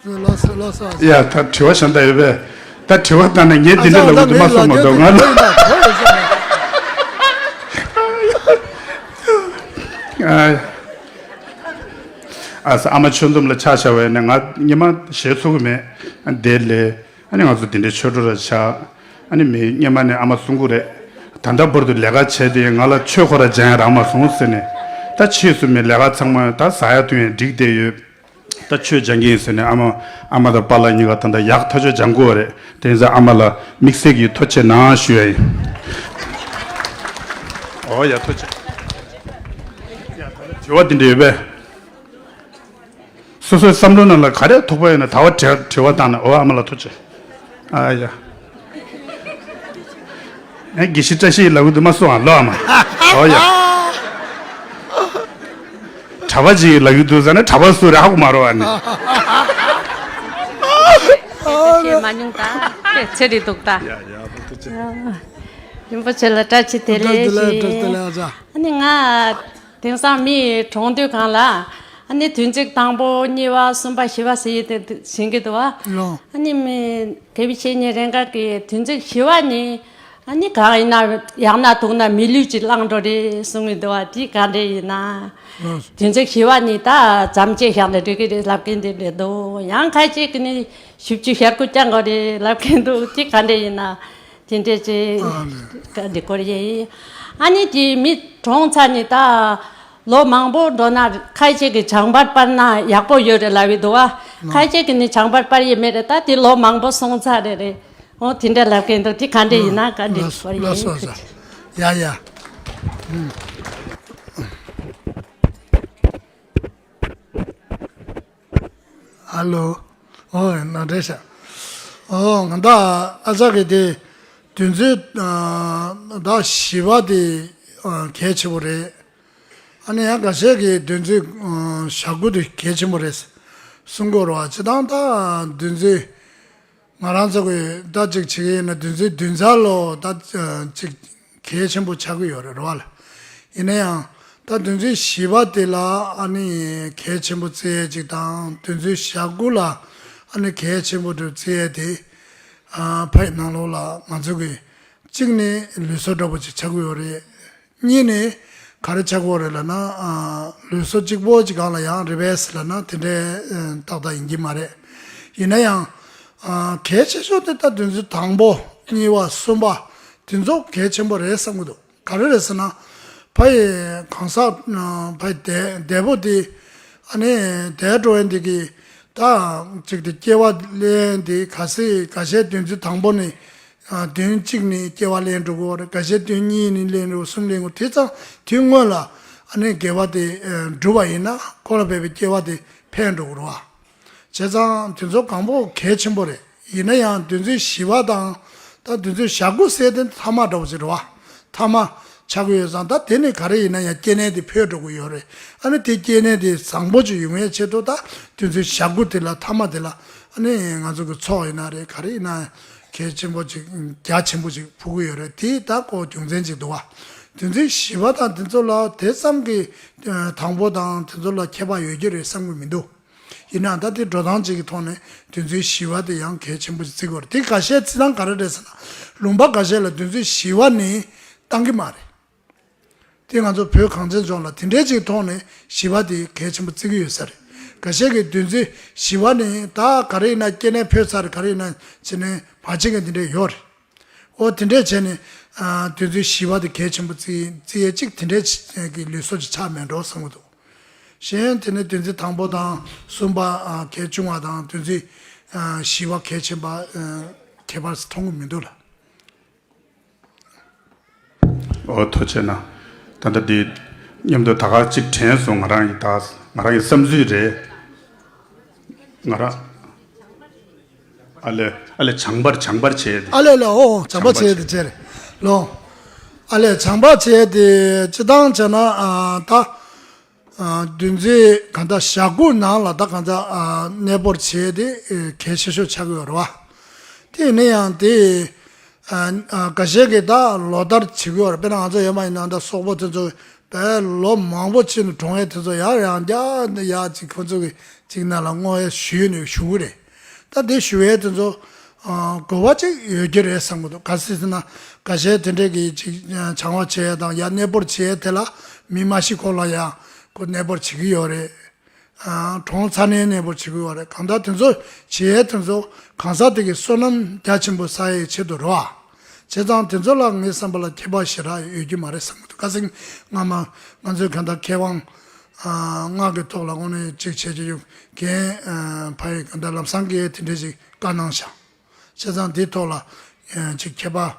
ལགས་སོ་ལགས་སོ། ཡ་ད་དྲི་བ་གཞན་དག་ཡོད་པས། ད་དྲི་བ་བཏང་ན་ངས་འདི་འདྲ་ལབ་གི་འདུག་མ་གསུངས་མ་གཏོགས་ང་ལ། ཨ་ས་ཨ་མ་ཆོས་འཛོམས་ལ་ཆ་བཞག་པ་ཡིན་ན་ང་ཉི་མ་ཞེད་ཚུགས་ཀྱི་མེད། དེ་ལས་ཨ་ནི་ང་ཚོ་འདི་འདྲའི་ཆོས་གྲོགས་ར་ཆགས། ཨ་ནི་མི་སྔོན་མ་ནས་ཨ་མ་གསུང་གི་རེད། ད་ལྟ་བར་དུ་ལས་ཀ་བྱས་ཏེ་ང་ལ་ཆོས་ཁོ་ར་སྦྱང་ཡ་རག་མ་སོང་ཟེར་ནས། ད་ཕྱིས་སུ་མི་ལས་ཀ་ཚང་མ་ད་ཟ་ཡ་བཏུང་ཡ་འགྲིག་བསྡད་ཡོད། ད་ཆོས་སྦྱང་གི་ཡིན་ཟེར་ནས་ཨ་མ་ཨ་མ་དང་པཱ་ལགས་གཉིས་ཀ་ད་ལྟ་ཡག་ཐག་ཆོད་སྦྱང་དགོས་པ་རེད། དེ་ཡིན་ཙང་ཨ་མ་ལ་དམིགས་བསལ་གྱི་ཐུགས་རྗེ་གནང་ཞུ་ཡ་ཡིན། ཨོ་ཡ་ཐུགས་རྗེ་ཆེ། ཡ་ད་ལྟ་དྲི་བ་འདི་འདྲ་ཡོད་པས། སོ་སོའི་བསམ་བློ་ནང་ལ་ག་རེ་ཐུག་པ་ཡོད་ན་ད་བར་དྲི་དྲི་བ་བཏང་ན་འོ་ཨ་མ་ལ་ཐུགས་རྗེ། ཨ་ཡ། ཨེ་དགེ་བཤེས་བཀྲ་ཤིས་ལབ་གི་འདུག་མ་གསུང་ཨ་ལོ་ཨ་མ། འོ་ཡ། གྲྭ་པ་ཅིག་ལབ་གི་འདུག་ཟེར་ན་གྲྭ་པ་སུ་རེད་ཧ་གོ་མ་རོགས་ཨ་ནི། ཤེས་མ་མྱོང་ད་ཚེ་རེད་འདུག་ད། ཡ་ཡ་ཐུགས་རྗེ་ཆེ། རིན་པོ་ཆེ་ལ་བཀྲ་ཤིས་བདེ་ལེགས་ཞུ། བཀྲ་ཤིས་བདེ་ལེགས་ཨ་ཅག་ཨ་ནི་ང་དེང་སང་མི་གྲོངས་དུས་གང་ལ་ཨ་ནི་དུས་ཚིགས་དང་པོ་གཉིས་པ་གསུམ་པ་བཞི་པ་ཟེར་ཡི་དེ་ཟིན་གི་འདུག་བ། ལོ། ཨ་ནི་མི་དགེ་བའི་བཤེས་གཉེན་རེ་འགའ་གིས་དུས་ཚིགས་བཞི་པ་ནི་ཨ་ནི་གང་ཡིན་ན་ཡག་ན་སྡུག་ན་མི་ལུས་ཅིག་བླངས་འགྲོ་རེད་གསུང་གི་འདུག་བ། དེ་ག་འདྲས་ཡིན་ན། ལོ། དུས་ཚིགས་བཞི་པ་ནི་ད་མཚམས་བཅད་བཞག་ན་འགྲིག་གི་རེད་ལབ་མཁན་དེ་འདྲས་འདུག་ཡང་ཁ་ཅིག་གིས་ནི་བཞི་བཅུ་ཞེ་དགུ་བརྐྱང་དགོས་རེད་ལབ་མཁན་འདུག་དེ་ག་འདྲས་ཡིན་ན། དེ་འདྲས་ཅིག་ཨ་ལེ། ག་འདི་སྐོར་ཡིན། ཨ་ནི་དེ་མི་གྲོངས་ཚར་ནི་ད་ལོ་མང་པོ་འགྲོ་ན་ཁ་ཅིག་གིས་བྱང་པར་སྤར་ན་ཡག་པོ་ཡོད་རེད་ལབ་ཡི་འདུག་བ། ཨ། ཁ་ཅིག་གིས་ནི་བྱང་པར་སྤར་ཡི་མེད་རེད། ད་དེ་ལོ་མང་པོ་སོང་ཚར་རེད་རེད། འོ་དེ་འདྲས་ལབ་མཁན་འདུག་དེ་ག་འདྲས་ཡིན་ན་ག་འདྲས་ལགས་སོ་སྐོར་ཡིན། ལགས་སོ་ལགས་སོ། ཡ་ཡ། ཨུམ། ཧ་ལོ། ཨོ་ནང་འདྲེན་ཤག་ཨོ་ང་ད་ཨ་ཅག་གི་དེ་ འདོན་ཚུལ་ད་བཞི་པ་དེ་གལ་ཆེན་པོ་རེད། ཨ་ནི་ཡང་འགའ་ཤས་ཀྱིས་འདོན་ཚུལ་ཞྭ་དགུ་དེ་གལ་ཆེན་པོ་རེད་གསུང་གི་ཡོད་རེད་བ། སྤྱིར་བཏང་ད་འདོན་ཚུལ་ང་རང་ཚོ་གིས་ད་ཅིག་བྱེད་ཀྱི་ཡིན་ན་འདོན་ཚུལ་འདོན་ཚར་ལོ་ད་ཅིག་གལ་ཆེན་པོ་ཆགས་ཀྱི་ཡོད་རེད་རེད་བ་ལ། ཡིན་ན་ཡང་ད་འདོན་ཚུལ་བཞི་པ་དེ་ལ་ཨ་ནི་གལ་ཆེན་པོ་བརྩི་ཡས་ཅིག་དང་འདོན་ཚུལ་ཞྭ་དགུ་ལ་ཨ་ནི་གལ་ཆེན་པོ་འདྲ་བརྩི་ཡས་དེ་ཕ་ཡི་ནང་ལོགས་ལ་ང་ཚོ་གིས་གཅིག་ནི་ལུས་སྲོག་འདྲ་པོ་ཅིག་ཆགས་ཀྱི་ཡོད་རེད། གཉིས་ནས་ག་རེ་ཆགས་ཀྱི་ཡོད་རེད་ལབ་ན། ཨ། ལུས་སྲོག་གཅིག་པོ་གཅིག་སྒང་ལ་ཡང་རེད་པས་ལབ་ན་དེ་འདྲའི་ཨ་ཏག་ཏག་ཡིན་གྱི་མ་རེད། ཡིན་ན་ཡང་ཨ་གལ་ཆེ་ཤོས་དེ་ད་འདོན་ཚུལ་དང་པོ་གཉིས་པ་གསུམ་པ་དེ་ཚོ་གལ་ཆེན་པོ་རེད་བསམ་གྱི་འདུག་ག་རེ་རེད་ཟེར་ན། ཕ་ཡི་གང་ཟག་ཨ་ཕ་ཡི་འདས་འདས་པོ་དེ་ཨ་ནི་འདས་འགྲོ་ཡས་འདི་གི་ད་ཅིག་དེ་སྐྱེ་བ་ལེན་དེ་ག་སྲིད་ག་ཤེད་འདོན་ཚུལ་དང་པོ་ནི། ཨ། དོན་གཅིག་ནི་སྐྱེ་བ་ལེན་འགྲོ་གི་ཡོད་རེད། འགའ་ཤས་དོན་གཉིས་ནི་ལེན་འགྲོ་གསུམ་ལེན་དགོས། དེ་ཙང་དེ་སྔོན་ལ་ཨ་ནི་དགེ་བ་དེ་ཨ་བསྒྲུབས་པ་ཡིན་ན་ཁོ་ལ་འཕེན་པའི་སྐྱེ་བ་དེ་འཕེན་འགྲོ་གི་རེད་བ། བྱས་ཙང་དེ་ཚོ་གང་པོ་གལ་ཆེན་པོ་རེད། ཡིན་ན་ཡང་འདོན་ཚུལ་བཞི་པ་དང་ད་འདོན་ཚུལ་ཞྭ་དགུ་ཟེར་དེ་ཐ་མ་འདྲ་བོ་ཅིག་རེད་བ། ཐ་མ་ཆགས་ཀྱི་ཡོད་ཙང་ད་དེ་ནི་ག་རེ་ཡིན་ན་ཡང་སྐྱེ་གནས་དེ་འཕོས་འགྲོ་གི་ཡོད་རེད། ཨ་ནི་དེ་སྐྱེ་གནས་དེ་བཟང་པོ་ཅིག་ཡོང་བའི་ཆེད་དུ་ད་འདོན་ཚུལ་ཞྭ་དགུ་དེ་ལ་ཐ་མ་དེ་ལ་ཨ་ནི་ང་ཚོ་གི་ཚོགས་ཡིན་ན་རེད། ག་རེ་ཡིན་ན་གལ་ཆེན་པོ་ཅིག་རྒྱ་ཆེན་པོ་ཅིག་ཕུལ་གྱི་ཡོད་རེད། དེ་ད་ཁོ་རྒྱུ་མཚན་ཅིག་འདུག་བ། འདོན་ཚུལ་བཞི་པ་དང་དེ་ཚོ་ལ་དེ་ཙམ་གྱི་དང་པོ་དང་དེ་ཚོ་ལ་ཁྱད་པར་ཡོད་ཀྱི་རེད་བསམ་གྱི་མི་འདུག་ཡིན་ནའང་ད་དེ་འགྲོ་སྟངས་གཅིག་གི་ཐོག་ནས་འདོན་ཚུལ་བཞི་པ་དེ་ཡང་གལ་ཆེན་པོ་ཞིག་བརྩི་དགོས་རེད། དེ་ཁ་ཤས་བརྩི་སྟངས་ག་རེ་རེད་ཟེར་ན། ལུང་པ་ཁ་ཤས་ལ་འདོན་ཚུལ་བཞི་པ་ནི་བཏང་གི་མ་རེད། དེ་ང་ཚོ་བོད་གངས་ཅན་ལྗོངས་ལ་དེ་འདྲའི་ཅིག་ཐོག་ནས་བཞི་པ་དེ་གལ་ཆེན་པོ་བརྩི་གི་ཡོད་ས་རེད། ཁ་ཤས་ཀྱིས་འདོན་ཚུལ་བཞི་པ་ནི་ད་ག་རེ་ཡིན་ན་སྐྱེ་གནས་འཕོས་ཚར་རེད། ག་རེ་ཡིན་ན་བྱས་ནས་བར་ཆད་ཀྱི་དེ་འདྲ་ཡོད་རེད། ཨོ་དེ་འདྲས་བྱས་ནས་ཨ་དོན་ཚན་བཞི་པ་དེ་གལ་ཆེན་པོ་བརྩི་བརྩི་ཡས་གཅིག་དེ་འདྲས་ཀྱི་ལུས་སྲོག་ཅིག་ཆགས་མེད་འགྲོ་བསམ་གྱི་འདུག་གཞན་དེ་ནས་དོན་ཚན་དང་པོ་དང་གསུམ་པ་ཨ་གལ་ཆུང་བ་དང་དོན་ཚན་ཨ་བཞི་པ་གལ་ཆེན་པ་ཨ་ཁྱད་པར་མཐོང་གི་མི་འདུག་ལ། ཨོ་ཐུགས་རྗེ་གནང་། ད་ལྟ་འདི་མཉམ་དུ་ད་ག་གཅིག་དྲན་སོང་། ང་རང་གི་ད་ང་རང་གི་བསམ་ཚུལ་རེད། ང་རང་ཨ་ལས་ཨ་ལས་བྱང་པར་བྱང་པར་བྱས་ཏེ། ཨ་ལས་ལས་ཨོ་བྱང་པ་བྱས་ཏེ་བྱས་རེད་ལོ། ཨ་ལས་བྱང་པ་བྱས་ཏེ་སྤྱི་བཏང་བྱས་ན་ཨ་ད་ཨ་འདུན་འཛི་གང་ལྟར་ཞྭ་གུ་ནང་ལ་ད་གང་ལྟར་ཨ་གནས་སྤོར་བྱས་ཏེ་ཨེ་གལ་ཆེ་ཤོས་ཆགས་ཀྱི་ཡོད་རེད་བ། དེ་ཡིན་ན་ཡང་དེ། ཨ་ཨ་འགའ་ཤས་ཀྱིས་ད་ལོ་ལྟར་བྱེད་ཀྱི་ཡོད་རེད། དཔེར་ན་ང་ཚོ་ཡོད་མ་ཡིན་ན་ད་སོག་པོ་དེ་ཚོ་དཔེ་ལོ་མང་པོ་ཕྱིན་ནས་གྲོངས་ཡས་དེ་ཚོ་ཡར་ཡང་བསྐྱར་ཡར་ཅིག་ཁོ་ཚོ་གི་ཅིག་ནང་ལ་བསྔོ་ཡས་ཞུས་ནས་བཞུགས་ཀྱི་རེད། ད་དེ་ཞུ་ཡས་དེ་ཚོ་ཨ་དགོས་པ་ཅིག་ཡོད་ཀྱི་རེད་བསམ་གྱི་འདུག་ག་ཟེར་ཟེར་ན་འགའ་ཤས་དེ་འདྲས་ཀྱི་ཅིག་བྱང་བ་བྱེད་ཡས་དང་ཡར་གནས་སྤོར་བྱེད་ཡས་དེ་ལ་མི་མ་ཤི་གོང་ལ་ཡང་ཁོ་གནས་སྤོར་བྱེད་ཀྱི་ཡོད་རེད། ཨ་གྲོངས་ཚར་ནའི་གནས་སྤོར་བྱེད་ཀྱི་ཡོད་རེད། གང་ལྟར་དེ་ཚོ་བྱེད་ཡས་དེ་ཚོ་གང་ཟག་དེ་གི་བསོད་ནམས་རྒྱ་ཆེན་པོ་བསགས་ཡས་ཆེད་དུ་རེད་བ། བྱས་ཙང་དེ་ཚོ་ལ་ངའི་བསམ་པ་ལ་ཁྱད་པར་ཞེ་དྲག་ཡོད་ཀྱི་མ་རེད་བསམ་གྱི་འདུག་ཁ་སང་སྔ་མ་ང་ཚོས་གང་ལྟར་མཁས་དབང་ཨ་སྔགས་ཀྱི་ཐོག་ལ་དངོས་གནས་ཅིག་བྱེད་ཀྱི་ཡོད་མཁན་ཨ་ཕ་ཡི་གང་ལྟར་ལམ་སང་གིས་དེ་འདྲས་ཅིག་བཀའ་གནང་བཞག་བྱས་ཙང་འདིའི་ཐོག་ལ་ཨ་ཅིག་ཁྱད་པར་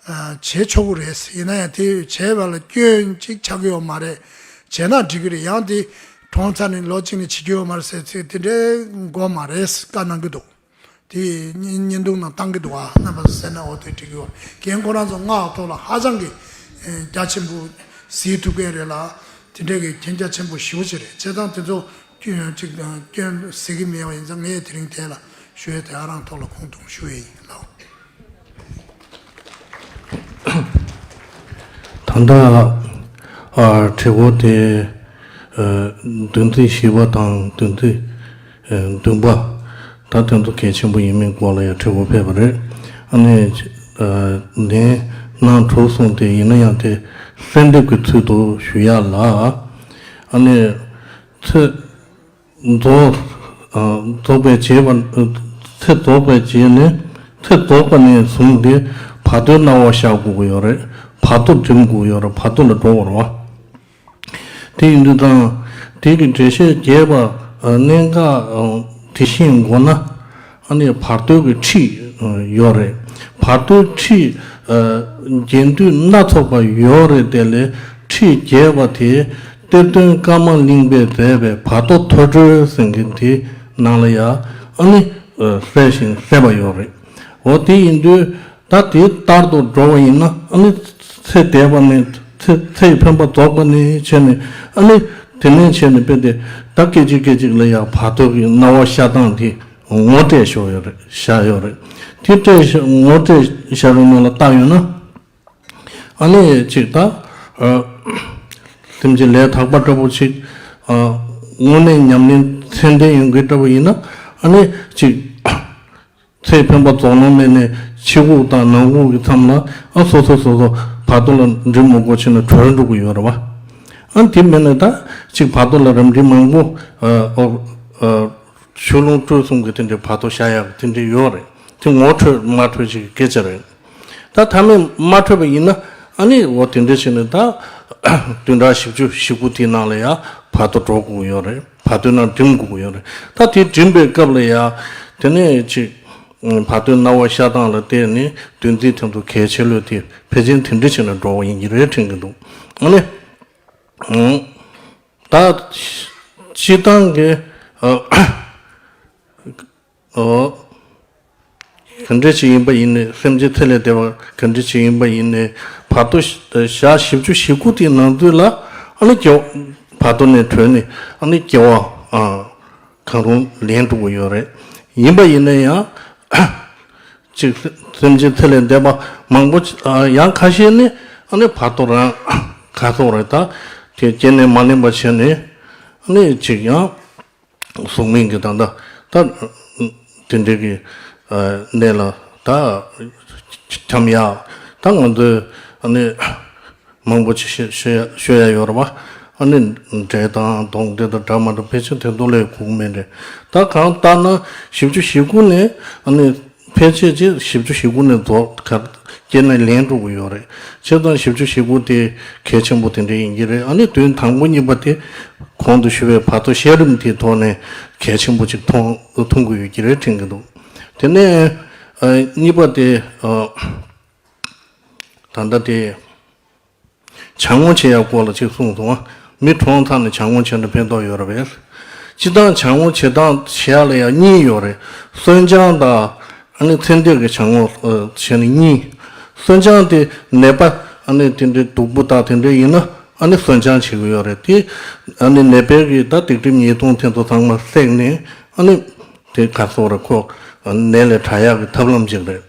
ཨ་བྱེད་ཆོག་གི་རེད། ཡིན་ན་ཡང་དེ་བྱས་པ་ལ་སྐྱོན་ཅིག་ཆགས་ཀྱི་ཡོད་མ་རེད། བྱས་ན་འགྲིག་གི་རེད། ཡང་དེ་གྲོངས་ཚར་ནས་ལོ་གཅིག་ནས་བྱེད་ཀྱི་ཡོད་མ་རེད་ཟེར་ཚིག་དེ་འདྲའི་དགོས་མ་རེད་བཀའ་གནང་གི་འདུག་དེ་བརྙན་བརྙན་ཐུང་ནང་བཏང་གི་འདུག་ཨ་རྣམ་པ་ཚོ་གསན་ན་འོ་དེ་འགྲིག་གི་ཡོད་རེད། རྒན་ཁོ་རང་ཚོ་སྔགས་ཐོག་ལ་ཧ་ཅང་གི་ཨ་རྒྱ་ཆེན་པོ་གཟིགས་ཐུབ་མཁན་རེད་ལ། དེ་འདྲའི་གི་མཁྱེན་རྒྱ་ཆེན་པོ་ཞེ་པོ་ཅིག་རེད། བྱས་ཙང་དེ་ཚོ་སྐྱོན་ཅིག་དང་སྐྱོན་ཟེར་གི་མེད་པ་ཡིན་ཙང་ངས་དེ་རིང་དེ་ལ་ཞུ་ཡས་དེ་ཨ་རང་ཐོག་ལ་ཁུངས་གཏོང་ཞུ་ཡས་ཡིན་ལགས། ད་ལྟ་ཨ་དྲི་བ་དེ་ཨ་འདུན་ཚིག་བཞི་པ་དང་འདུན་ཚིག་ཨ་བདུན་པ་ད་དེ་ཚོ་གལ་ཆེན་པོ་ཡིན་མིན་སྐོར་ལ་ཡང་དྲི་བ་ཕེབས་པ་རེད། ཨ་ནི་ཨ་ལན་གནང་གྲུབ་སོང་སྟེ་ཡིན་ན་ཡང་དེ་གསལ་འདེབས་ཀྱི་ཚུལ་དུ་ཞུ་ཡ་ལ། ཨ་ནི་ཚེ་རྫོགས་ཨ་རྫོགས་པའི་རྗེས་པ་ཚེ་རྫོགས་པའི་རྗེས་ནས་ཚེ་རྫོགས་པ་ནས་བཟུང་སྟེ་བར་དོའི་སྣང་བ་ཤར་དགོས་ཀྱི་ཡོད་རེད། བར་དོ་འགྲིམ་དགོས་ཡོད་རེད། བར་དོ་ལ་འགྲོ་དགོས་རེད་བ། དེ་ཡིན་དུས་ཙང་དེ་གི་འགྲེལ་བཤད་རྒྱས་པ་ཨ་གནད་འགག་ཨ་དེ་བཞིན་དགོས་ན་ཨ་ནི་བར་དོའི་གི་ཁྲིད་ཨ་ཡོད་རེད། བར་དོའི་ཁྲིད་ཨ་རྒྱན་སྡུད་སྣ་ཚོགས་པ་ཡོད་རེད། དེ་ལས་ཁྲིད་རྒྱས་པ་དེ་གཏེར་སྟོན་ཀརྨ་གླིང་པས་མཛད་པའི་བར་དོ་ཐོས་གྲོལ་ཟེར་མཁན་དེ་ནང་ལ་ཡང་ཨ་ནི་ཨ་གསལ་ཞིང་གསལ་བ་ཡོད་རེད། འོ་དེ་ཡིན་དུས། ད་དེ་ལྟར་དུ་འགྲོ་བ་ཡིན་ན་ཨ་ནི་ཚེ་འདས་པ་ནས་ཚེ་ཚེ་ཡི་འཕེན་པ་རྫོགས་པ་ནས་བྱས་ནས་ཨ་ནི་དེ་ནས་བྱས་ནས་དཔེ་དེ་ད་སྐད་ཅིག་སྐད་ཅིག་ལ་ཡང་བར་དོ་གི་སྣང་བ་ཤར་སྟངས་དེ་ངོ་སྤྲད་བཞག་ཡོད་རེད། བཞག་ཡོད་རེད། དེ་སྤྲད་བཞག་ངོ་སྤྲད་བཞག་པའི་ནང་ལ་བལྟ་ཡོད་ན། ཨ་ནི་ཅིག་ད། ཨ། སེམས་ཅན་ལས་དག་པ་འདྲ་པོ་ཅིག་ཨ། དངོས་གནས་ཉམས་ལེན་ཚད་ལྡན་ཡོང་གི་འདྲ་པོ་ཡིན་ན་ཨ་ནི་ཅིག་ཚེ་འཕེན་པ་རྫོགས་ལོང་མེད་ནས་ཕྱི་ཁུག་དང་ནང་ཁུག་གི་མཚམས་ལ་ཨ་སོ་སོ་སོ་སོ་བར་དོ་ལ་འགྲིམ་མི་དགོས་ཕྱིན་ན་གྲོལ་འགྲོ་གི་ཡོད་རེད་བ། ཨ་དེ་མིན་ན་ད་ཅིག་བར་དོ་ལ་རབ་འབྲིང་མང་པོ་ཨ། ཨ། ཆུ་ཀླུང་སྤྲུལ་གསུམ་གྱི་དེ་འདྲའི་བར་དོ་བཞག་ཡག་དེ་འདྲའི་ཡོད་རེད། དེ་ངོ་འཕྲོད་མ་འཕྲོད་ཅིག་གི་སྐད་ཆ་རེད། ད་མཐའ་མེད་མ་འཕྲོད་པ་ཡིན་ན་ཨ་ནི་འོ་དེ་འདྲ་བྱས་ནས་ད་བདུན་ཕྲག་བཞི་བཅུ་ཞེ་དགུ་དེའི་ནང་ལ་ཡང་བར་དོ་འགྲོ་དགོས་ཡོད་རེད། བར་དོའི་ནང་འགྲིམ་དགོས་ཡོད་རེད། ད་དེ་འགྲིམ་པའི་སྐབས་ལ་ཡང་དེ་ནས་ཅིག་བར་དོའི་སྣང་བ་ཤར་སྟངས་ལ་བལྟས་ནས་བདུན་ཚིགས་དེ་ཚོ་གལ་ཆེ་ལོས་དེ་ཕལ་ཆེར་དེ་འདྲ་བྱས་ནས་འགྲོ་བ་ཡིན་གྱི་རེད་དྲན་གྱི་འདུག་ཨ་ནི། ད་སྤྱིར་བཏང་གི་ཨ། ཨོ། ག་འདྲ་ཅིག་ཡིན་པ་ཡིན་ནའི་སེམས་ཅན་ཚེ་ལས་འདས་པ་ག་འདྲ་ཅིག་ཡིན་པ་ཡིན་ནའི་བར་དོ་ཞག་བཞི་བཅུ་ཞེ་དགུ་དེའི་ནང་ཚུད་ལ་ཨ་ནི་སྐྱེ་བ་བར་དོ་ནས་གྲོལ་ནས་ཨ་ནི་སྐྱེ་བ་ཨ། གང་རུང་ལེན་འགྲོ་གི་ཡོད་རེད། ཡིན་པ་ཡིན་ན་ཡང་ཅིག་སེམས་ཅན་ཚེ་ལས་འདས་པ་མང་པོ་ཨ། ཡང་ཁ་ཤས་ནི་ཨ་ནི་བར་དོ་རང་ག་སོགས་རེད། ད་དེ་སྐྱེ་གནས་མ་ལེན་པ་བྱས་ནས་ཨ་ནི་ཅིག་ཡང་། གཟུགས་མིན་གྱི་ད་ལྟ་ད་དེ་འདྲའི་གི་གནས་ལ་ད་འཁྱམ་ཡག་ད་ང་ཚོས་ཨ་ནི་མང་པོ་ཅིག་ཤོད་ཤོད་ཤོད་ཡ་ཡོད་རེད་བ། ཨ་ནི་འདྲེ་དང་གདོན་འདྲེ་དང་འདྲ་མ་འདྲ་ཕལ་ཆེར་དེ་ཚོ་ལས་ཁུག་མེད་རེད། ད་གང་ལྟར་ན་བཞི་བཅུ་ཞེ་དགུ་ནས་ཨ་ནི་ཕལ་ཆེར་ཅིག་བཞི་བཅུ་ཞེ་དགུ་ནས་རྫོགས་ག་སྐྱེ་གནས་ལེན་འགྲོ་གི་ཡོད་རེད། བྱས་ཙང་བཞི་བཅུ་ཞེ་དགུ་དེ་གལ་ཆེན་པོ་དེ་འདྲ་ཡིན་གྱི་རེད། ཨ་ནི་དུས་དང་པོ་གཉིས་པ་དེ་གོང་དུ་ཞུས་པའི་བར་དོ་བཤད་རིམ་དེའི་ཐོག་ནས་གལ་ཆེན་པོ་ཅིག་མཐོང་མཐོང་གི་ཡོད་ཀྱི་རེད་དྲན་གྱི་འདུག་དེ་ནས་ཨ། གཉིས་པ་དེ་ཨ། ད་ལྟ་དེ་བྱ་དངོས་བྱེད་ཡག་སྐོར་ལ་ཅིག་གསུངས་སོང་ཨ། མི་གྲོངས་ཚར་ནས་བྱ་དངོས་བྱས་ན་ཕན་ཐོགས་ཡོད་རེད་པས། སྤྱིར་བཏང་བྱ་དངོས་བྱེད་སྟངས་བྱེད་ཡག་ལ་ཡང་གཉིས་ཡོད་རེད། གསོན་སྦྱང་དང་ཨ་ནི་ཚེ་འདས་ཀྱི་བྱ་དངོས་ཨ། བྱས་ནས་གཉིས། གསོན་སྦྱང་དེ་ནད་པ་ཨ་ནི་དེ་འདྲའི་སྡུག་པོ་དང་དེ་འདྲ་ཡིན་ན་ཨ་ནི་གསོན་སྦྱང་བྱེད་ཀྱི་ཡོད་རེད། དེ་ཨ་ནི་ནད་པའི་གི་ད་སྡིག་སྒྲིབ་ཉེས་ལྟུང་དེ་ཚོ་ཚང་མ་བསྲེགས་ནས་ཨ་ནི་དེ་ག་སོགས་རེད། ཁོ་ནད་ལས་དྲག་ཡག་གི་ཐབས་ལམ་ཅིག་རེད།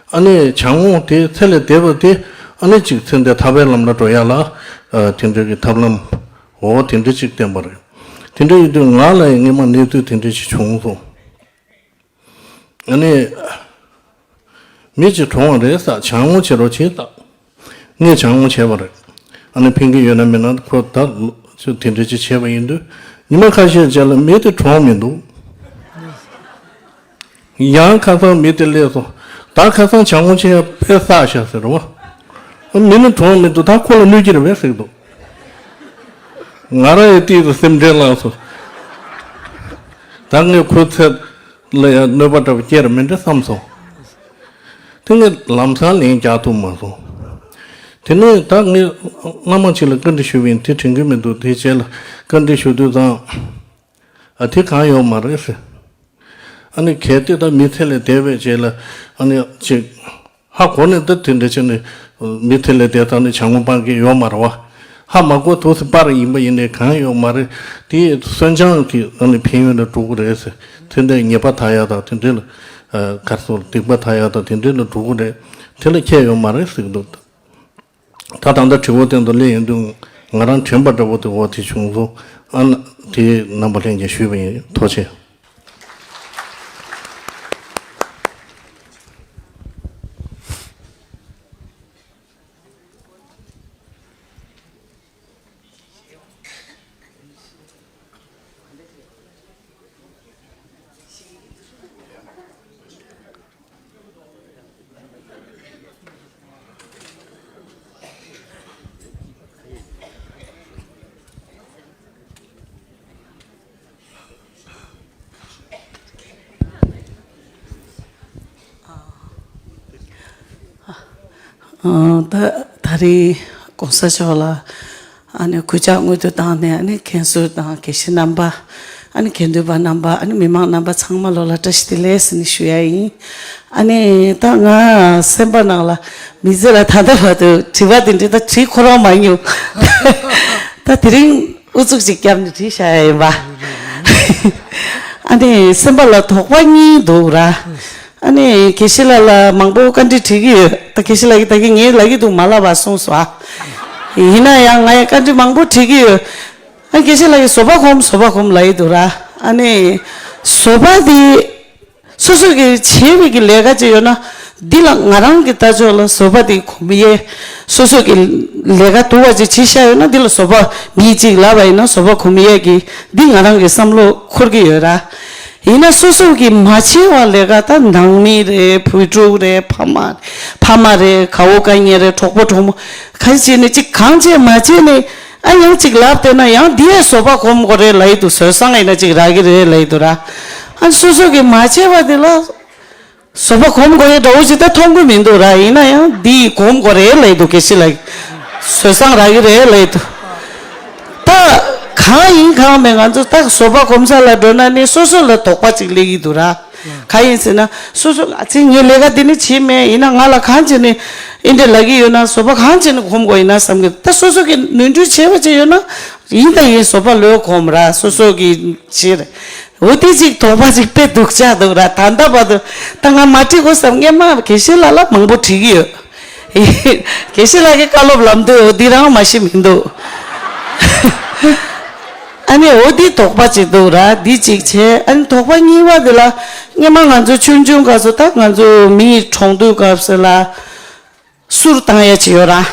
ཨ་ནི་བྱ་དངོས་དེ་ཚེ་ལས་འདས་པ་དེ་ཨ་ནི་ཅིག་ཚེ་འདས་ཐར་པའི་ལམ་ལ་འགྲོ་ཡག་ལ་ཨ། དེ་འདྲ་གི་ཐབས་ལམ་འོ་དེ་འདྲ་ཅིག་བསྟན་པ་རེད། དེ་འདྲ་ཡིན་དུས་ང་ལ་ཡང་སྔོན་མ་གནས་ཚུལ་དེ་འདྲ་ཅིག་བྱུང་སོང་། ཨ་ནི་མི་ཅིག་གྲོངས་པ་རེད་ས། བྱ་དངོས་བྱེད་རོགས་བྱེད་ད། ངས་བྱ་དངོས་བྱས་པ་རེད། ཨ་ནི་ཕན་གྱི་ཡོད་ན་མེད་ན་ཁོ་ད་ལོ་ཚོད་དེ་འདྲ་ཅིག་བྱས་པ་ཡིན་དུས་ཉི་མ་ཁ་ཤས་རྗེས་ལ་མི་དེ་གྲོངས་མི་འདུག་ཡང་ཁ་སང་མི་དེ་སླེབས་སོང་། ད་ཁ་སང་བྱ་དངོས་བྱེད་ཡག་དཔེ་བསགས་ཤག་ཟེར་བ། མི་ནི་གྲོངས་མི་འདུག་ད་ཁོ་ལ་གནོད་ཀྱི་རེད་པས་ཟེར་གྱི་འདུག་ང་རང་ཡང་ཏོག་ཙམ་སེམས་ཁྲལ་ལངས་སོང་། ད་ངས་ཁོའི་ཚེ་ལ་ཡང་གནོད་པ་འདྲ་པོ་སྐྱེལ་ར་མིན་འདྲ་བསམ་སོང་། དེ་ངས་ལམ་སང་ལན་རྒྱག་ཐུབ་མ་སོང་། དེ་ནས་ད་ངས་བླ་མ་ཅིག་ལ་བཀའ་འདྲི་ཞུས་པ་ཡིན། དེ་དྲན་གྱི་མི་འདུག་དེའི་རྗེས་ལ་བཀའ་འདྲི་ཞུ་དུས་ཙང་། ཨ་དེ་གང་ཡོད་མ་རེད་ཟེར། ཨ་ནི་གལ་ཏེ་ད་མི་ཚེ་ལས་འདས་པའི་རྗེས་ལ་ཨ་ནི་ཅིག་ཧ་གོ་ནས་ད་དེ་འདྲ་བྱས་ནས་མི་ཚེ་ལས་འདས་ཚར་ནས་བྱ་དངོས་སྤང་མཁན་ཡོད་མ་རེད་བ། ཧ་མ་གོ་ཐུག་སེ་སྤར་ཡིན་པ་ཡིན་ནའི་གང་ཡོད་མ་རེད། དེ་གསོན་སྦྱང་གི་ཨ་ནི་ཕན་ཡོན་ལ་འགྲོ་གི་རེད་ཟེར། ཚེ་འདས་ཉེས་པ་དག་ཡག་དང་དེ་འདྲ་ལ་ག་རེ་ཟེར་སྡིག་པ་དག་ཡག་དང་དེ་འདྲ་ལ་འགྲོ་གི་རེད། དེ་ལ་ཁྱད་ཡོད་མ་རེད་ཟེར་གི་འདུག་ད་ད་ལྟ་དྲི་བ་སྟེང་དུ་སླེབས་ཡོང་དུས་ང་རང་དྲན་པ་འདྲ་པོ་དེ་འོ་དེ་བྱུང་སོང་། ཨ་ན་དེ་རྣམ་པ་ལྷན་རྒྱས་ཞུས་པ་ཡིན། ཐུགས་རྗེ་ཆེ། ཨ། ད་ད་རེས་གོང་ས་མཆོག་ལ་ཨ་ནི་གུས་ཕྱག་སྔོན་དུ་བཏང་ནས་ཨ་ནི་མཁན་ཟུར་དང་དགེ་བཤེས་རྣམ་པ་ ཨ་ནི་དགེ་འདུན་པ་རྣམ་པ། ཨ་ནི་མི་མང་རྣམ་པ་ཚང་མ་ལོ་ལ་བཀྲ་ཤིས་བདེ་ལེགས་ཟེར་ནས་ཞུ་ཡ་ཡིན། ཨ་ནི་ད་ང་སེམས་པ་ནང་ལ་མི་ཚེ་ལ་ད་ལྟ་བར་དུ་དྲི་བ་དེ་འདྲ་ད་དྲིས་ཁོ་རང་མ་མྱོང་། ད་དེ་རིང་ཨུ་ཚུགས་ཅིག་བརྒྱབ་ནས་དྲིས་བཞག་ཡ་ཡིན་པ། ཨ་ནི་སེམས་པ་ལ་དོགས་པ་གཉིས་འདུག་ར། ཨ་ནི་དགེ་བཤེས་ལགས་ལ་མང་པོ་བཀའ་འདྲི་དྲི་གི་ཡོད། ད་དགེ་བཤེས་ལགས་ཀྱིས་ད་གིན་ངས་ལབ་ཀྱི་འདུག་མ་ལབ་པ་གསུངས་སོང་ཨ། ཡིན་ན་ཡང་ང་ཡང་བཀའ་འདྲི་མང་པོ་དྲི་གི་ཡོད། ཨ་དགེ་བཤེས་ལགས་ཀྱིས་བཟོད་པ་སྒོམ་བཟོད་པ་སྒོམ་ལབ་ཀྱི་འདུག་ར། ཨ་ནི་བཟོད་པ་དེ་སོ་སོ་གིས་བྱས་པའི་གི་ལས་ཀ་ཅིག་ཡོད་ན། འདི་ལ་ང་རང་གི་ལྟ་ཕྱོགས་ལ་བཟོད་པ་དེ་སྒོམ་ཡས། སོ་སོ་གི་ལས་ཀ་སྡུག་པ་ཅིག་བྱས་བཞག་ཡོད་ན། འདི་ལ་བཟོད་པ། མི་གཅིག་ལབ་པ་ཡིན་ན་བཟོད་པ་སྒོམ་ཡས་ཀྱི་འདི་ང་རང་གི་བསམ་བློ་འཁོར་གྱི་ཡོད་ར། ཡིན་ན་སོ་སོ་གིས་མ་བྱས་པ་ལས་ཀ་ད་ནང་མི་རེད། བུ་ཕྲུག་རེད། ཕ་མ། ཕ་མ་རེད། དགའ་བོ་དགའ་ཉེ་རེད། གྲོགས་པོ་གྲོགས་མོ། ག་རེ་བྱས་ནས་ཅིག་གང་བྱས་མ་བྱས་ནས། ཨ་ཡང་ཅིག་ལབ་བསྡད་ན་ཡང་འདི་ཡང་བཟོད་པ་སྒོམ་དགོས་རེད་ལབ་ཀྱི་འདུག་བཟོད་བཟང་ཡིན་ན་ཅིག་རག་གི་རེད་ལབ་ཀྱི་འདུག་ར། ཨ་སོ་སོ་གིས་མ་བྱས་པ་དེ་ལ་བཟོད་པ་སྒོམ་དགོས་ཡས་འདྲ་བོ་ཅིག་ད་མཐོང་གི་མི་འདུག་ར། ཡིན་ན་ཡང་འདི་སྒོམ་དགོས་རེད་ལབ་ཀྱི་འདུག་དགེ་བཤེས་ལགས། བཟོད་བཟང་རག་གི་རེད་ལབ་ཀྱི་འདུག་ད་གང་ཡིན་གང་མིན་ང་ཚོ་ད་བཟོད་པ་སྒོམ་ས་ལ་འགྲོ་ན་ནི་སོ་སོ་ལ་དོགས་པ་ཅིག་སླེབས་ཀྱི་འདུག་ར། གང་ཡིན་ཟེར་ན་སོ་སོ་ཨ་ཙི་ངས་ལས་ཀ་འདི་ནི་བྱེད་མེད། ཡིན་ན་ང་ལ་གང་བྱས་ནས་ཨེ་འདྲ་ལབ་ཀྱི་ཡོད་ན། བཟོད་པ་གང་བྱས་ནས་སྒོམ་དགོས་ཡིན་ན་བསམ་གྱི། ད་སོ་སོ་གིས་ནོར་འཁྲུལ་བྱས་པ་ཅིག་ཡོད་ན་ཡིན་ད་ཡིན་བཟོད་པ་ལོས་སྒོམ་ར། སོ་སོ་གིས་བྱེད་རེད། འོ་དེ་ཅིག་དོགས་པ་ཅིག་དཔེ་སྡུག་ཅག་འདུག་ར། ད་ལྟ་བར་དུ་ད་ང་མ་དྲི་དགོས་བསམ། སྔན་མ་དགེ་བཤེས་ལགས་ལ་མང་པོ་དྲི་གི་ཡོད། དགེ་བཤེས་ལགས་ཀྱིས་བཀའ་སློབ་ལམ་འདོད་འོ་འདི་རང་མ་ཤེས་མི་འདུག་ཨ་ནི་འོ་འདི་དོགས་པ་ཅིག་འདུག་ར། འདི་གཅིག་བྱས། ཨ་ནི་དོགས་པ་གཉིས་པ་འདི་ལ་སྔན་མ་ང་ཚོ་ཆུང་ཆུང་སྐབས་སུ་ད་ང་ཚོ་མི་གྲོངས་དུས་སྐབས་སུ་ལ་གསུར་བཏང་ཡ་ཅིག་ཡོད་ར།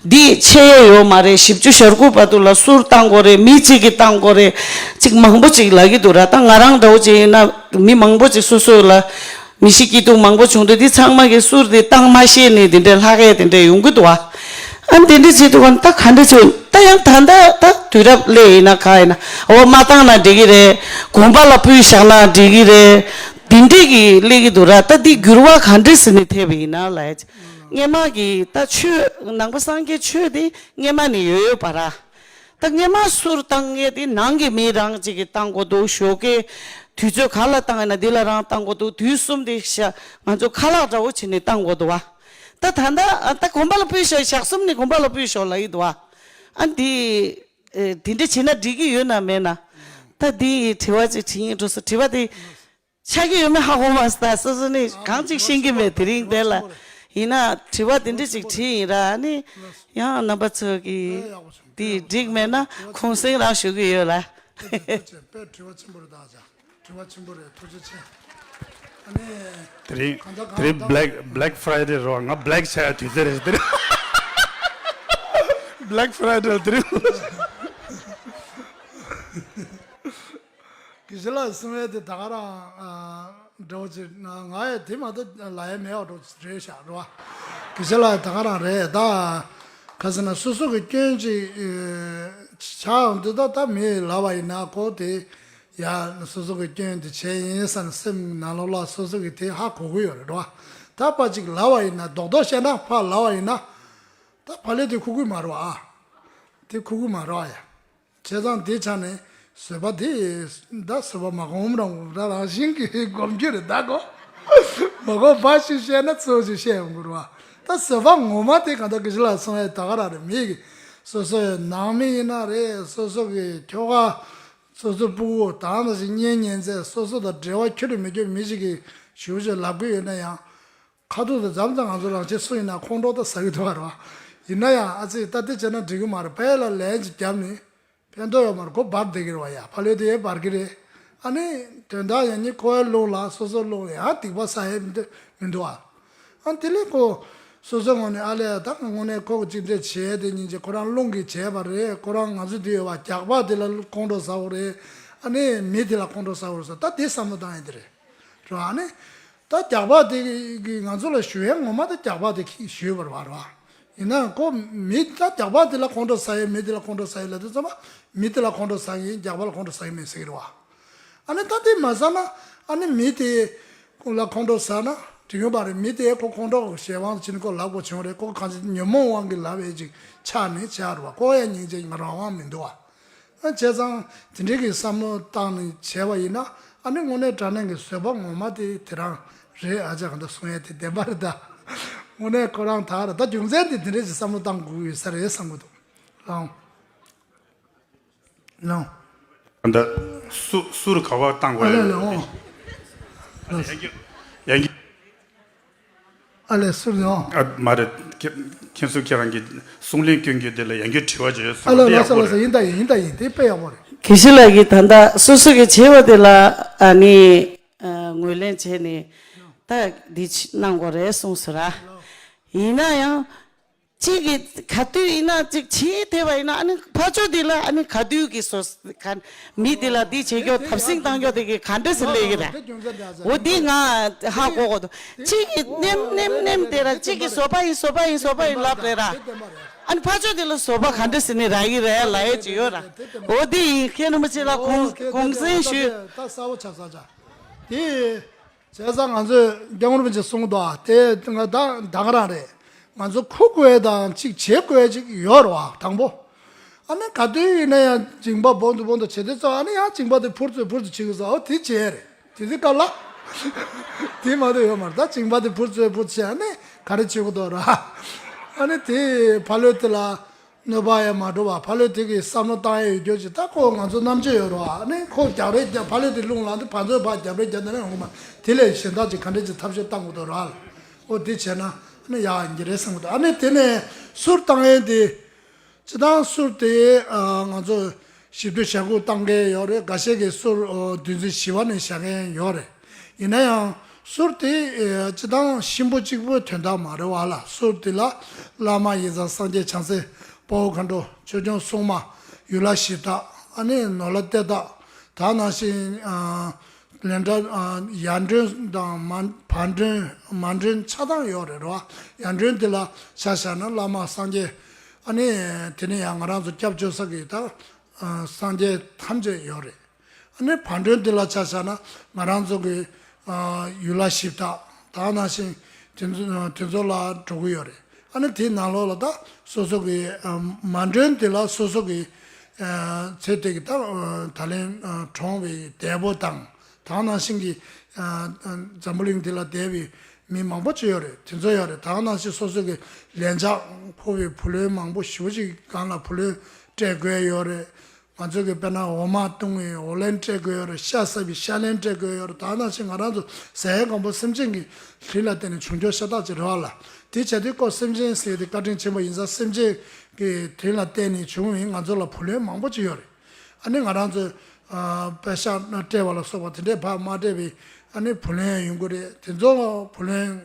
འདི་ཆད་ཡ་ཡོད་མ་རེད། བཞི་བཅུ་ཞེ་དགུ་བར་དུ་ལ་གསུར་བཏང་དགོས་རེད། མི་གཅིག་གིས་བཏང་དགོས་རེད། ཅིག་མང་པོ་ཅིག་ལབ་ཀྱི་འདུག་ར། ད་ང་རང་འདྲ་བོ་ཅིག་ཡིན་ན་མི་མང་པོ་ཅིག་སོ་སོ་ལ་མི་ཤི་སྐྱིད་སྡུག་མང་པོ་བྱུང་དུས་འདི་ཚང་མ་གིས་གསུར་དེ་བཏང་མ་ཤེས་ནས་དེ་འདྲའི་ལྷག་ཡས་དེ་འདྲ་ཡོང་གི་འདུག་བ། ཨ་ནི་དེ་འདྲ་བྱེད་དུས་ད་ག་འདྲ་བྱེད། ད་ཡང་ད་ལྟ་ད་དུས་རབས་སླེབས་ཡིན་ན་ག་ཡིན་ན་འོ་མ་བཏང་ན་འགྲིག་གི་རེད། དགོན་པ་ལ་ཕུལ་བཞག་ན་འགྲིག་གི་རེད། དེ་འདྲས་ཀྱི་སླེབས་ཀྱི་འདུག་ར། ད་འདི་འགྱུར་བ་ག་འདྲས་ཟེར་ནས་ཐེབས་པ་ཡིན་ན་ལབ་ཡ། སྔན་མ་གི་ད་ཆོས་ནང་པ་སངས་རྒྱས་ཆོས་དེ་སྔན་མ་ནས་ཡོད་ཡོད་པ་ར། ད་སྔན་མ་གསུར་བཏང་མཁན་དེ་ནང་གི་མི་རང་གཅིག་གིས་བཏང་དགོས་འདུག་ཞོགས་ཀས་དུས་ཚོད་ག་ལ་བཏང་ཡིན་ན་འདི་ལ་རང་བཏང་དགོས་འདུག་དུས་གསུམ་དེ་ཤ་ང་ཚོ་ཁ་ལག་འདྲ་བོ་བྱས་ནས་བཏང་དགོས་འདུག་བ། ད་ད་ལྟ་ད་དགོན་པ་ལ་ཕུལ་ཤོག་ཞག་གསུམ་ནས་དགོན་པ་ལ་ཕུལ་ཤོག་ལབ་ཡི་འདུག་བ། ཨ་འདི་དེ་འདྲ་བྱས་ན་འགྲིག་གི་ཡོད་ན་མེད་ན། ད་འདི་དྲི་བ་ཅིག་དྲི་ཡིན་འགྲོ་སོང་། དྲི་བ་དེ་ཆགས་ཀྱི་ཡོད་མེད་ཧ་གོ་མ་སོང་། ད་སོ་སོ་ནས་གང་ཅིག་ཤེས་ཀྱི་མེད་དེ་རིང་དེ་ལ། ཡིན་ན་དྲི་བ་དེ་འདྲ་ཅིག་དྲིས་ཡིན་ར། ཨ་ནི་ཡང་རྣམ་པ་ཚོ་གིས་དེ་འགྲིག་མེད་ན་ཁུངས་སེང་རང་ཞུ་གི་ཡོད་ལ། དེ་རིང་དེ་རིང་Black Black Friday རེད་བ། ང་Black ཆགས་ཡ་དུས་ཚོད་རེད། དེ་རིང་Black Friday དེ་རིང་། དགེ་བཤེས་ལགས་གསུང་ཡས་དེ་ད་ག་རང་འདྲ་བོ་ཅིག་ང་ཡང་དེ་མ་གཏོགས་ལབ་ཡས་མེད་པ་འདྲ་བོ་རེད་ཤག་རེད་བ། དགེ་བཤེས་ལགས་ད་ག་རང་རེད་ད། ག་ཟེར་ན་སོ་སོ་གི་སྐྱོན་ཅིག་ཆགས་འདུག་ད་ད་མི་ལབ་པ་ཡིན་ན་ཁོ་དེ་ཡ་སོ་སོ་གི་སྐྱོན་དེ་བྱས་ཡིན་ཟེར་ནས་སེམས་ནང་ལོགས་ལ་སོ་སོ་གི་དེ་ཧ་གོ་གི་ཡོད་རེད་བ། ད་ཕར་ཅིག་ལབ་པ་ཡིན་ན་རྡོག་རྡོག་བཤད་ན་ཕར་ལབ་པ་ཡིན་ན་ད་ཕར་ལོགས་དེ་ཁུག་གི་མ་རེད་བ། དེ་ཁུག་གི་མ་རེད་བ་ཡ། བྱས་ཙང་དེ་ཆ་ནས་བཟོད་པ་དེ་ད་བཟོད་པ་མ་སྒོམ་རང་རང་བཞིན་གྱིས་སྒོམ་རྒྱུ་རེད་ད་གོ། མ་སྒོམ་པ་ཞིག་བཤད་ན་གཙོ་ཞིག་བཤད་ཡོང་གི་རེད་བ། ད་བཟོད་པ་ངོ་མ་དེ་གང་ལྟར་དགེ་བཤེས་ལགས་གསུང་ཡས་ད་ག་རང་རེད། མི་གི་སོ་སོའི་ནང་མི་ཡིན་ན་རེད། སོ་སོ་གི་ཁྱོ་ག་སོ་སོ་སྤུ་གུ་དང་ནང་བཞིན་གཉེན་ཉེ་ཚན་སོ་སོ་དང་འབྲེལ་བ་ཁྱོན་ནས་མེད་རྒྱུ་མི་ཞིག་གིས་ཞུ་ཞུ་ལབ་གི་ཡོད་ན་ཡང་། ཁ་ཐུག་ཏུ་མཚམས་མཚམས་ང་ཚོ་རང་ཆས་སུ་ཡིན་ན་ཁོང་ཁྲོ་ད་ཟ་གི་འདུག་བ་རེད་བ། ཡིན་ན་ཡང་ཨ་ཙི་ད་དེ་བྱས་ན་འགྲིག་གི་མ་རེད། ཕར་ལ་ལན་ཅིག་བརྒྱབ་ནས་ཕན་ཐོགས་ཡོད་མ་རེད། ཁོ་འབར་བསྡད་ཀྱི་རེད་བ་ཡ། ཕར་ལོགས་དེ་ཡང་འབར་གི་རེད། ཨ་ནི་དོན་དག་ཡང་ནི་ཁོའི་རླུང་ལ་སོ་སོ་རླུང་ལ་ཡང་སྡིག་པ་བསགས་ཡས་མི་འདུག་མི་འདུག་བ། ཨ་དེ་ལས་ཁོ་སོ་སོའི་ངོས་ནས་ཨ་ལས་ད་དངོས་གནས་ཁོ་གཅིག་འདྲ་བྱས་དེ་ཉིན་གཅིག་ཁོ་རང་རླུང་གིས་བྱས་པ་རེད། ཁོ་རང་ང་ཚོ་དེ་ཡོད་བ་རྒྱགས་པ་དེ་ལ་ཁོང་ཁྲོ་ཟ་བ་རེད། ཨ་ནི་མི་དེ་ལ་ཁོང་ཁྲོ་ཟ་བ་རེད་ཟེར་ད་དེ་བསམ་བློ་བཏང་ཡས་དེ་རེད། རེད་བ། ཨ་ནི། ད་རྒྱགས་པ་དེ་གི་ང་ཚོ་ལ་ཞུ་ཡས་ངོ་མ་ད་རྒྱགས་པ་དེ་གི་ཞུས་པ་རེད་བ། ཡིན་ན་ཁོ་མི་ད་རྒྱགས་པ་དེ་ལ་ཁོང་ཁྲོ་ཟ་ཡས་མི་དེ་ལ་ཁོང་ཁྲོ་ཟ་ཡས་ལབ་དུས་ཙམ་པ་མི་དེ་ལ་ཁོང་ཁྲོ་ཟ་གི་ཡིན། རྒྱགས་པ་ལ་ཁོང་ཁྲོ་ཟ་གི་མེད་ཟེར་གི་རེད་བ། ཨ་ནི་ད་དེ་མ་ཟ་ན་ཨ་ནི་མི་དེ་ལ་ཁོང་ཁྲོ་ཟ་ན་འགྲིག་ཡོད་པ་རེད། མི་དེ་ཁོ་ཁོང་ཁྲོ་གཞན་དབང་དུ་ཕྱིན་ཁོ་ལབ་དགོས་བྱུང་རེད། ཁོ་གང་ཅི་ཉོན་མོངས་དབང་གིས་ལབ་ཡས་ཅིག་ཆགས་ནས་ཆགས་རེད་བ། ཁོ་ཡང་སྙིང་རྗེ་ཡིན་རང་དབང་མི་འདུག་བ། ཨ་བྱས་ཙང་དེ་འདྲའི་གི་བསམ་བློ་བཏང་ནས་བྱས་པ་ཡིན་ན། ཨ་ནི་དངོས་གནས་དྲང་གནས་ཀྱི་བཟོད་པ་ངོ་མ་དེ་དེ་རང་རེད། ཨ་ཅག་ག་འདྲ་གསུང་ཡས་དེ་བདེན་པ་རེད་ད། དངོས་གནས་ཁོ་རང་ད་ར་ད་རྒྱུ་མཚན་དེ་དེ་འདྲའི་གི་བསམ་བློ་བཏང་དགོས་ཡོད་ས་རེད་བསམ་གི་འདུག་ལགས། ལགས། ད་སུ་སུར་ག་བ་བཏང་དགོས་ཨ་ལས་ཡོད། ལགས། ཡང་གི་ཡང་གི་ཨ་ལས་སུར་ཡོང་། ཨ་མ་རེད། ཁྱེད་ཁྱེད་ཚོ་ཁྱེད་རང་གི་གསུང་ལན་སྐྱོན་གྱི་དེ་ལ་ཡང་གི་དྲི་བ་བྱས་ཨ་སོང་ལ་ལ་ལགས་སོ་ལགས་སོ། ཡིན་ད་ཡིན་ཡིན་ད་ཡིན། དེ་དཔེ་ཡག་པོ་རེད། དགེ་བཤེས་ལགས་ཀྱིས་ད་ལྟ་སོ་སོ་གི་བྱས་པ་དེ་ལ་ཨ་ནི་ཨ་ངོས་ལེན་བྱས་ནས་ད་འདི་གནང་དགོས་རེད་གསུངས་སོང་ར། ཡིན་ན་ཡང་། གཅིག་གིས་ག་དུས་ཡིན་ན་གཅིག་བྱེད་ཐེབས་པ་ཡིན་ན། ཨ་ནི་ཕར་ཕྱོགས་འདི་ལ་ཨ་ནི་ག་དུས་ཀྱི་སོ་ག་མི་འདི་ལ་འདི་བྱེད་རྒྱུ་ཐབས་ཟིང་བཏང་རྒྱུ་དེ་གི་ག་འདྲ་སེ་སླེབས་ཀྱི་རེད། འོ་འདི་ང་ཧ་གོ་གོ་འདུག་གཅིག་གིས་ནེམ་ནེམ་ནེམ་དེ་ར་གཅིག་གིས་བཟོད་པ་ཡིན་བཟོད་པ་ཡིན་བཟོད་པ་ཡིན་ལབ་རེད་ར། ཨ་ནི་ཕར་ཕྱོགས་འདི་ལ་བཟོད་པ་ག་འདྲ་སེ་ནི་རག་གི་རེད་ལབ་ཡས་ཅིག་ཡོད་ར། འོ་འདི་ཡིན། མཁན་རིན་པོ་ཆེ་ལ་གུང་གུང་སེང་ཞུས། ད་གསལ་པོ་ཆགས་ས་ཆགས། དེ། བྱས་ཙང་ང་ཚོས་སྐྱབས་མགོན་རིན་པོ་ཆེས་གསུངས་འདུག་དེ་ང་ད་ད་ག་རང་རེད། ང་ཚོ་ཁུར་དགོས་དང་གཅིག་བྱེད་དགོས་གཅིག་ཡོད་རེད་བ། དང་པོ། ཨ་ནི་ག་དུས་ཡིན་ན་ཡང་མཇིང་པ་སྦོམ་དུ་སྦོམ་དུ་བྱེད་དུས་ཙང་། ཨ་ནི་ཡང་མཇིང་པ་དེ་ཕུར་ཚུར་ཕུར་ཚུར་བྱེད་དགོས་ས། འོ་དེ་བྱས་རེད། དེ་དུས་སྐབས་ལ་དེ་མ་གཏོགས་ཡོད་མ་རེད། ད་མཇིང་པ་དེ་ཕུར་ཚུར་ཕུར་ཚུར་བྱས། ཨ་ནི་ག་རེ་བྱེད་དགོས་འདུག་ར། ཨ་ནི་དེ་ཕ་ལོས་དེ་ལ། གནོད་པ་ཡང་མ་འགྲོ་བ། ཕ་ལོས་དེ་གི་བསམ་བློ་བཏང་ཡས་ཡོད་རྒྱུ་ཅིག་ད་ཁོ་ང་ཚོ་རྣམ་དཔྱོད་ཡོད་རེད་བ། ཨ་ནི་ཁོ་རྒྱབ་རེས་རྒྱབ། ཕ་ལོས་དེ་རླུང་ལངས་དུས་ཕར་ཚུར་ཕར་རྒྱབ་རེས་རྒྱབ་ན་ཡོང་གི་མ། དེ་ལས་གཞན་དག་ཅིག་ག་འདྲས་ཅིག་ཐབས་ཤེས་བཏང་དགོས་འདུག་ར། འོ་དེ་བྱས་ན་ཨ་ནི་ཡག་ཡིན་གྱི་རེད་བསམ་གྱི་འདུག་ཨ་ནི་དེ་ནས་གསུར་བཏང་ཡས་དེ། སྤྱིར་བཏང་གསུར་དེ་ཨ་ང་ཚོ་ཞིབ་ཏུ་ཞལ་བཀོད་བཏང་མཁན་ཡོད་རེད། འགའ་ཤས་ཀྱིས་གསུར་ཨོ་བདུན་ཚིགས་བཞི་པ་ནས་བཞག་མཁན་ཡོད་རེད། ཡིན་ན་ཡང་གསུར་དེ་ཨེ་སྤྱིར་བཏང་གཤིན་པོ་གཅིག་པོའི་དོན་དག་མ་རེད་བ་ལ། གསུར་དེ་ལ་བླ་མ་ཡི་དམ་སངས་རྒྱས་བྱང་སེམས་དཔའ་བོ་མཁའ་འགྲོ་ཆོས་སྐྱོང་སྲུང་མ་ཡུལ་ལྷ་གཞི་བདག་ཨ་ནི་ནོར་ལྷ་གཏེར་བདག་ད་ནང་བཞིན་ཨ་ལན་གྲངས་ཨ་ཡར་སྒྲོན་དང་མ་བར་སྒྲོན་མར་སྒྲོན་ཆ་ཚང་ཡོད་རེད་རོ། ཡར་སྒྲོན་དེ་ལ་ཆ་བཞག་ན་བླ་མ་སངས་རྒྱས། ཨ་ནི་དེ་ནས་ཡང་ང་རང་ཚོ་སྐྱབས་བཅོལ་ས་གི་ད་ཨ་སངས་རྒྱས་ཐམས་ཅད་ཡོད་རེད། ཨ་ནི་བར་སྒྲོན་དེ་ལ་ཆ་བཞག་ན་ང་རང་ཚོ་གི་ཨ་ཡུལ་ལྷ་གཞི་བདག་ད་ནང་བཞིན་དེ་ཚོ་དེ་ཚོ་ལ་འགྲོ་གི་ཡོད་རེད། ཨ་ནི་དེའི་ནང་ལོགས་ལ་ད་སོ་སོ་གི་ཨ་མར་སྒྲོན་དེ་ལ་སོ་སོ་གི་ཨ་ཚེ་དེ་གི་ད་ཨ་ད་ལན་ཨ་གྲོངས་པའི་འདས་པོ་དང་། ད་ནང་བཞིན་གི་ཨ་ཨ་འཛམ་བུ་གླིང་འདི་ལ་བསྡད་པའི་མི་མང་པོ་ཅིག་ཡོད་རེད། དེ་ཚོ་ཡོད་རེད། ད་ནང་བཞིན་སོ་སོ་གི་ལན་ཆགས་ཕོག་པའི་བུ་ལོན་མང་པོ་ཞེ་པོ་ཅིག་སྒང་ལ་བུ་ལོན་སྤྲད་དགོས་ཡོད་རེད། ང་ཚོ་གི་དཔེར་ན་འོ་མ་བཏུང་བའི་འོ་ལན་སྤྲད་དགོས་ཡོད་རེད། ཤ་ཟ་བའི་ཤ་ལན་སྤྲད་དགོས་ཡོད་རེད། ད་ནང་བཞིན་ང་རང་ཚོ་ཟ་ཡས་སྐོམ་པོ་སེམས་ཅན་གྱི་དྲིན་ལ་བརྟེན་ནས་བྱུང་ཆོག་ཤ་སྟག་ཅིག་རེད་བ་ལ། དེ་བྱས་དུས་ཁོ་སེམས་ཅན་ཟེར་དེ་བཀའ་དྲིན་ཆེན་པོ་ཡིན་ཙང་། སེམས་ཅན་གྱི་དྲིན་ལ་བརྟེན་ནས་བྱུང་བའི་ང་ཚོ་ལ་བུ་ལོན་མང་པོ་ཅིག་ཡོད་རེད། ཨ་ནི་ང་རང་ཚོ་ཨ་པད་ཤག་སྤྲད་པ་ལ་སོགས་པ་དེ་འདྲས་ཕར་མ་སྤྲད་པའི་ཨ་ནི་བུ་ལོན་ཡོང་གི་རེད། དེ་ཚོ་བུ་ལོན་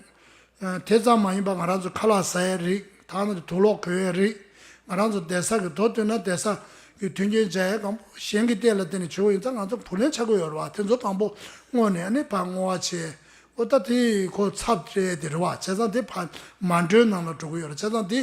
ཨ་དེ་ཙམ་མ་ཡིན་པ་ང་རང་ཚོ་ཁ་ལག་ཟ་ཡའི་རིགས། ད་ནི་དུག་ལོག་གོན་ཡའི་རིགས། ང་རང་ཚོ་བསྡད་ས་གི་མདོ་སྟོན་ན་བསྡད་ས་གི་མཐུན་རྐྱེན་སྦྱར་ཡའི་སྒང་པོ་གཞན་གྱི་རྟེན་ལ་བརྟེན་ནས་བྱུང་བ་ཡིན་ཙང་། ང་ཚོ་བུ་ལོན་ཆགས་ཀྱི་ཡོད་རེད་བ། དེ་ཚོ་སྒང་པོ་བསྔོགས་ནས་ཨ་ནི་ཕར་བསྔོ་བ་བྱས། འོ་ད་དེ་ཁོ་ཚབ་སྤྲད་དེ་རེད་བ། བྱས་ཙང་དེ་ཕར་མར་སྒྲོན་ནང་ལ་འགྲོ་གི་ཡོད་རེད། བྱས་ཙང་དེ་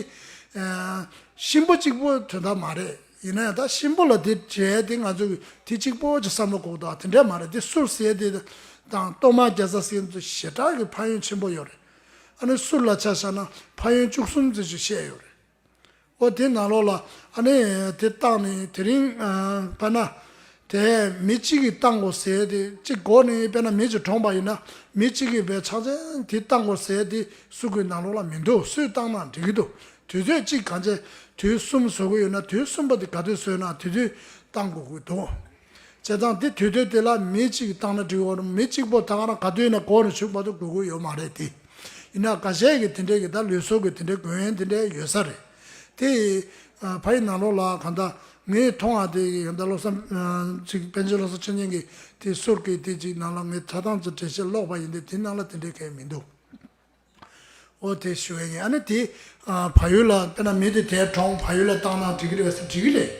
ཨ་གཤིན་པོ་གཅིག་པོའི་དོན་དག་མ་རེད། ཡིན་ན་ཡང་ད་གཤིན་པོ་ལ་དེ་བྱས་དེ་ང་ཚོ་གི་དེ་གཅིག་པོ་ཅིག་བསམ་བློ་འཁོར་གདའ། དེ་འདྲས་མ་རེད། དེ་གསུར་ཟེར་དེ་དང་གཏོར་མ་རྒྱ་ཚ་ཟེར་དེ་ཞེ་དྲག་གི་ཕན་ཡོན་ཆེན་པོ་ཡོད་རེད། ཨ་ནི་གསུར་ལ་ཆ་བཞག་ན་ཕན་ཡོན་བཅུ་གསུམ་ཙམ་ཞིག་བཤད་ཡོད་རེད། འོ་དེ་ནང་ལོགས་ལ་ཨ་ནི་དེ་བཏང་ནས་དེ་རིང་ཨ་དཔེར་ན་དེ་མི་གཅིག་གིས་བཏང་དགོས་ཟེར་དེ་གཅིག་དགོས་ནས། དཔེར་ན་མི་གཅིག་གྲོངས་པ་ཡིན་ན་མི་གཅིག་གིས་བས་ཕྱག་ཆེན་དེ་བཏང་དགོས་ཟེར་དེ་གསུར་གྱི་ནང་ལོགས་ལ་མི་འདུག་སུས་བཏང་ན་འགྲིག་གི་འདུག་དུས་ཚོད་གཅིག་གང་བྱས་དུས་གསུམ་བཟོ་གི་ཡོད་ན། དུས་གསུམ་པ་དེ་ག་དུས་བཟོས་ན་དེ་དུས་བཏང་དགོས་ཀྱི་འདུག་བྱས་ཙང་དེ་དུས་ཚོད་དེ་ལ་མི་གཅིག་གིས་བཏང་ན་འགྲིག་གི་ཡོད་རེད། མི་གཅིག་པོ་ད་ག་རང་ག་དུས་ཡིན་ན་འགོར་ནས་བཞུགས་མ་གཏོགས་དགོས་ཀྱི་ཡོད་མ་རེད་དེ། ཡིན་ན་འགའ་ཤས་ཀྱིས་དེ་འདྲས་ཀྱི་ད་ལུས་སྲོག་གི་དེ་འདྲས་དགོས་ཡས་དེ་འདྲས་ཡོད་ས་རེད། དེ་ཨ་ཕ་ཡི་ནང་ལོགས་ལ་གང་ལྟར་ངས་མཐོང་བ་དེ་ཡིན། ད་བློ་བཟང་ཨ་ཅིག་པཎ་ཆེན་བློ་བཟང་ཆོས་ཉན་གྱི་དེ་གསུར་གྱི་དེ་ཅིག་ནང་ལ་ངས་ད་ཐེངས་ཙམ་འགྲེལ་བཤད་ཀློག་པ་ཡིན་ཏེ། དེ་ནང་ལ་དེ་འདྲས་གང་ཡང་མི་འདུག་འོ་དེ་ཞུ་ཡས་ཡིན། ཨ་ནི་དེ་ཨ་ཕ་ཡུལ་ལ་དཔེར་ན་མི་དེ་དེར་གྲོངས། ཕ་ཡུལ་ལ་བཏང་ན་འགྲིག་གི་རེད་པས་ཟེར། འགྲིག་གི་རེད།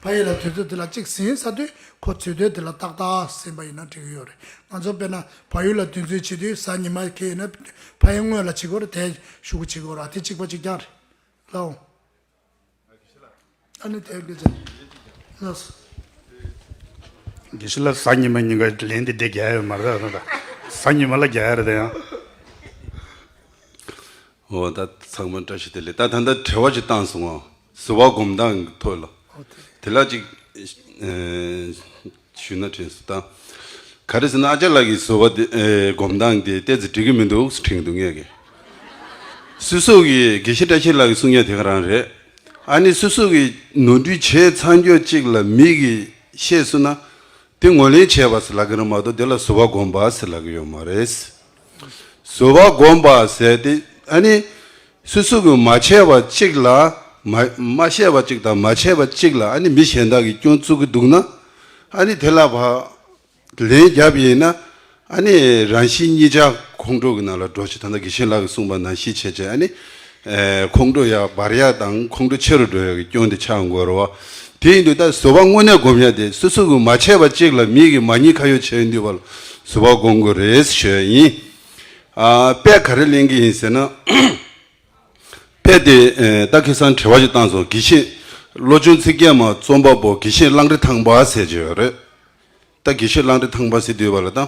ཕ་ཡུལ་ལ་དུས་ཚོད་དེ་ལ་གཅིག་ཟིན་ཚར་དུས་ཁོ་དུས་ཚོད་དེ་ལ་ཏག་ཏག་ཟིན་པ་ཡིན་ན་འགྲིག་གི་ཡོད་རེད། ང་ཚོ་དཔེར་ན་ཕ་ཡུལ་ལ་བདུན་ཚིགས་བྱེད་དུས་གཟའ་ཉི་མ་ཁེལ་ཡིན་ན་ཕ་ཡུལ་སྔོན་ལ་བྱེད་དགོས་རེད། དེ་ཞུ་གི་བྱེད་དགོས་རེད། དེ་གཅིག་པ་གཅིག་རྐྱང་རེད། ལའོ། ཨ་ནི་དེ་དགེ་ཆེ་ལགས་སོ། དགེ་བཤེས་ལགས། གཟའ་ཉི་མ་ཉིན་ག་ལན་དེ་འདྲ་རྒྱག་ཡོད་མ་རེད་ད། གཟའ་ཉི་མ་ལ་རྒྱག་ཡ་རེད་ད་ཡང་། འོ་ད་ཚང་མ་བཀྲ་ཤིས་བདེ་ལེགས། ད་ད་ལྟ་དྲི་བ་ཅིག་བཏང་སོང་ངོ་། གཟུ་བ་སྒོམ་སྟངས་ཐོག་ལ། འོ་དེ་རེད། དེ་ལ་ཅིག་ ཞུས་ན་དྲན་སོང་ད། ག་རེ་ཟེར་ན་ཨ་ཅག་ལགས་ཀྱི་བཟོ་པ་དེ་སྒོམ་སྟངས་དེ་ཏོག་ཙམ་འགྲིག་གི་མི་འདུག་དྲན་གྱི་འདུག་ངས་ཀྱི། སོ་སོ་གི་དགེ་བཤེས་བཀྲ་ཤིས་ལགས་ཀྱིས་གསུང་ཡ་དེ་ག་རང་རེད། ཨ་ནི་སོ་སོ་གིས་ནོར་འཁྲུལ་བྱས་ཚར་མགྱོགས་གཅིག་ལ་མི་གིས་བཤད་སོང་ན། དེ་ངོས་ལེན་བྱས་པ་ཟེར་ལབ་ཀྱི་རེད་མ་གཏོགས་དེ་ལ་བཟོ་པ་སྒོམ་པ་ཟེར་ལབ་ཀྱི་ཡོད་མ་རེད། བཟོ་པ་སྒོམ་པ་ཟེར་དེ་ཨ་ནི་སོ་སོ་གིས་མ་བྱས་པ་གཅིག་ལ་མ་མ་བཤད་པ་གཅིག་དང་མ་བྱས་པ་གཅིག་ལ་ཨ་ནི་མི་གཞན་དག་གིས་སྐྱོན་བཙུགས་ཀྱི་འདུག་ན། ཨ་ནི་དེ་ལ་བ་ལན་བརྒྱབ་ཡིན་ན། ཨ་ནི་རང་གཞི་གཉིས་ཆ་ཁོང་ཁྲོ་གི་ནང་ལ་འགྲོ་ཞིག་ད་ལྟ་དགེ་བཤེས་ལགས་ཀྱིས་གསུངས་པ་ནང་བཞིན་བྱས་བྱས་ཨ་ནི། ཨེ་ཁོང་ཁྲོ་ཡར་འབར་ཡ་དང་ཁོང་ཁྲོ་ཆེ་རུ་འགྲོ་ཡ་གི་སྐྱོན་དེ་ཆགས་འགྲོ་རེད་བ། དེ་ཡིན་དུས་ད་བཟོ་པ་དངོས་གནས་སྒོམ་ཡ་དེ་སོ་སོ་གིས་མ་བྱས་པ་གཅིག་ལ་མི་གིས་མ་ཉེས་ཁ་གཡོགས་བྱས་ཡོང་དུས་བ་ལ་བཟོ་པ་སྒོམ་དགོས་རེད་ཞུ་ཡ་ཡིན། ཨ་དཔེ་ག་རེ་ལེན་གི་ཡིན་ཟེར་ན། དཔེ་དེ་ཨེ་ད་ཁ་སང་དྲི་བ་ཞིག་བཏང་སོང་དགེ་བཤེས་བློ་ཆུང་ཚིག་བརྒྱད་མ་རྩོམ་པ་པོ་དགེ་བཤེས་གླང་རི་ཐང་པ་ཟེར་གྱི་ཡོད་རེད། ད་དགེ་བཤེས་གླང་རི་ཐང་པ་ཟེར་དུས་བ་ལ་ད།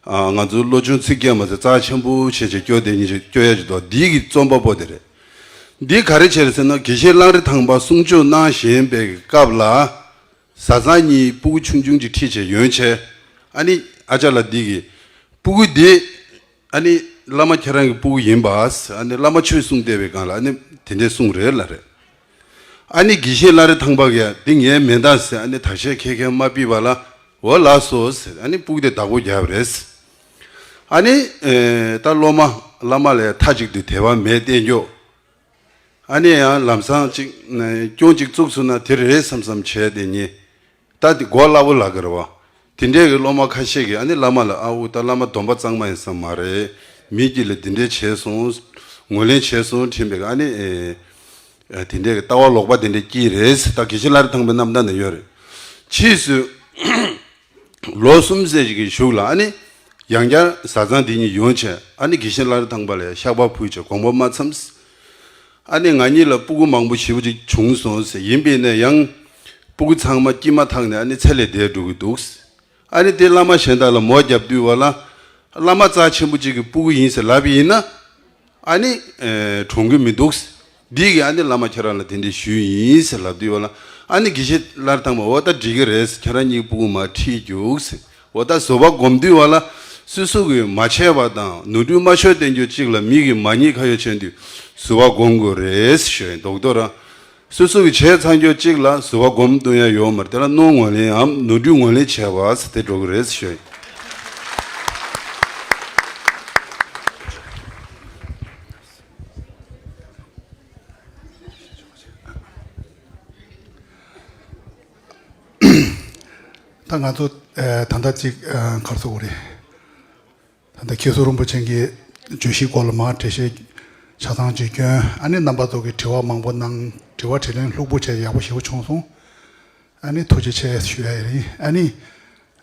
ང་ཚོ་བློ་ཆུང་ཚིག་བརྒྱད་མ་ཟེར་རྩ་ཆེན་པོ་བྱས་བྱས་སྐྱོ་དེ་ཉིད་ཅིག་སྐྱོ་ཡ་ཅིག་འདུག་འདི་གི་རྩོམ་པ་པོ་དེ་རེད། འདི་ག་རེ་བྱས་རེད་ཟེར་ན་དགེ་བཤེས་གླང་རི་ཐང་པ་གསུང་ཆོས་གནང་བཞིན་པའི་སྐབས་ལ། བཟའ་ཚང་གཉིས་སྤུ་གུ་ཆུང་ཆུང་ཅིག་ཁྲིད་བྱས་ཡོང་བྱས། ཨ་ནི་ཨ་ཅག་ལགས་འདི་གི་སྤུ་གུ་འདི། ཨ་ནི་བླ་མ་ཁྱེད་རང་གི་སྤུ་གུ་ཡིན་པ། ཨ་ནི་བླ་མ་ཆོས་གསུང་བསྡད་པའི་སྒང་ལ་ཨ་ནི་དེ་འདྲས་གསུངས་རེད་ལབ་རེད། ཨ་ནི་དགེ་བཤེས་བླ་རི་ཐང་པ་གིས་འདི་ངའི་མེ་མདའ་ཟེར་ཨ་ནི་ད་ཤས་ཁེ་ཁེ་མ་ཕུད་པ་ལ། འོ་ལགས་སོ་ཟེར་ཨ་ནི་སྤུ་གུ་དེ་བདག་པོ་བརྒྱབ་རེད། ཨ་ནི་ཨེ་ད་སློབ་མ་བླ་མ་ལས་མཐའ་གཅིག་ཏུ་དད་པ་མེད་བསྟན་རྒྱུ། ཨ་ནི་ཡང་ལམ་སང་ཅིག་སྐྱོན་ཅིག་བཙུགས་སོང་ན་དེ་རེད་བསམ་བསམ་བྱས་དེ་ཉིད། ད་དེ་གོ་སླ་བོ་ལབ་ཀྱི་རེད་བ། དེ་འདྲས་ཀྱི་སློབ་མ་ཁ་ཤས་ཀྱིས་ཨ་ནི་བླ་མ་ལ་ཨ་འུ་ད་བླ་མ་སྡོམ་པ་གཙང་མ་ཡིན་ས་མ་རེད། མི་གཅིག་ལ་དེ་འདྲས་བྱས་སོང་། ངོས་ལེན་བྱས་སོང་དྲན་པའི་ཨ་ནི་ཨེ་དེ་འདྲས་ཀྱི་ལྟ་བ་ལོག་པ་དེ་འདྲས་སྐྱེས་རེད། ད་དགེ་བཤེས་བླ་རི་ཐང་པའི་རྣམ་ཐར་ནང་ཡོད་རེད། ཕྱིས་སུ་ལོ་གསུམ་ཙམ་ཞིག་གི་གཞུག་ལ་ཨ་ནི་ཡང་བསྐྱར་བཟའ་ཚང་དེ་གཉིས་ཡོང་བྱས་ཨ་ནི་དགེ་བཤེས་བླ་རི་ཐང་པ་ལ་བཤགས་པ་ཕུལ་བྱས་དགོངས་པ་མ་ཚོམས། ཨ་ནི་ང་གཉིས་ལ་སྤུ་གུ་མང་པོ་ཞེ་པོ་ཅིག་བྱུང་སོང་ཟེར་ཡིན་པས་ན་ཡང་། སྤུ་གུ་ཚང་མ་སྐྱེས་མ་ཐག་ནས་ཨ་ནི་ཚེ་ལས་འདས་འགྲོ་གི་འདུག་ཨ་ནི་དེ་བླ་མ་གཞན་དག་ལ་མོ་བརྒྱབ་དུས་བ་ལ། བླ་མ་རྩ་ཆེན་པོ་ཅིག་གི་སྤུ་གུ་ཡིན་ཟེར་ལབ་པ་ཡིན་ན། ཨ་ནི། གྲོངས་གི་མི་འདུག་འདི་གིས་ཨ་ནི་བླ་མ་ཁྱེད་རང་ལ་དེ་འདྲས་ཞུས་ཡིན་ཟེར་ལབ་དུས་བ་ལ། ཨ་ནི་དགེ་བཤེས་བླ་རི་ཐང་པ་འོ་ད་འགྲིག་གི་རེད་ཁྱེད་རང་གཉིས་སྤུ་གུ་མར་ཁྲིད་རྒྱུགས་ཟེར། འོ་ད་བཟོད་པ་སྒོམ་དུས་བ་ལ། སོ་སོ་གིས་མ་བྱས་པ་དང་ནོར་འཁྲུལ་མ་ཤོར་བསྟན་རྒྱུ་གཅིག་ལ་མི་གིས་མ་ཉེས་ཁ་གཡོགས་བྱས་དུས་བཟོད་པ་སྒོམ་དགོས་རེད་ཞུ་ཡིན་རྡོག་རྡོག་ར། སོ་སོ་གིས་བྱས་ཚར་རྒྱུ་གཅིག་ལ་བཟོད་པ་སྒོམ་གཏོང་ཡ་ཡོད་མ་རེད། དེ་ལ་གནོང་ངོས་ལེན་འམ་ནོར་འཁྲུལ་ངོས་ལེན་བྱས་པ་ཟེར་དེ་འགྲོ་གི་རེད་ཞུ་ཡིན། ད་ང་ཚོ་ཨ་ད་ལྟ་ཅིག་ཨ་ག་རེ་ཟེར་དགོས་རེད། ད་ལྟ་མཁན་ཟུར་རིན་པོ་ཆེ་གིས་བརྗོད་གཞིའི་སྐོར་ལ་མར་འགྲེལ་བཤད་ཆ་ཚང་ཅིག་བསྐྱོན། ཨ་ནི་རྣམ་པ་ཚོ་གིས་དྲི་བ་མང་པོ་གནང་། དྲི་བ་དྲིས་ལན་ལྷུག་པོ་བྱས་ཡག་པོ་ཞེ་པོ་བྱུང་སོང་། ཨ་ནི་ཐུགས་རྗེ་ཆེ་ཞུ་ཡ་ཡིན། ཨ་ནི་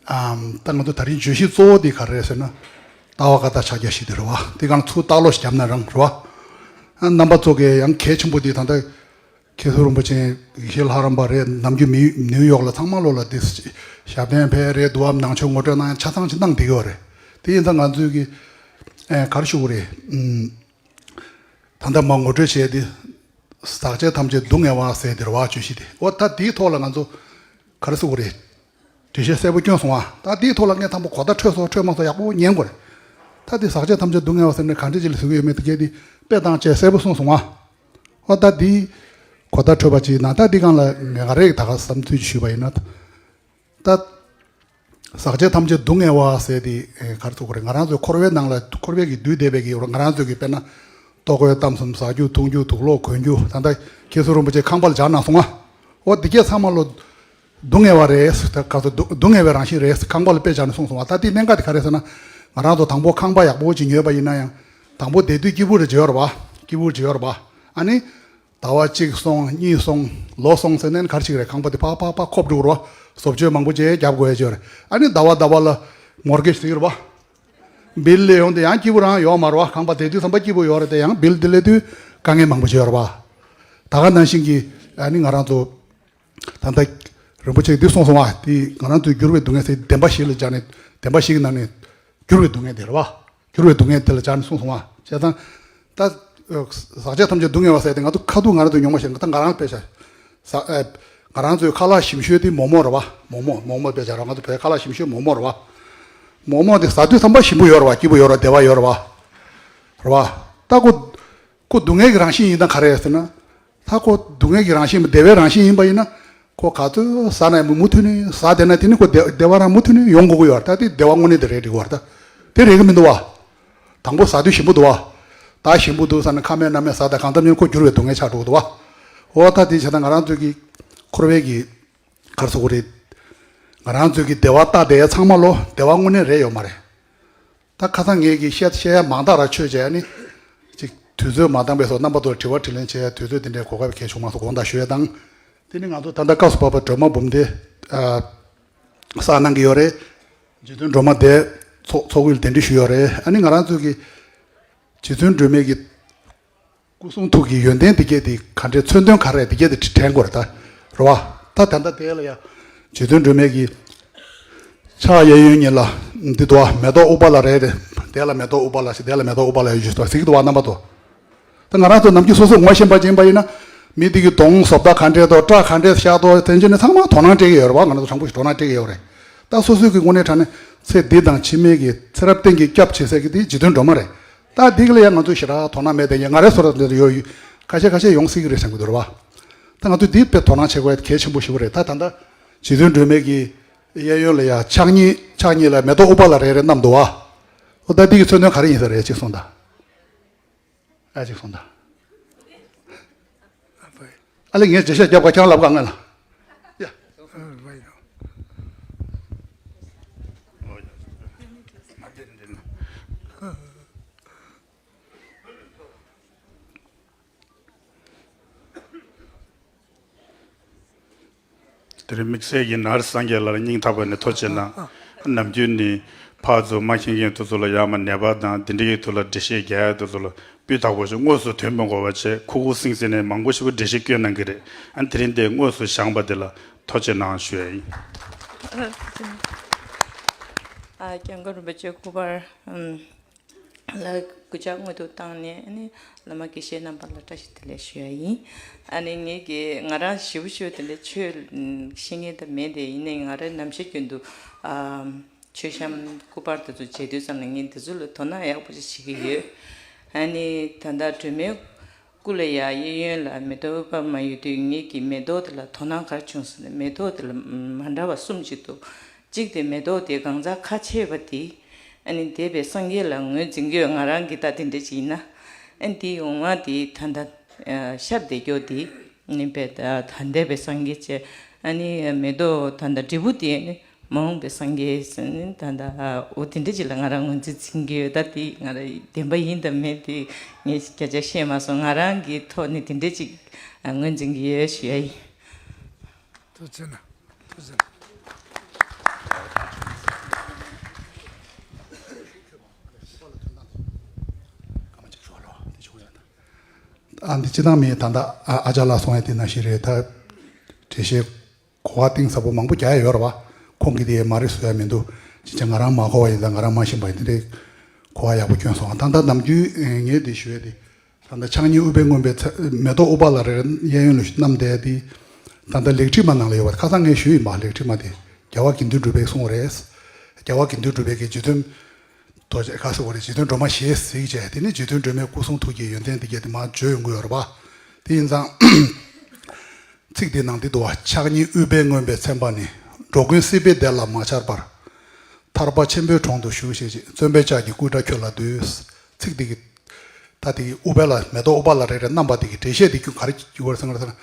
ཨམ་ད་ང་ཚོ་ད་རིང་བརྗོད་གཞི་གཙོ་བོ་དེ་ག་རེ་རེད་ཟེར་ན། ལྟ་བ་བཀའ་རྟགས་ཕྱག་རྒྱ་བཞི་དེ་རེད་བ། དེ་གང་ཚུར་ལྟ་ཀློག་ཞིག་བརྒྱབ་ན་རང་རེད་བ། ཨ་རྣམ་པ་ཚོ་གིས་ཡང་གལ་ཆེན་པོ་དེ་ད་ལྟ་མཁན་ཟུར་རིན་པོ་ཆེ་དགེ་བཤེས་ལྷ་རམས་པ་རེད། ནམ་རྒྱུན་མི་ནིའུ་ཡོག་ལ་ཚང་མ་ལོ་ལ་དེ་ཞབས་བརྟན་ཕེབས་རེད་འདུག་བམ་ནང་ཆོས་ངོ་སྤྲོད་གནང་ཡ་ཆ་ཚང་ཅིག་གནང་བསྡད་ཀྱི་ཡོད་རེད། དེ་ཡིན་ཙང་ང་ཚོས་ཀྱི་ཨེ་ག་རེ་ཞུ་དགོས་རེད། ཨུམ། ད་ལྟ་མ་ངོ་སྤྲོད་བྱས་ཏེ། ཟག་བཅས་ཐམས་ཅད་སྡུག་བསྔལ་བ་ཟེར་དེ་རེད་བ་བརྗོད་གཞི་དེ། འོ་ད་དེའི་ཐོག་ལ་ང་ཚོ་ག་རེ་ཟེར་དགོས་རེད། འགྲེལ་བཤད་གསལ་པོ་བསྐྱོན་སོང་ཨ། ད་དེའི་ཐོག་ལ་ངས་དང་པོ་གོ་བརྡ་འཕྲོད་སོང་འཕྲོད་མ་སོང་ཡག་པོ་ཉན་དགོས་རེད། ད་དེ་ཟག་བཅས་ཐམས་ཅད་སྡུག་བསྔལ་བ་ཟེར་ནས་གང་འདྲ་ཅིག་ལ་ཟེར་གྱི་ཡོད་མེད་དེ་གས་དེ་དཔེ་བཏང་བྱས་གསལ་པོ་གསུངས་སོང་ཨ། འོ་ད་དེའི་གོ་བརྡ་འཕྲོད་པ་ཅིག་ན་ད་དེ་སྒང་ལ་ངས་ག་རེ་ད་ག་བསམ་ཚུལ་ཞུས་པ་ཡིན་ན། ད། ཟག་བཅས་ཐམས་ཅད་སྡུག་བསྔལ་བ་ཟེར་དེ་ག་རེ་ཐུག་གི་རེད། ང་རང་ཚོའི་འཁོར་བའི་ནང་ལ་འཁོར་བའི་གི་དུས་འདས་པའི་གི་ང་རང་ཚོའི་གི་དཔེར་ན་ལྟོ་གོས་གཏམ་གསུམ་ཟ་རྒྱུ་འཐུང་རྒྱུ་དུག་ལོག་གོན་རྒྱུ་ད་ལྟ་མཁན་ཟུར་རིན་པོ་ཆེ་ཁང་པ་ལ་སྦྱར་གནང་སོང་ང་། འོ་དེ་གས་ཚང་མ་ལོ་སྡུག་བསྔལ་བ་རེད་ད་ག་ཚོད་སྡུག་སྡུག་བསྔལ་བའི་རང་བཞིན་རེད་ཁང་པ་ལ་དཔེ་སྦྱར་ནས་གསུངས་སོང་ང་། ད་དེ་གནད་འགག་དེ་ག་རེ་ཟེར་ན་ང་རང་ཚོ་དང་པོ་ཁང་པ་ཡག་པོ་ཅིག་ཉོས་པ་ཡིན་ན་ཡང་དང་པོ་བསྡད་དུས་སྐྱིད་པོ་རེ་བྱེད་ཡོད་རེད་བ། སྐྱིད་པོ་རེ་བྱེད་ཡོད་རེད་བ། ཨ་ནི། ཟླ་བ་གཅིག་སོང་གཉིས་སོང་ལོ་སོང་ཟེར་ནས་ག་རེ་བྱེད་ཀྱི་རེད། ཁང་པ་དེ་ཕར་ཕར་ཕར་ཁོབ་འགྲོ་གི་རེད་བ། བཟོ་བཅོས་མང་པོ་ཅིག་རྒྱབ་དགོས་ཡ་ཅིག་ཡོད་རེད། ཨ་ནི་ཟླ་བ་ཟླ་བ་ལ་མོར་གེཇ་ཟེར་གྱི་རེད་བ། བིལ་སླེབས་ཡོང་དུས་ཡང་སྐྱིད་པོ་རང་ཡོད་མ་རེད་བ། ཁང་པ་དེ་དུས་ཙམ་པ་སྐྱིད་པོ་ཡོད་རེད་དེ་ཡང་བིལ་དེ་སླེབས་དུས་དཀའ་ངལ་མང་པོ་ཅིག་ཡོད་རེད་བ། ད་ག་ནང་བཞིན་གྱི་ཨ་ནི་ང་རང་ཚོ་ད་ལྟ་རིན་པོ་ཆེ་འདི་གསུངས་སོང་བ། དེ་ང་རང་ཚོའི་འགྱུར་བའི་སྡུག་བསྔལ་ཟེར་བདེན་པ་བཞི་ལ་སྦྱར་ནས་བདེན་པ་བཞི་གི་ནང་ནས་འགྱུར་བའི་སྡུག་བསྔལ་དེ་རེད་བ། འགྱུར་བའི་སྡུག་བསྔལ་དེ་ལ་སྦྱར་ནས་གསུངས་སོང་བ། བྱས་ཙང་། ད། ཟག་བཅས་ཐམས་ཅད་སྡུག་བསྔལ་བ་ཟེར་ཏེ་ང་ཚོ་ཁ་ཐུག་ང་རང་ཚོ་མྱོང་བ་ཞིག་ད་ང་རང་དཔེ་ཆ། ཟག་ཨེ། ང་རང་ཚོའི་ཁ་ལག་ཞིམ་ཤོས་དེ་མོག་མོག་རེད་བ། མོག་མོག་མོག་མོག་དཔེ་ཆ་ར་ང་ཚོ་བོད་ཁ་ལག་ཞིམ་ཤོས་མོག་མོག་རེད་བ། མོག་མོག་དེ་ཟ་དུས་ཙམ་པ་ཞིམ་པོ་ཡོད་རེད་བ། སྐྱིད་པོ་ཡོད་རེད་བ། བདེ་བ་ཡོད་རེད་བ། རེད་བ། ད་ཁོ་ཁོ་སྡུག་བསྔལ་གྱི་རང་བཞིན་ཡིན་ད་ག་རེ་ཟེར་ན། ད་ཁོ་སྡུག་བསྔལ་གྱི་རང་བཞིན་བདེ་བའི་རང་བཞིན་ཡིན་པ་ཡིན་ན། ཁོ་ག་ཚོད་ཟ་ན་ཡང་མུ་མཐུད་ནས་ཟ་བསྡད་ན་དེ་ནི་ཁོ་བདེ་བདེ་བ་རང་མུ་མཐུད་ནས་ཡོང་དགོས་ཀྱི་ཡོད་རེད། ད་དེ་བདེ་བ་དངོས་གནས་དེ་རེད་འགྲིག་གི་ཡོད་རེད། ད་དེ་རེད་གི་མི་འདུག་བ། དང་པོ་ཟ་དུས་ཞིམ་པོ་འདུག་བ། ད་ཞིམ་པོ་འདུག་ཟེར་ནས་ཁ་མེད་སྣ་མེད་ཟ་དང་གང་ལྟར་ཉིན་ཁོ་འགྱུར་བའི་སྡུག་བསྔལ་ཆགས་འགྲོ་གི་འདུག་བ། འོ་ད་དེ་བྱས་ན་ང་རང་ཚོའི་གི་འཁོར་བའི་གི་ག་རེ་ཟེར་དགོས་རེད། ང་རང་ཚོའི་གི་བདེ་བ་ལྟ་བསྡད་ཡ་ཚང་མ་ལོ་བདེ་བ་དངོས་གནས་རེད་ཡོད་མ་རེད། ད་ཁ་སང་ངས་གི་བཤད་བཤད་ཡ་མང་དག་ར་ཆོས་བྱས་ནི། ཅིག་དུས་ཚོད་མ་འདང་བས་སོ་རྣམ་པ་ཚོར་དྲི་བ་དྲིས་ལན་བྱེད་ཡ་དུས་ཚོད་དེ་འདྲའི་གོ་སྐབས་གལ་བྱུང་མ་སོང་དགོངས་དག་ཞུ་ཡ་དང་། དེ་ནི་ང་ཚོ་ད་ལྟ་སྐབས་སུ་བབས་པ་སྒྲོལ་མ་འབུམ་སྡེ་ཨ་བསགས་གནང་གི་ཡོད་རེད། རྗེ་བཙུན་སྒྲོལ་མ་སྡེ་ཚོགས་ཚོགས་དབུས་ལ་གདན་འདྲེན་ཞུས་ཡོད་རེད། ཨ་ནི་ང་རང་ཚོ་གི་རྗེ་བཙུན་སྒྲོལ་མའི་གི་སྐུ་གསུང་ཐུགས་ཀྱི་ཡོན་ཏན་འདི་གས་འདི་ག་འདྲའི་མཚོན་དོན་ག་རེ་འདི་གས་འདི་དྲན་དགོས་རེད་ད། རེད་བ། ད་ད་ལྟ་དེ་ལ་ཡ་རྗེ་བཙུན་སྒྲོལ་མའི་གི་ཕྱག་གཡས་གཡོན་གཉིས་ལ་འདི་འདུག་བ། མེ་ཏོག་ཨུཏྤ་ལ་རེ་རེ། དེ་ལ་མེ་ཏོག་ཨུཏྤ་ལ་ཞིག་དེ་ལ་མེ་ཏོག་ཨུཏྤ་ལ་ཡོད་ཞིག་ཟེར་གི་འདུག་བ་རྣམ་པ་ཚོ། ད་ང་རང་ཚོ་ནམ་རྒྱུན་སོ་སོ་ངོ་ཤེས་པ་ཅན་པ་ཡིན་ན། མི་དེ་གི་གདོང་བཟོ་ལྟ་ག་འདྲས་འདུག་སྐྲ་ག་འདྲས་བཞག་འདུག་དེ་འདྲས་ནི་ཚང་མ་དོ་སྣང་སྤྲད་ཀྱི་ཡོད་རེད་བ། ང་རང་ཚོ་དྲང་པོ་ཞིག་དོ་སྣང་སྤྲད་ཀྱི་ཡོད་རེད། ད་སོ་སོའི་གི་དངོས་གནས་དྲང་གནས་ཚེ་འདི་དང་ཕྱི་མའི་གི་ཚེ་རབས་གཏན་གྱི་སྐྱབས་བྱེད་ས་གི་དེ་རྗེ་བཙུན་སྒྲོལ་མ་རེད། ད་འདི་གི་ལ་ཡང་ང་ཚོས་ཞེ་དྲག་དོ་སྣང་མེད་དེ་ཡང་ང་རེ་སོ་ར་འདི་ཡོད་ཡོད་ཁ་ཤས་ཁ་ཤས་ཡོང་སྲིད་ཀྱི་རེད་བསམ་གྱི་འདུག་རེད་བ། ད་ང་ཚོས་འདི་དཔེ་དོ་སྣང་བྱེད་དགོས་ཡ་གལ་ཆེན་པོ་ཞིག་རེད། ད་ད་ལྟ་རྗེ་བཙུན་སྒྲོལ་མའི་གི་གཡས་གཡོན་ལ་ཡ་ཕྱག་གཉིས་ཕྱག་གཉིས་ལ་མེ་ཏོག་ཨུཏྤ་ལ་རེ་རེ་བསྣམས་འདུག་བ། འོ་ད་འདི་གི་མཚོན་དོན་ག་རེ་ཡིན་ས་རེད་ཅེས་གསུངས་དང་། ཨ་ཅིག་སོང་ད། ཨ་ལེ་ངས་རྗེས་ཤ་རྒྱབ་ག་ཁྱང་ལབ་ག་ང་ལ། ཡ། དེ་རིང་དམིགས་བསལ་གྱི་ནར་སངས་རྒྱས་ལ་སྙིང་ཐག་པ་ནས་ཐུགས་རྗེ་གནང་། ནམ་རྒྱུན་ནི་ཕར་ཚུར་མ་མཁྱེན་མཁན་དེ་ཚོ་ལ་ཡར་མར་ནད་པ་དང་དེ་འདྲ་གི་ཐོག་ལ་འགྲེལ་བཤད་རྒྱག་ཡ་དེ་ཚོ་ལ་སྤུས་དག་པོ་ཞིག་དངོས་སུ་ཐོན་མི་དགོས་པ་བྱས་ཁུ་ཁུ་སིང་སིང་ནས་མང་པོ་ཞིག་པོ་འགྲེལ་བཤད་བསྐྱོན་གནང་གི་རེད། ཨ་དེ་རིང་དེ་དངོས་སུ་བཞེངས་པ་དེ་ལ་ཐུགས་རྗེ་གནང་ཞུ་ཡ་ཡིན། ཨ་སྐྱབས་མགོན་རིན་པོ་ཆེ་སྐུ་པར་ཨམ། ལ་གུས་ཕྱག་སྔོན་དུ་བཏང་ནས་ཨ་ནི་བླ་མ་དགེ་བཤེས་རྣམ་པ་ལ་བཀྲ་ཤིས་བདེ་ལེགས་ཞུ་ཡ་ཡིན། ཨ་ནི་ངེད་ཀྱི་ང་རང་ཞེ་པོ་ཞེ་པོ་དེ་འདྲ་ཆོས་ཤེས་མཁན་དེ་མེད་དེ་ཡིན་ནའི་ང་རང་ནམ་ཞིག་རྒྱུན་དུ་ཨ་མཆོད་བཤམས་སྐུ་པར་དེ་ཚོ་མཇལ་དུས་ཙམ་ལ་ངས་འདི་ཚོ་ལ་དོ་སྣང་ཡག་པོ་ཞིག་བྱེད་ཀྱི་ཡོད། ཨ་ནི་ད་ལྟ་སྒྲོལ་མའི་སྐུ་ལ་ཡ་གཡས་གཡོན་ལ་མེ་ཏོག་ཨུཏྤལ་མ་ཡོད་དུས་ངེད་ཀྱི་མེ་ཏོག་དེ་ལ་དོ་སྣང་ག་རེ་བྱུང་ཟེར་ན་མེ་ཏོག་དེ་ལ་མ་འདྲ་བ་གསུམ་ཅིག་འདུག་གཅིག་དེ་མེ་ཏོག་དེ་གང་ཟག་ཁ་ཕྱེ་བ་དེ་ཨ་ནི་འདས་པའི་སངས་རྒྱས་ལ་ངོས་འཛིན་གྱི་ཡོད། ང་རང་གི་ད་དེ་འདྲ་ཅིག་ཡིན་ན་ཨ་ནི་དེའི་འོང་བ་དེ་ད་ལྟ་ཤར་བསྡད་རྒྱུ་དེ་ནི་པའི་ད་འདས་པའི་སངས་རྒྱས་བྱས་ཨ་ནི་མེ་ཏོག་ད་ལྟ་འབྲས་བུ་དེ་ནི་མ་འོངས་པའི་སངས་རྒྱས་ཟེར་ནི་ད་ལྟ་འོ་དེ་འདྲ་ཅིག་ལ་ང་རང་ངོས་འཛིན་འཛིན་གྱི་ཡོད། ད་དེ་ང་རང་བདེན་པ་ཡིན་དང་མིན་དེ་ངས་བརྒྱ་ཆ་བཤད་མ་སོང་། ང་རང་གི་ཐོག་ནས་དེ་འདྲ་ཅིག་ངོས་འཛིན་གྱི་ཡོད་ཞུ་ཡ་ཡིན། ཐུགས་རྗེ་གནང་། ཐུགས་རྗེ་གནང་། ཨ་འདི་སྤྱི་བཏང་མི་ད་ལྟ་ཨ་ཨ་ཅག་ལགས་གསུང་ཡ་དེ་ནང་བཞིན་རེད། ད་འགྲེལ་བཤད་གོ་བ་གཏིང་ཟབ་པོ་མང་པོ་རྒྱག་ཡ་ཡོད་རེད་བ། ཁོང་གིས་དེ་མ་རེད་བཟོ་ཡ་མི་འདུག་ཅི་བྱ་ང་རང་མ་གོ་བ་ཡིན་ཙང་ང་རང་མ་ཤེས་པ་ཡིན་དེ་འདྲའི་གོ་བ་ཡག་པོ་བསྐྱོན་སོང་། ད་ལྟ་ནམ་རྒྱུན་ངས་འདི་ཞུ་ཡ་དེ། ད་ལྟ་ཕྱག་གཉིས་ཨུཏྤལ་མངོན་པའི་ཚེ་མེ་ཏོག་ཨུཏྤ་ལ་རེ་རེ་གཡས་གཡོན་ལ་བསྣམས་བསྡད་དེ། ད་ལྟ་ལེགས་བྲིས་མ་ནང་ལ་ཡོད་པ་ཁ་སང་ངས་ཞུས་ཡིན་པ། ལེགས་བྲིས་མ་དེ་རྒྱལ་བ་དགེ་འདུན་གྲུབ་པའི་གསུང་རེད། རྒྱལ་བ་དགེ་འདུན་གྲུབ་པའི་གི་རྗེ་བཙུན་རྡོ་རྗེ་ཁ་སོ་བ་རེད། རྗེ་བཙུན་སྒྲོལ་མ་ཞེས་གཟིགས་བྱས་དེ་ནི་རྗེ་བཙུན་སྒྲོལ་མའི་སྐུ་གསུང་ཐུགས་ཀྱི་ཡོན་ཏན་དེ་གས་དེ་མར་བརྗོད་ཡོང་གི་ཡོད་རེད་པ། དེ་ཡིན་ཙང་། ཚིག་དེ་ནང་དེ་འདུག་བ། ཕྱག་གཉིས་ཨུཏྤལ་མངོན་པའི་མཚན་པ་ནི། འགྲོ་ཀུན་སྲིད་པའི་བདེ་ལ་མ་ཆགས་པར། ཐར་པ་ཆེན་པོའི་དྲུང་དུ་ཞུགས་ཤིག་ཅིག་བརྩོན་པའི་ལྕགས་ཀྱུས་སྐུ་འདྲ་ཁྱོད་ལ་འདུད། ཚིག་འདི་གི། ད་དེ་གི་ཨུཏྤལ་ལ་མེ་ཏོག་ཨུཏྤལ་ལ་རེ་རེ་བསྣམས་པ་དེ་གི་འགྲེལ་བཤད་དེ་ཁྱོད་ག་རེ་བྱེད་དགོས་རེད་ཟེར་ན།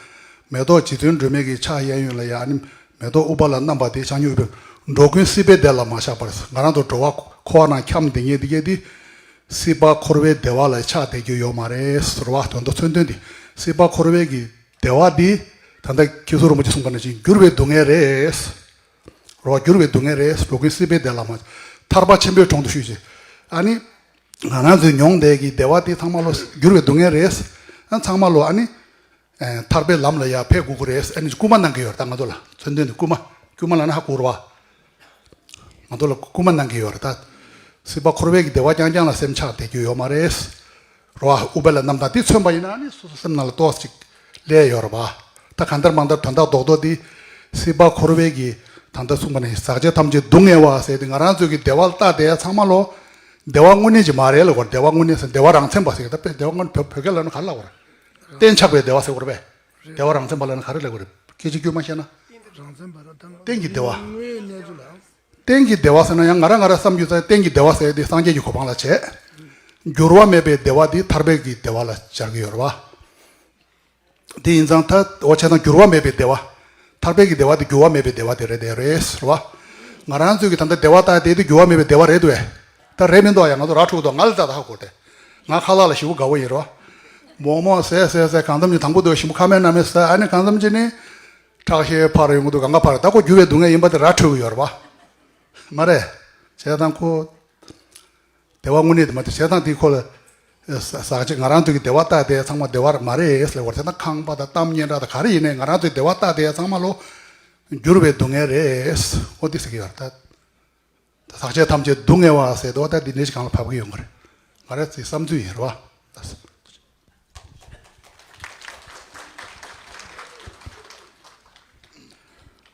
མེ་ཏོག་རྗེ་བཙུན་སྒྲོལ་མའི་གི་ཕྱག་གཡས་གཡོན་ལ་ཡ་ཨ་ནི་མེ་ཏོག་ཨུཏྤལ་ལ་བསྣམས་པ་དེ་ཕྱག་གཉིས་ཨུཏྤལ། འགྲོ་ཀུན་སྲིད་པའི་བདེ་ལ་མ་ཆགས་པར། ང་རང་ཚོ་འགྲོ་བ་འཁོར་བ་ནང་འཁྱམས་བསྡད་མཁན་དེ་གས་དེ། སྲིད་པ་འཁོར་བའི་བདེ་བ་ལ་ཆགས་བསྡད་རྒྱུ་ཡོད་མ་རེད་ཟེར་བ། དོན་དུ་མཚོན་དོན་དེ་སྲིད་པ་འཁོར་བའི་གི་བདེ་བ་འདི་ད་ལྟ་མཁན་ཟུར་རིན་པོ་ཆེ་གསུངས་པ་ནང་བཞིན་འགྱུར་བའི་སྡུག་བསྔལ་རེད། རོ་འགྱུར་བའི་སྡུག་བསྔལ་རེད། འགྲོ་ཀུན་སྲིད་པའི་བདེ་ལ་མ། ཐར་པ་ཆེན་པོའི་དྲུང་དུ་ཞུགས་ཤིག་ཨ་ནི། ང་རང་ཚོས་མྱོང་བསྡད་ཀྱི་བདེ་བ་དེ་ཚང་མ་ལོ་འགྱུར་བའི་སྡུག་བསྔལ་རེད། ཨ་ཚང་མ་ལོ་ཨ་ནི། ཨེ་ཐར་པའི་ལམ་ལ་ཡར་ཕེབས་དགོས་ཀྱི་རེད། ཨ་ནི་སྐུལ་མ་གནང་གི་ཡོད་རེད། ད་ང་ཚོ་ལ་མཚོན་དོན་དེ་སྐུལ་མ་སྐུལ་མ་ལབ་ན་ཧ་གོ་རེད་བ། ང་ཚོ་ལ་སྐུལ་མ་གནང་གི་ཡོད་རེད་ད། སྲིད་པ་འཁོར་བའི་གི་བདེ་བ་རྐྱང་རྐྱང་ལ་སེམས་ཆགས་བསྡད་རྒྱུ་ཡོད་མ་རེད། རོ་ཨ་ཨུཏྤལ་ལ་བསྣམས་དང་དེ་མཚོན་པ་ཡིན་ན་ཨ་ནི་སོ་སོ་སེམས་ནང་ལ་ཏོག་ཙམ་ཅིག་སླེབས་ཡོད་རེད་བ། ད་ གང་ལྟར་མང་ལྟར་དོན་དག་རྡོག་རྡོག་འདི་སྲིད་པ་འཁོར་བའི་གི་ད་ལྟ་གསུངས་པ་ནི་ཟག་བཅས་ཐམས་ཅད་སྡུག་བསྔལ་བ་ཟེར་ཏེ། ང་རང་ཚོའི་གི་བདེ་བ་ལྟ་བསྡད་ཚང་མ་ལོ་བདེ་བ་དངོས་གནས་ཅིག་མ་རེད་ལབ་དགོས་རེད། བདེ་བ་དངོས་གནས་ཟེར་བདེ་བ་རང་མཚན་པ་ཟེར་གི་ད་དཔེ་བདེ་བ་དངོས་བོད་བོད་སྐད་ལ་ནི་ག་རེ་ལབ་དགོས་རེད། གཏན་ཆགས་པའི་བདེ་བ་ཟེར་དགོས་རེད་པས། བདེ་བ་རང་མཚན་པ་ལ་ནི་ག་རེ་ལབ་དགོས་རེད། སྐད་ཆ་དཀྱུས་མ་བཤད་ན། རང་མཚན་པ་ར་ད་གཏན་གྱི་བདེ་བ། དངོས་གནས་ཚུལ་ལ། གཏན་གྱི་བདེ་བ་ཟེར་ན་ཡང་ང་རང་ང་རང་བསམ་རྒྱུ་ཚ་གཏན་གྱི་བདེ་བ་ཟེར་དེ་སངས་རྒྱས་ཀྱི་གོ་འཕང་ལ་བྱེད། འགྱུར་བ་མེད་པའི་བདེ་བ་དེ་ཐར་པའི་གི་བདེ་བ་ལ་སྦྱར་གྱི་ཡོད་རེད་བ། དེ་ཡིན་ཙང་ད་འོ་བྱས་ཙང་འགྱུར་བ་མེད་པའི་བདེ་བ། ཐར་པའི་གི་བདེ་བ་དེ་འགྱུར་བ་མེད་པའི་བདེ་བ་དེ་རེད་དེ་རེད་ཟེར་བ། ང་རང་ཚོའི་གི་ད་ལྟ་བདེ་བ་ལྟ་དེ་དེ་འགྱུར་བ་མེད་པའི་བདེ་བ་རེད་འདུག་བས། ད་རེད་མི་འདུག་ཡང་ང་ཚོ་ར་འཕྲོད་འདུག་ང་ལ་ད་ད་ཧ་གོ་སྟེ། ང་ཁ་ལག་ལ་ཞེ་པོ་དགའ་བོ་ཡིན་རོ། མོག་མོག་ཟས་ཟས་ཟས་གང་འཚམ་ཅིག་དང་པོ་འདུག་ཞིམ་པོ་ཁ་སྨན་སྣ་སྨན་ཟས་ཨ་ནི་གང་འཚམ་ཅིག་ནི། ཁྲག་ཤེད་འཕར་ཡོང་གི་འདུག་གང་ག་འཕར་ད་ཁོ་འགྱུར་བའི་སྡུག་བསྔལ་ཡིན་པ་དེ་ར་འཕྲོད་ཀྱི་ཡོད་རེད་པ། མ་རེད། བྱས་ཙང་ཁོ། བདེ་བ་དངོས་གནས་དེ་མ་དེ་བྱས་ཙང་དེ་ཁོ་ལ། ཟག་བཅས་ང་རང་ཚོ་གི་བདེ་བ་ལྟ་དེ་ཚང་མ་བདེ་བ་མ་རེད་ཟེར་བར་བྱས་ན་ཁང་པ་དང་གཏམ་སྙན་གྲགས་དང་ག་རེ་ཡིན་ནའི་ང་རང་ཚོའི་བདེ་བ་ལྟ་དེ་ཚང་མ་ལོ། འགྱུར་བའི་སྡུག་བསྔལ་རེད། ཨོ་དེ་ཟེར་གི་ཡོད་རེད་ད། ཟག་བཅས་ཐམས་ཅད་སྡུག་བསྔལ་བ་ཟེར་དོ་ད་འདི་ནས་ཅིག་གང་ལ་བབས་ཀྱི་ཡོང་གི་རེད། ང་རང་ཚོའི་བསམ་ཚུལ་ཡིན་རེད་བ།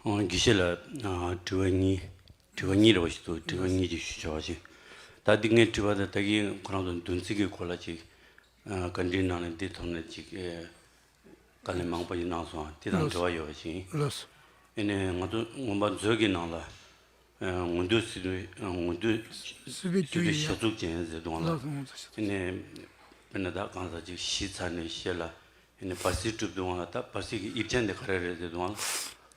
ཨོ་དགེ་བཤེས་ལགས། ཨ་དྲི་བ་གཉིས། དྲི་བ་གཉིས་རེ་བ་ཞིག་འདུག་དྲི་བ་གཉིས་ཅིག་ཞུ་བྱ་བ་ཞིག་ད་འདི་ངས་དྲི་བ་དང་ད་གིན་ཁོ་རང་ཚོ་འདུ་འཛི་གི་སྐོར་ལ་ཅིག་ཨ་བཀའ་འདྲིའི་ནང་ནས་འདི་ཐོག་ནས་ཅིག་ཨེ། དཀའ་ལས་མང་པོ་ཞིག་གནང་སོང་། དེ་དང་འབྲེལ་བ་ཡོད་པ་ཞིག་ལགས་སོ། ཨེ་ནས་ང་ཚོ་མངོན་པ་མཛོད་ཀྱི་ནང་ལ། ཨ་ངོ་འདུས་སྲིད་པའི་ཨ་ངོ་འདུས་སྲིད་པའི་སྲིད་པའི་རྒྱུ་ཡིན། ཞབས་ཚུགས་ཅན་ཟེར་དུས་ལ། ལགས་སོ། ངོ་མཚར་ཞིག་ཨེ་ནས་དཔེར་ན་ད་གང་ཟག་ཅིག་ཤི་ཚར་ནས་ཤེས་ལ། ཨེ་ནས་བར་སྲིད་གྲུབ་དུས་ལ་ད་བར་སྲིད་ཀྱི་དབྱིབས་ཅན་དེ་ག་རེ་རེད་ཟེར་དུས་ལ།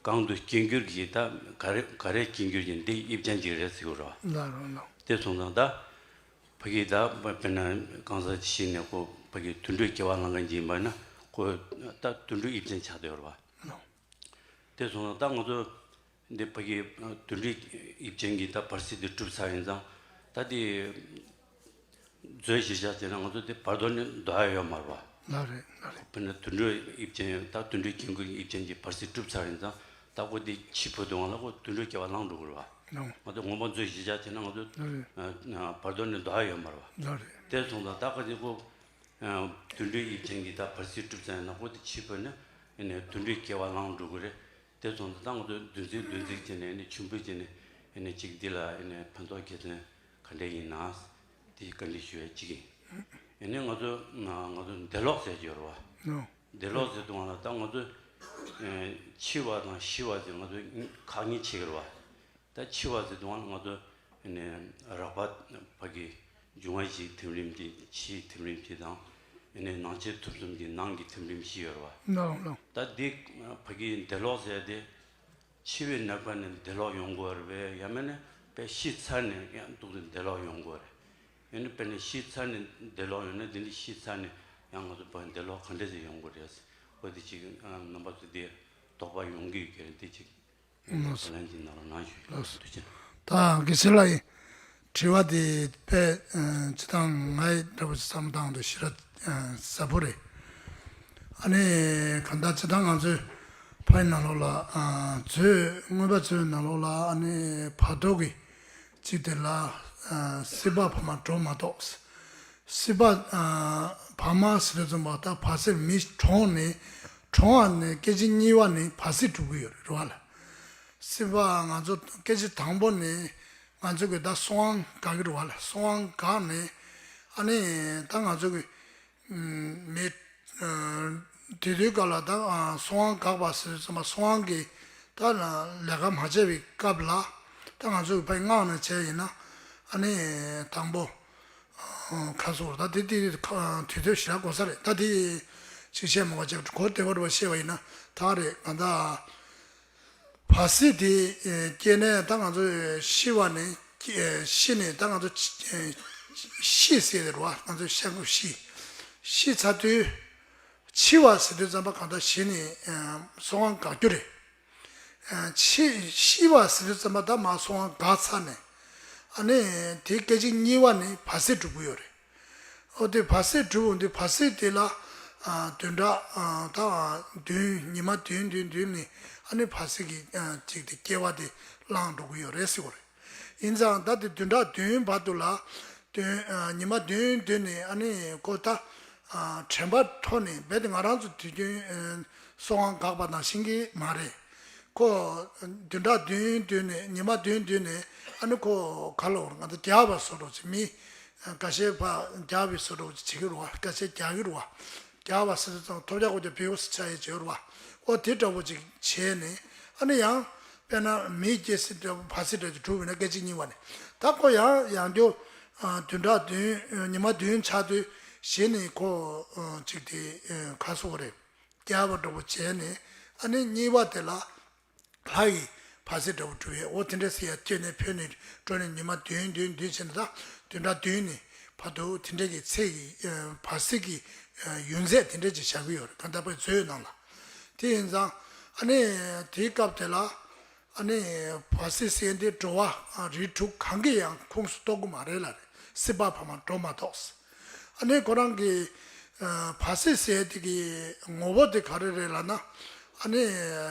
གང་དུ་སྐྱེ་འགྱུར་གྱི་ད་ག་རེ་ག་རེ་སྐྱེ་འགྱུར་གྱི་འདི་དབྱིབས་ཅན་ཅིག་རེད་ཟེར་གྱི་རེད་བ། ལགས་རོ་ལགས། དེ་སོང་ཙང་ད། ཕ་གི་ད་དཔེར་ན་གང་ཟག་ཅིག་ཤི་ནས་ཁོ་ཕ་གི་དུད་འགྲོའི་སྐྱེ་བ་བླང་མཁན་ཅིག་ཡིན་པ་ན་ཁོ་ད་དུད་འགྲོའི་དབྱིབས་ཅན་ཆགས་བསྡད་ཡོད་རེད་བ། དེ་སོང་ཙང་ད་ང་ཚོ་འདི་ཕ་གི་དུད་འགྲོའི་དབྱིབས་ཅན་གྱི་ད་བར་སྲིད་དེ་གྲུབ་ཚར་ཡིན་ཙང་ད་དེ་མཛོད་གཞིར་བཞག་བྱས་ན་ང་ཚོ་དེ་བར་དོ་ནས་འདོར་ཡ་ཡོད་མ་རེད་བ། ལགས་རེད་ལགས་རེད། དཔེར་ན་དུད་འགྲོའི་དབྱིབས་ཅན་ད་དུད་འགྲོའི་སྐྱེ་འགྱུར་དབྱིབས་ཅན་གྱི་བར་སྲིད་གྲུབ་ཚར་ཡིན་ཙང་ད་ཁོ་དེ་འཆི་འཕོ་དུས་ལ་ཁོ་དུད་འགྲོའི་སྐྱེ་བ་བླངས་འགྲོ་གི་རེད་བ། ལགས། ང་ཚོ་མངོན་པ་མཛོད་གཞིར་བཞག་བྱས་ན་ང་ཚོ་ལགས་རེད། ཨ་བར་དོ་ནས་འདོར་ཡ་ཡོད་མ་རེད་བ། ལགས་རེད། དེ་སོང་ཙང་ད་ག་དེ་ཁོ་ཨ་དུད་འགྲོའི་དབྱིབས་ཅན་གྱི་ད་བར་སྲིད་གྲུབ་ཚར་ཡིན་ན་ཁོ་དེ་འཆི་འཕོས་ནས་ཨ་ནི་དུད་འགྲོའི་སྐྱེ་བ་བླངས་འགྲོ་གི་རེད། དེ་སོང་ཙང་ད་ང་ཚོ་འདུ་འཛི་འདུ་འཛི་བྱས་ནས་ཨ་ནི་མཆོད་འབུལ་བྱས་ནས་ཨ་ནི་ཅིག་འདི་ལ་ཨ་ནི་ཕན་ཐོགས་དགེ་མཚན་ག་འདྲས་ཡིན་ན་དེ་བཀའ་འདྲི་ཞུ་ཡ་གཅིག་ཡིན། ཨ་ནི་ང་ཚོ་ང་ཚོ་འདས་ལོག་ཟེར་གྱི་ཡོད་རེད་བ། ལགས། འདས་ལོག་ཟེར་དུས་ལ་ད་ང་ཚོ་ཨ་འཆི་བ་དང་ཤི་བ་ཟེར་ང་ཚོ་ཁག་གཉིས་ཕྱེ་གི་རེད་བ། ད་འཆི་བ་ཟེར་དུས་ལ་ང་ཚོ་ཨ་ནི་རགས་པ་ཕ་གི་འབྱུང་བ་བཞིའི་ཐིམ་རིམ་གྱི་ཕྱིའི་ཐིམ་རིམ་གཅིག་དང་ཨ་ནི་སྣང་མཆེད་ཐོབ་གསུམ་གྱི་ནང་གི་ཐིམ་རིམ་བཞི་ཡོད་རེད་བ། ལགས་ལགས། ད་འདི་ཕ་གི་འདས་ལོག་ཟེར་ཡ་དེ་འཆི་བའི་ནད་པ་ནས་འདས་ལོག་ཡོང་དགོས་རེད་པས། ཡང་མིན་ན་དཔེ་ཤི་ཚར་ནས་ཡང་འདུག་སེ་འདས་ལོག་ཡོང་དགོས་རེད། ཡང་ན་དཔེར་ན་ཤི་ཚར་ནས་འདས་ལོག་ཡོང་ན་དེ་འདྲ་ཤི་ཚར་ནས་ཡང་ང་ཚོ་ཕར་འདས་ལོག་ག་འདྲ་ཞིག་ཡོང་དགོས་རེད། འོ་དེ་ཅིག་རྣམ་པ་ཚོ་དེ་དོགས་པ་ཡོང་གི་ཡོད་ཀྱི་རེད། དེ་ཅིག་ལགས་སོ། ལན་གྱི་ནང་ལ་ནང་ཞུ་ལགས་སོ། དུས་ཆེན། ད་དགེ་བཤེས་ལགས་ཡིན། དྲི་བ་དེ་དཔེ་ཨ་སྤྱིར་བཏང་ངའི་འདྲ་པོ་བསམ་སྟངས་དུ་ཞེ་དྲག་ཨ་ཟབ་པོ་རེད། ཨ་ནི་གང་ལྟར་སྤྱིར་བཏང་ང་ཚོའི་ཕ་ཡི་ནང་ལོགས་ལ་ཨ་མཛོད་མངོན་པ་མཛོད་ནང་ལོགས་ལ་ཨ་ནི་བར་དོ་གི་གཅིག་དེ་ལ་ཨ་སྲིད་པ་བར་མ་འགྲོ་མ་གཏོགས། སྲིད་པ་ཨ་བར་མ་ཟེར་དུས་ཙམ་པ་ད་བར་སྲིད་མི་གྲོངས་ནས་གྲོངས་པ་ནས་སྐད་ཅིག་གཉིས་པ་ནས་བར་སྲིད་འགྲོ་གི་ཡོད་རེད་བ་ལ། སྲིད་པ་ང་ཚོ་སྐད་ཅིག་དང་པོ་ནས་ང་ཚོ་གི་ད་གསང་བ་འགག་གི་རེད་བ་ལ། གསང་བ་འགག་ནས་ཨ་ནི་ད་ང་ཚོ་གི་མི་དེ་དུས་སྐབས་ལ་ད་གསང་བ་འགག་པ་ཟེར་དུས་ཙམ་པ་གསང་བ་གི་ད་ལས་ཀ་མ་བྱས་པའི་སྐབས་ལ་ད་ང་ཚོ་གི་ཕའི་སྔགས་ནང་བྱས་ཡིན་ན་ཨ་ནི་དང་པོ། ཁ་སོར་ད་དེ་དེ་དུས་ཚོད་ཞེ་དྲག་འགོར་ས་རེད། ད་དེ་ཅིག་བཤད་མ་དགོས་ཅིག་གོ་བདེ་བར་བཤད་པ་ཡིན་ན་ད་རེད། ང་ད་བར་སྲིད་དེ་སྐྱེས་ནས་ད་ང་ཚོ་ཤི་བ་ནས་ཤི་ནས་ད་ང་ཚོ་ཤི་ཟེར་རེད་བ། ང་ཚོ་ཤ་ཁུ་ཤི་ཤི་ཚར་དུས་འཆི་བ་ཟེར་དུས་ཙམ་པ་གང་ལྟར་ཞི་ནས་གསང་བ་འགག་རྒྱུ་རེད། ཨ་ཆེས་ཤི་བ་ཟེར་དུས་ཙམ་པ་ད་མ་སོང་བ་འགག་ཚར་ནས་ཨ་ནི་དེ་སྐད་ཅིག་གཉིས་པ་ནི་བར་སྲིད་འགྲོ་གི་ཡོད་རེད། ཨོ་དེ་བར་སྲིད་འགྲོ་འོང་དུས་བར་སྲིད་དེ་ལ་ཨ་བདུན་ཕྲག་ཨ་ད་བདུན་ཉི་མ་བདུན་བདུན་བདུན་ནི་ཨ་ནི་བར་སྲིད་ཀྱི་ཨ་ཅིག་དེ་སྐྱེ་བ་དེ་བླངས་འགྲོ་གི་ཡོད་རེད་ཟེར་བ་རེད། ཡིན་ཙང་ད་དེ་བདུན་ཕྲག་བདུན་བར་དུ་ལ་བདུན་ཨ་ཉི་མ་བདུན་བདུན་ནི་ཨ་ནི་ཁོ་ད་ཨ་དྲན་པ་འཕྲོག་ནས་རྦད་དེ་ང་རང་ཚོ་དུས་རྒྱུན་ སྲོག་དབང་འགག་པ་ནང་བཞིན་གྱི་མ་རེད། ཁོ་བདུན་ཕྲག་བདུན་བདུན་ནས་ཉི་མ་བདུན་བདུན་ནས་ཨ་ནི་ཁོ་ག་ལ་འོང་ང་ཚོ་རྒྱགས་པ་བཟོ་འདྲ་ཅིག་མི་འགའ་ཤས་ཕར་རྒྱགས་པའི་བཟོ་འདྲ་ཅིག་བྱེད་ཀྱི་རེད་བ། འགའ་ཤས་རྒྱག་གི་རེད་བ། རྒྱགས་པ་ཟེར་དུས་ཙང་ཐོབ་རྒྱག་གོ་རྒྱག་བེའུ་ཟེར་ཆགས་ཡས་བྱེད་རེད་བ། ཨོ་དེ་འདྲ་པོ་ཅིག་བྱས་ནས་ཨ་ནི་ཡང་དཔེར་ན་མི་སྐྱེ་སྲིད་འདྲ་བ་སྲིད་འདྲ་ཅིག་གྲུབ་པ་ན་སྐད་ཅིག་གཉིས་པ་ནས་ད་ཁོ་ཡང་ཡང་རྒྱུ་བདུན་ཕྲག་བདུན་ཉི་མ་བདུན་ཆགས་དུས་གཞི་ནས་ཁོ་ཅིག་དེ་ག་སོགས་རེད། རྒྱགས་པ་འདྲ་པོ་བྱས་ནས་ཨ་ནི་གཉིས་པ་དེ་ལ་ལྷ་ཡི་བར་སྲིད་འདྲ་པོ་གྲུབ་ཡས། འོ་དེ་འདྲ་སེ་ཡར་བསྐྱོད་ནས་འཕོས་ནས་འགྲོ་ནས་ཉི་མ་བདུན་བདུན་བདུན་བྱས་ནས་ད་བདུན་ཕྲག་བདུན་ནས་བར་དུ་དེ་འདྲ་གི་ཚེ་གི་བར་སྲིད་ཀྱི་ཡུན་ཚད་དེ་འདྲ་ཅིག་བཞག་གི་ཡོད་རེད། གང་ལྟར་པའི་མཛོད་ནང་ལ། དེ་ཡིན་ཙང་ཨ་ནི་དེའི་སྐབས་དེ་ལ་ཨ་ནི་བར་སྲིད་ཟེར་དེ་འགྲོ་བ་རིགས་དྲུག་གང་གི་ཡང་ཁོངས་སུ་གཏོགས་ཀྱི་མ་རེད་ལ་རེད། སྲིད་པ་ཕ་མ་འགྲོ་མ་གཏོགས། ཨ་ནི་ཁོ་རང་གི་བར་སྲིད་ཟེར་དེ་གི་ངོ་བོ་དེ་ག་རེ་རེད་ལབ་ན་ཨ་ནི་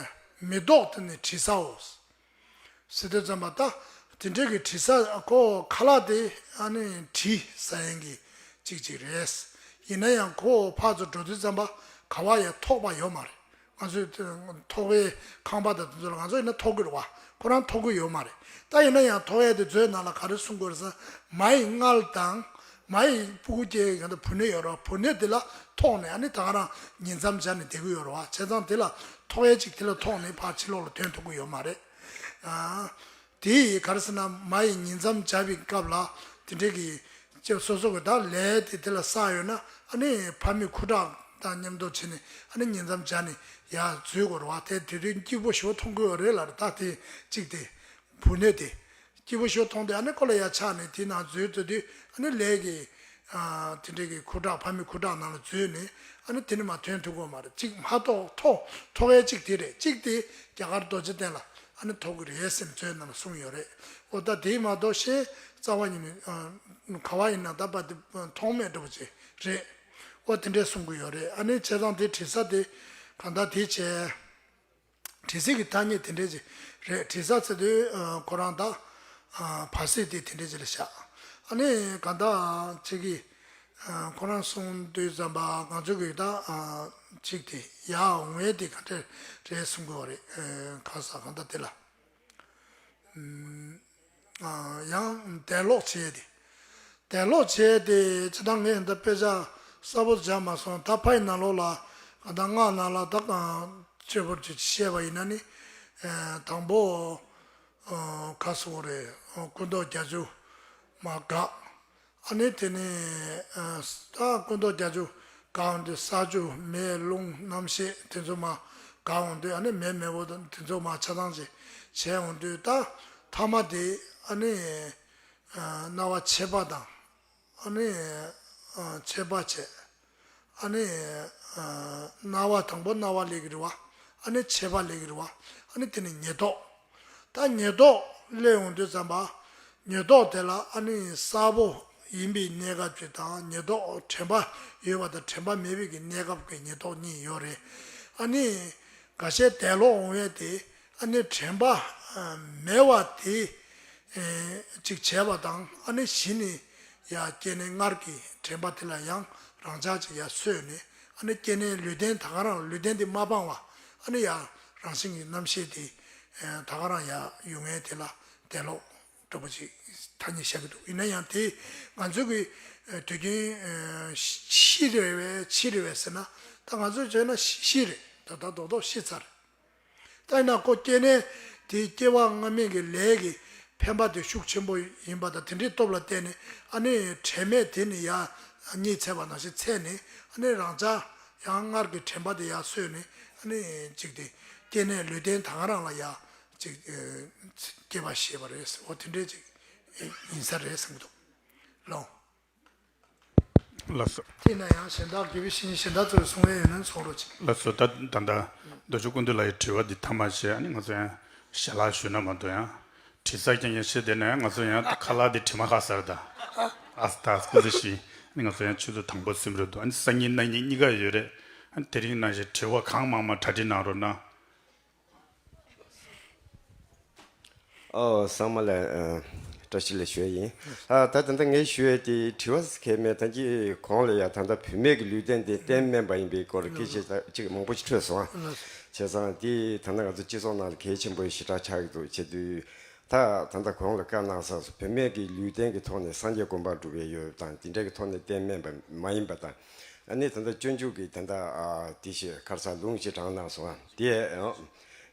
མེ་ཏོག་དེ་ནི་དྲི་ཟའོ། ཟེར་དུས་ཙམ་པ་ད་དེ་འདྲའི་གི་དྲི་ཟ་ཁོ་ཁ་ལག་དེ་ཨ་ནི་དྲི་ཟ་ཡིན་གི་གཅིག་གཅིག་རེད། ཡིན་ན་ཡང་ཁོ་ཕར་ཚུར་འགྲོ་དུས་ཙམ་པ་ག་བ་ཡང་ཐོགས་པ་ཡོད་མ་རེད། ང་ཚོས་ཐོགས་པའི་ཁང་པ་དང་དེ་ཚོ་ལ་ང་ཚོ་ཡིན་ན་ཐོགས་ཀྱི་རེད་བ། ཁོ་རང་ཐོགས་ཀྱི་ཡོད་མ་རེད། ད་ཡིན་ན་ཡང་ཐོགས་ཡས་དེ་མཛོད་ནང་ལ་ག་རེ་གསུང་དགོས་རེད་ཟེར་མ་ཡི་མངལ་དང་མ་ཡི་སྤུ་གུ་སྐྱེ་ཡི་ག་འདྲ་བུ་སྣོད་ཡོད་རེད་བ། བུ་སྣོད་དེ་ལ་ཐོགས་ནས་ཨ་ནི་ད་ག་རང་ཉིང་མཚམས་སྦྱར་ནས་བསྡད་ཀྱི་ཡོད་རེད་བ། བྱས་ཙང་དེ་ལ་ཐོགས་ཡས་གཅིག་དེ་ལ་ཐོགས་ནས་ཕར་ཕྱི་ལོགས་ལ་ཐོན་ཐུབ་ཀྱི་ཡོད་མ་རེད། དེ་ཡི་ག་རེ་ཟེར་ན་མ་ཡི་ཉིང་མཚམས་སྦྱར་བའི་སྐབས་ལ་དེ་འདྲའི་གི་ཅེས་སོ་སོ་གི་ད་ལས་དེ་དེ་ལ་བསགས་ཡོད་ན་ཨ་ནི་ཕ་མའི་ཁུ་ཁྲག་དང་མཉམ་དུ་བྱས་ནས་ཨ་ནི་ཉིང་མཚམས་སྦྱར་ནས་ཡར་འཛུལ་དགོས་རེད་བ། དེ་དེ་དུས་སྐྱིད་པོ་ཞེ་པོ་མཐོང་གི་ཡོད་རེད་ལ་རེད། ད་དེ་གཅིག་དེ་བུ་སྣོད་དེ་སྐྱིད་པོ་ཞེ་པོ་མཐོང་དུས་ཨ་ནི་ཁོ་ལ་ཡར་ཆགས་ནས་དེ་ནང་འཛུལ་དུས་དུས་ཨ་ནི་ལས་ཀྱི་དེ་འདྲའི་གི་ཁུ་ཁྲག་ཕ་མའི་ཁུ་ཁྲག་ནང་ལ་འཛུལ་ནས་ཨ་ནི་དེ་ནི་མ་ཐོན་ཐུབ་ཀྱི་ཡོད་མ་རེད། གཅིག་མ་གཏོགས་ཐོགས་ཐོགས་ཡས་གཅིག་དེ་རེད། གཅིག་དེ་རྒྱ་གར་རྡོ་རྗེ་གདན་ལ་ཨ་ནི་ཐོགས་ཀྱི་རེད་ཟེར་ནས་མཛོད་ནང་ལ་གསུངས་ཡོད་རེད། འོ་ད་དེ་མ་གཏོགས་ཤེས་རྩ་བ་ཉིད་ནས་ག་བ་ཡིན་ན་ད་པ་དེ་ཐོགས་མེད་འདྲ་པོ་ཅིག་རེད། འོ་དེ་འདྲས་གསུང་གི་ཡོད་རེད། ཨ་ནི་བྱས་ཙང་དེ་དྲི་ཟ་དེ་གང་ལྟར་དེ་བྱས། དྲི་ཟའི་གི་ཐ་སྙད་དེ་འདྲས་ཅིག་རེད། དྲི་ཟ་ཟེར་དུས་ཁོ་རང་ད་བར་སྲིད་དེ་དེ་འདྲས་ཅིག་ལ་བཞག་ཨ་ནི་གང་ལྟར་ཅིག་གི་ཁོ་རང་གསུང་དུས་ཙམ་པ་ང་ཚོ་གི་ད་ཅིག་དེ་ཡར་འོང་ཡས་དེ་ག་འདྲས་རེད་གསུང་གི་ཡོད་རེད། ག་ས་གང་ལྟར་དེ་ལ། ཡང་དད་ལོག་བྱས་ཏེ། དད་ལོག་བྱས་ཏེ་ཅི་ལྟར་ངས་འདི་དཔེ་ཆ་གསལ་པོ་སྦྱར་མ་སོང་། ད་ཕའི་ནང་ལོགས་ལ་ད་སྔགས་ནང་ལ་ད་གཅེར་བུར་གྱི་བཤད་པ་ཡིན་ན་ནི་དང་པོ་ག་སོང་རེད། སྐུ་མདོག་བརྒྱད་ཅུ་མ་འགག་ཨ་ནི་དེ་ནས་ད་སྐུ་མདོག་བརྒྱད་ཅུ་གང་དུ་ས་ཆུ་མེ་རླུང་རྣམ་ཤེས་དེ་ཚོ་མ་གང་འོང་དུས་ཨ་ནི་མེ་མེ་བོ་དང་དེ་ཚོ་མ་ཆ་ཚང་ཅིག་བྱས་འོང་དུས་ད་ཐ་མ་དེ་ཨ་ནི་སྣང་བ་མཆེད་པ་དང་ཨ་ནི་མཆེད་པ་བྱས། ཨ་ནི་སྣང་བ་དང་པོ་སྣང་བ་སླེབས་ཀྱི་རེད་བ། ཨ་ནི་མཆེད་པ་སླེབས་ཀྱི་རེད་བ། ཨ་ནི་དེ་ནི་ཉེར་བསྡོགས། ད་ཉེར་བསྡོགས་སླེབས་ཡོང་དུས་ཙམ་པ། ཉེར་བསྡོགས་དེ་ལ་ཨ་ནི་གསལ་པོ་ཡིན་པའི་གནས་སྐབས་ཅིག་དང་ཉེར་བསྡོགས་དྲན་པ་ཡོད་པ་དང་དྲན་པ་མེད་པའི་གི་གནས་སྐབས་ཀྱི་ཉེར་བསྡོགས་གཉིས་ཡོད་རེད། ཨ་ནི་འགའ་ཤས་དད་ལོག་འོང་ཡས་དེ་ཨ་ནི་དྲན་པ་མེད་པ་དེ་ཅིག་བྱས་པ་དང་ཨ་ནི་གཞི་ནས་ཡ་སྐྱེ་གནས་སྔར་གྱི་དྲན་པ་དེ་ལ་ཡང་རང་ཅག་ཅིག་ཡར་སོས་ནས་ཨ་ནི་སྐྱེ་གནས་ལུས་རྟེན་ད་ག་རང་ལུས་རྟེན་དེ་མ་སྤངས་པ་ཨ་ནི་ཡ་རང་བཞིན་གྱི་རྣམ་ཤེས་དེ་ད་ག་རང་ཡ་ཡོང་ངེས་དེ་ལ་དད་ལོག་འདྲ་པོ་ཅིག་ཐ་སྙད་བཞག་གི་འདུག་ཡིན་ན་ཡང་དེ་ང་ཚོ་གི་དུས་རྒྱུན་ཤི་རེད་བས་འཆི་རེད་བས་ཟེར་ན་ད་ང་ཚོས་བྱས་ན་ཤི་རེད། ད་ལྟ་རྡོག་རྡོག་ཤི་ཚར། ད་ཡིན་ན་ཁོ་སྐྱེ་གནས་དེའི་སྐྱེ་བ་སྔ་མའི་གི་ལས་ཀྱི་འཕེན་པ་དེ་ཤུགས་ཆེན་པོ་ཡིན་པ་དང་དེ་འདྲའི་སྟོབས་ལ་བརྟེན་ནས་ཨ་ནི་དྲན་མེད་དེ་ནི་ཡར་གཉིད་ཚད་པ་ནང་བཞིན་ཚད་ནས་ཨ་ནི་རང་ཅག་ཡང་སྔར་གྱི་དྲན་པ་དེ་ཡར་སོས་ནས་ཨ་ནི་ཅིག་དེ་སྐྱེ་གནས་ལུས་རྟེན་ད་ག་རང་ལ་ཡར་ཅིག་སྐྱེ་བ་བཞེས་པ་རེད། འོ་དེ་འདྲའི་ཅིག་ཡིན་ས་རེད་བསམ་གྱི་འདུག་ལོ། ལགས་སོ། དེས་ན་ཡང་གཞན་དག་དགེ་བའི་བཤེས་གཉེན་གཞན་དག་ཚོས་གསུང་བའི་ཡོན་ཏན་ཚོགས་རོགས་གྱིས། ལགས་སོ། ད་ད་ལྟ་རྡོ་རྗེ་ཀུན་འདུས་ལགས་ཀྱི་དྲི་བ་འདི་ཐ་མ་བྱས་ཨ་ནི་ང་ཚོ་ཡང་ཞལ་ལག་ཞུས་ན་མ་གཏོགས་ཡང་དྲི་ཟ་རྐྱང་རྐྱང་བཤད་བསྡད་ན་ཡང་ང་ཚོ་ཡང་ཁ་ལག་འདི་དྲི་མ་ཁ་གསར་ད་ཨ་ད་སྐུ་ཚེ་ཞིག་ཨ་ནི་ང་ཚོ་ཡང་ཆུ་ཚོད་དང་པོ་ཟིན་རེད་འདུག་ཨ་ནི་སང་ཉིན་གནངས་ཉིན་གཉིས་ཀ་ཡོད་རེད། ཨ་ནི་དེ་རིང་ནང་བཞིན་དྲི་བ་གང་མང་མང་གྲ་སྒྲིག་གནང་རོགས་གནང་། ཨོ་སངས་མ་ལགས། བཀྲ་ཤིས་བདེ་ལེགས་ཞུ་ཡ་ཡིན། ཨ་ད་ད་ལྟ་ངས་ཞུ་ཡ་དེ་དྲི་བ་གལ་མེད། ད་ཅི་གོང་ལ་ཡ་ད་ལྟ་བུད་མེད་ཀྱི་ལུས་རྟེན་དེ་གཏན་མེད་པ་ཡིན་པའི་སྐོར་སྐད་ཆ་ད་ཅིག་མང་པོ་ཞིག་འཕྲོས་སོང་ཨ། བྱས་ཙང་དེ་ད་ལྟ་ང་ཚོ་སྤྱི་ཚོགས་ནང་ལ་གལ་ཆེན་པོ་ཞེ་དྲག་ཆགས་ཀྱི་འདུག་བྱེད་དུས། ད་ད་ལྟ་གོང་ལ་བཀའ་གནང་སོང་། བུད་མེད་ཀྱི་ལུས་རྟེན་གྱི་ཐོག་ནས་སངས་རྒྱས་གོ་འཕང་སྒྲུབ་ཡས་ཡོད་དང་དེ་འདྲ་གི་ཐོག་ནས་གཏན་མེད་པ་མ་ཡིན་པ་དང་། ཨ་ནི་ད་ལྟ་སྤྱོད་འཇུག་གི་ད་ལྟ་ཨ་དེ་ཞེས་ཁར་ས་ལུང་ཞེས་དྲངས་གནང་སོང་ཨ། དེ་ཨ་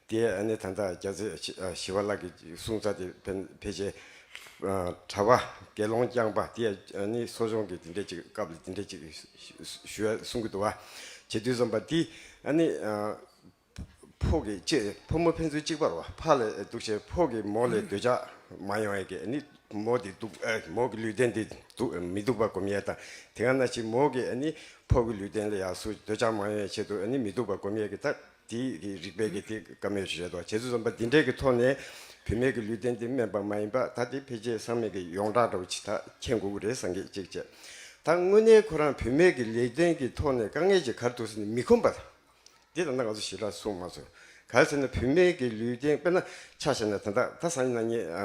དེ་ཨ་ནི་ད་ལྟ་རྒྱལ་སྲས་ཞི་བ་ལྷ་གི་གསུང་རྩ་དེ་ཕན་ཕལ་ཆེར་ཨ་གྲྭ་པ་དགེ་སློང་རྐྱང་པ་དེ་ཨ་ནི་གསོ་སྦྱོང་གི་དེ་འདྲ་ཅིག་སྐབས་ལ་དེ་འདྲ་ཅིག་ཞུ་ཡ་གསུང་གི་འདུག་བ། བྱེད་དུས་ཙམ་པ་དེ་ཨ་ནི་ཨ། ཕོ་གི་ཅི་ཕོ་མོ་ཕན་ཚུན་གཅིག་པ་རེད་བ། ཕ་ལ་འདུག་བྱས་ཕོ་གི་མོ་ལ་འདོད་ཆགས་མ་ཡོང་ཡས་ཀྱི་ཨ་ནི་མོ་དེ་སྡུག་ཨ་མོ་གི་ལུས་རྟེན་དེ་སྡུག་མི་སྡུག་པ་སྒོམ་ཡས་དང་དེ་ག་ནང་བཞིན་མོ་གི་ཨ་ནི་ཕོ་གི་ལུས་རྟེན་ལ་ཡག་སུ་འདོད་ཆགས་མ་ཡོང་ཡས་ཆེད་དུ་ཨ་ནི་མི་སྡུག་པ་སྒོམ་ཡས་ཀྱི་ད་དེ་གི་རིག་པའི་གི་དེ་བཀའ་མོལ་ཞིག་རེད་དོ། བྱས་ཙང་བསམ་པ་འདི་འདྲའི་གི་ཐོག་ནས་བུད་མེད་ཀྱི་ལུས་རྟེན་དེ་དམན་པ་མ་ཡིན་པ་ད་དེ་ཕལ་ཆེར་ཚང་མས་གི་ཡོངས་གྲགས་འདྲ་བོ་ཅིག་ད་མཁྱེན་དགོས་ཀྱི་རེད་བསམ་གི་གཅིག་བྱས། ད་དངོས་གནས་ཁོ་རང་བུད་མེད་ཀྱི་ལུས་རྟེན་གྱི་ཐོག་ནས་དཀའ་ངལ་ཅིག་ག་རེ་འདུག་ཟེར་ན་མི་ཁོམ་པ། འདི་ད་ལྟ་ང་ཚོ་ཞེ་དྲག་གསུངས་མ་སོང་། ག་རེ་ཟེར་ན་བུད་མེད་ཀྱི་ལུས་རྟེན་དཔེར་ན་ཆ་བཞག་ན་ད་ལྟ་ད་སང་ཉིན་གནངས་ཉིན་ཨ་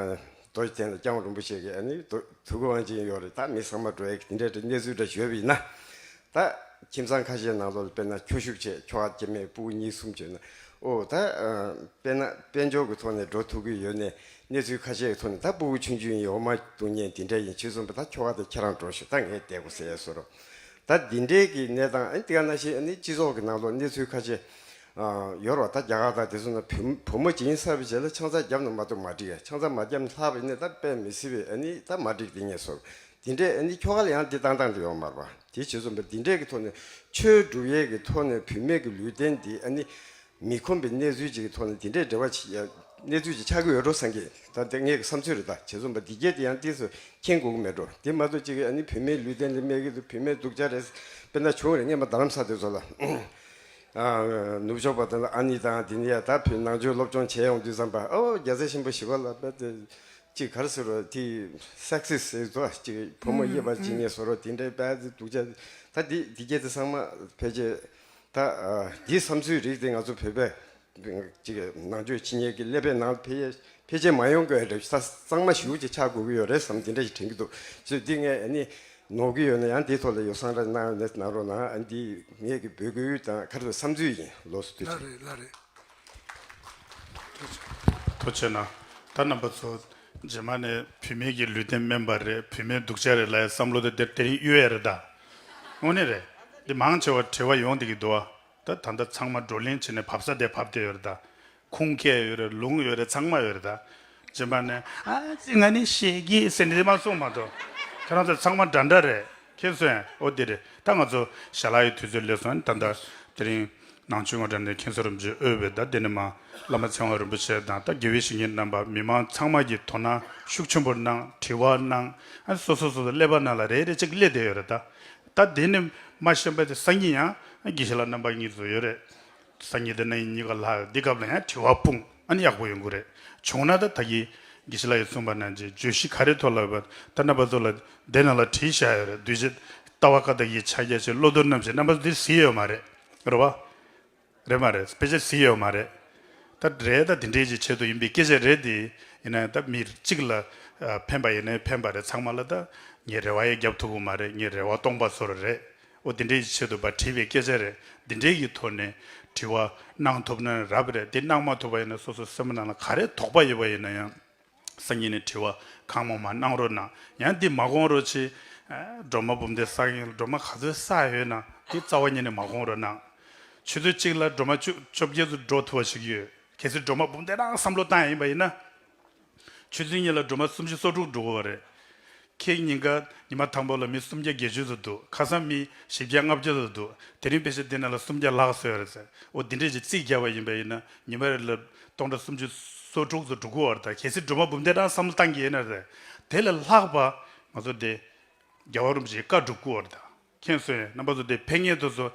རྡོ་རྗེ་གདན་ལ་སྐྱབས་མགོན་རིན་པོ་ཆེ་གིས་ཨ་ནི་དུ་དུ་གུ་དབང་ཆེན་ཡོད་རེད། ད་མི་ཚང་མ་འགྲོ་ཡ་གི་དེ་འདྲའི་གནས་ཚུལ་འདྲ་ཞུས་པ་ཡིན་ན། ད་ཁྱིམ་ཚང་ཁ་ཤས་ནང་ལོགས་ལ་དཔེར་ན་ཁྱོ་ཤུག་བྱས་ཁྱོ་ག་སྐྱེ་དམན་སྤུ་གུ་གཉིས་གསུམ་བྱས་ན་ཨོ་ད་ཨ་དཔེར་ན་དཔལ་འབྱོར་གྱི་ཐོག་ནས་འགྲོ་ཐུབ་ཀྱི་ཡོད་ནའི་གནས་ཚུལ་ཁ་ཤས་ཀྱི་ཐོག་ནས་ད་སྤུ་གུ་ཆུང་ཆུང་ཡིན་འོ་མ་བཏུང་མཁན་དེ་འདྲ་ཡིན། བྱས་ཙང་ད་ཁྱོ་ག་དེ་ཁྱེད་རང་འགྲོ་ཤོག་ད་ངས་བསྡད་དགོས་ཟེར་ཡ་བཟོ་འདྲ། ད་འདི་འདྲའི་གི་གནས་སྟངས་ཨ་ནི་དེ་ག་ནང་བཞིན་ཨ་ནི་སྤྱི་ཚོགས་ཀྱི་ནང་ལོགས་གནས་ཚུལ་ཁ་ཤས་ཨ་ཡོད་རེད་བ། ད་རྒྱ་གར་དང་དེ་ཚོ་ན་བུ་བུ་མོ་ཅིག་ཡིན་ཚར་བའི་རྗེས་ལ་ཆང་ས་བརྒྱབ་ན་མ་གཏོགས་མ་འགྲིག་ཡ། ཆང་ས་མ་བརྒྱབ་ན་ལྷག་པ་ཡིན་ན་ད་དཔེ་མི་སྲིད་པའི་ཨ་ནི་ད་མ་འགྲིག་དེ་ངས་སོར་འདི་འདྲའི་ཨ་ནི་ཁྱོ་ག་ལ་ཡང་འདི་བཏང་བཏང་དུ་ཡོང་མ་རེད་བ། དེ་བྱས་ཙང་འདི་འདྲའི་གི་ཐོག་ནས་ཆོས་སྒྲུབ་ཡས་ཀྱི་ཐོག་ནས་བུད་མེད་ཀྱི་ལུས་རྟེན་འདི་ཨ་ནི་མི་ཁོམ་པའི་གནས་ཚུལ་ཅིག་གི་ཐོག་ནས་འདི་འདྲའི་འབྲེལ་བ་ཅིག་ཡ་གནས་ཚུལ་ཅིག་ཆགས་ཀྱི་ཡོད་འགྲོ་བསམ་གི། ད་དེ་ངའི་བསམ་ཚུལ་རེད། ད་བྱས་ཙང་པ་འདི་སྐད་དེ་ཡང་ཏིས་སུ་མཁྱེན་དགོས་ཀྱི་མེད་འགྲོ། དེ་མ་གཏོགས་ཅིག་གི་ཨ་ནི་བུད་མེད་ལུས་རྟེན་ལ་སྨྲས་ཀྱི་འདུག་བུད་མེད་སྡུག་ཅག་རེད། དཔེར་ན་བྱུང་རེད། སྔོན་མ་རྡ་རམ་ས་དེ་ཚོ་ལ་ཨ་ནུབ་ཕྱོགས་པ་དེ་ལ་ཨ་ནི་དང་དེ་ནས་ཡ་ད་བུད་ནང་ཆོས་སློབ་སྦྱོང་བྱས་ཡོང་དུས་ཙམ་པ་ཨོ་རྒྱལ་སྲས་ཆེན་པོ་ཞི་བ་ལྷ་པ་དེ་ཅིག་ག་རེ་ཟེར་རོ་དེ་སེག་སི་སི་ཟེར་ཚོ་ཅིག་བུ་མོ་གཡས་པ་ཅིག་ནས་བཟོ་རོ་དེ་འདྲའི་པ་དེ་སྡུག་ཅག་ད་འདི་འདི་སྐད་དེ་ཚང་མ་ཕལ་ཆེར་ད་འདི་བསམ་ཚུལ་རིགས་དེ་ང་ཚོ་བོད་པའི་ཅིག་ནང་ཆོས་ཕྱི་གཉལ་གྱི་ཀླད་པའི་ནང་ཕལ་ཕལ་ཆེར་མ་ཡོང་དགོས་རེད། ས་གཙང་མ་ཞེ་པོ་ཅིག་ཆགས་དགོས་ཀྱི་ཡོད་རེད་བསམ་དེ་འདྲ་ཞིག་དྲན་གྱི་འདུག་ཅེས་འདི་ངས་ཨ་ནི་ནོར་གྱི་ཡོད་ན་ཡང་འདིའི་ཐོག་ལ་ཡོ་བསྲང་ར་གནང་ཡོད་ན་གནང་རོགས་གནང་། ཨ་འདི་ངས་ཀྱི་འབོད་སྐུལ་དང་ཁ་རྩང་བསམ་ཚུལ་ཡིན། ལགས་སོ་དུས་ལགས་ཚོད། རེད་ལགས་རེད། ཐུགས་རྗེ་གནང་། ད་རྣམ་པ་ཚོ་རྗེས་མ་ནས་བུད་མེད་ཀྱི་ལུས་རྟེན་དམན་པ་རེད། བུད་མེད་སྡུག་ཅག་རེད་ལབ་ཡ་བསམ་བློ་དེ་དེ་དེ་རིང་གཡོལ་ཡ་རེད་ད། དངོས་གནས་རེད། འདི་མང་ཆེ་བ་དྲི་བ་ཡོང་བསྡད་ཀྱི་འདུག་ཨ། ད་ད་ལྟ་ཚང་མ་བགྲོ་གླེང་བྱས་ནས་བབས་ས་དེ་བབས་བསྡད་ཡོད་རེད་ད། ཁུངས་སྐྱེལ་ཡོད་རེད། ལུང་ཡོད་རེད། ཚང་མ་ཡོད་རེད་ད། རྗེས་མ་ནས་ཨ་ཙི་ང་ནི་ཞེད་ཀྱི་ཟེར་ནས་དེ་མ་གསུངས་མ་གཏོགས། ཁྱེད་རང་ཚོ་ཚང་མ་འདྲ་འདྲ་རེད། མཁྱེན་སོང་ཨེ། ཨོ་དེ་རེད། ད་ང་ཚོ་ཞལ་ལག་གི་དུས་ཚོད་སླེབས་སོང་། ད་ལྟ་དེ་རིང་ནང་ཆོས་ངོ་སྤྲོད་ནས་མཁན་ཟུར་རིན་པོ་ཆེ་དབུས་པའི་ད་དེ་ནས་མ་བླ་མ་ཚེ་དབང་རིན་པོ་ཆེ་དང་ད་དགེ་བའི་བཤེས་གཉེན་རྣམ་པ་མི་མང་ཚང་མ་གིས་དོ་སྣང་ཤུགས་ཆེན་པོ་གནང་། དྲི་བ་གནང་། ཨ་སོ་སོ་སོ་སོ་ཀླད་པ་ནང་ལ་རེ་རེ་གཅིག་སླེབས་བསྡད་ཡོད་རེད་ད། ད་དེ་ནས་མ་གཞི་པ་དེ་སང་ཉིན་ཡང་དགེ་བཤེས་ལགས་རྣམ་པ་གཉིས་ཚོ་ཡོད་རེད། སང་ཉིན་དེ་ན་ཡིན་གཉིས་ཀ་ལྷག་འདི་སྐབས་ལ་ཡང་དྲི་བ་སྤུངས། ཨ་ནི་ཡག་པོ་ཡོང་གི་རེད། བྱུང་ན་ད་ད་གིན་དགེ་བཤེས་ལགས་ཀྱིས་གསུངས་པ་ནང་བཞིན་བརྗོད་གཞི་ག་རེ་ཐོག་ལ་ཡོད་པ་ད་རྣམ་པ་ཚོ་ལ་དེ་ནང་ལ་བྲིས་བཞག་ཡོད་རེད། གདུལ་བྱ་ལྟ་བ་བཀའ་བརྡ་ཡི་ཕྱག་རྒྱ་ཆེ་བློ་ལྡོག་རྣམ་བཞི། རྣམ་པ་ཚོ་འདི་གཟིགས་ཡོད་མ་རེད། རེད་བ། རེད་མ་རེད། དཔེ་ཆ་གཟིགས་ཡོད་མ་རེད། ད་རེད། ད་དེ་འདྲའི་ཅིག་ཆེད་དུ་ཡིན་པའི་སྐད་ཆ་རེད་དེ། ཡིན་ན་ཡང་ད་མི་གཅིག་ལ་ཨ་ཕན་པ་ཡིན་ན་ཕན་པ་རེད། ཚང་མ་ལ་ད་ངས་རེ་བ་ཡང་རྒྱབ་ཐུབ་ཀྱི་མ་རེད། ངས་རེ་བ་སྟོང་པ་ཚོར་རེད། འོ་དེ་འདྲའི་ཆེད་དུ་ཕར་བྲིས་པའི་སྐད་ཆ་རེད། འདི་འདྲའི་གི་ཐོག་ནས་དྲི་བ་གནང་ཐུབ་ན་རབ་རེད། དེ་གནང་མ་ཐུབ་པ་ཡིན་ན་སོ་སོ་སེམས་ནང་ལ་ག་རེ་དོགས་པ་ཡོད་པ་ཡིན་ན་ཡང་སང་ཉིན་ནས་དྲི་བ་གང་མང་མང་གནང་རོགས་གནང་། ཡང་འདི་མ་དགོངས་རོགས་བྱེད། ཨ་སྒྲོལ་མ་འབུམ་སྡེ་བསགས་མཁན་ལ་སྒྲོལ་མ་ག་ཚོད་བསགས་ཡོད་ན་དེ་རྩ་བ་ཉིད་ནས་མ་དགོངས་རོགས་གནང་། ཆུ་ཚོད་གཅིག་ལ་སྒྲོལ་མ་བཅུ་བཅོ་བརྒྱད་ཚོ་འགྲོ་ཐུབ་པ་ཞིག་ཡོད། གལ་སྲིད་སྒྲོལ་མ་འབུམ་སྡེ་རང་བསམ་བློ་བཏང་ཡ་ཡིན་པ་ཡིན་ན། ཆུ་ཚོད་གཉིས་ལ་སྒྲོལ་མ་སུམ་ཅུ་སོ་དྲུག་འགྲོ་གི་ཡོད་རེད། ཁྱེད་ཉིན་ཀ་ཉི་མ་དང་པོ་ལ་མི་སུམ་བརྒྱ་བརྒྱད་ཅུ་ཙམ་འདུག་ཁ་སང་མི་བཞི་བརྒྱ་ལྔ་བརྒྱ་ཙམ་འདུག་དེ་རིང་དཔེ་ཆ་འདི་ནང་ལ་སུམ་བརྒྱ་ལྷག་བཟོས་ཡོད་རེད་ཟེར། འོ་འདི་འདྲས་ཀྱི་རྩིས་བརྒྱབ་པ་ཡིན་པ་ཡིན་ན་ཉི་མ་རེ་ལ་སྟོང་ཕྲག་སུམ་ཅུ་སོ་དྲུག་ཙམ་འགྲོ་གི་ཡོད་རེད་ད། གལ་སྲིད་སྒྲོལ་མ་འབུམ་སྡེ་རང་བསམ་བློ་བཏང་གི་ཡིན་ན་རེད། དེ་ལས་ལྷག་པ་ང་ཚོ་འདི་རྒྱལ་བ་རིན་པོ་ཆེའི་བཀའ་སྒྲུབ་དགོས་པ་རེད་ད། མཁྱེན་སོང་ངས། རྣམ་པ་ཚོ་དེ་ཕན་ངེས་དུ་སོ་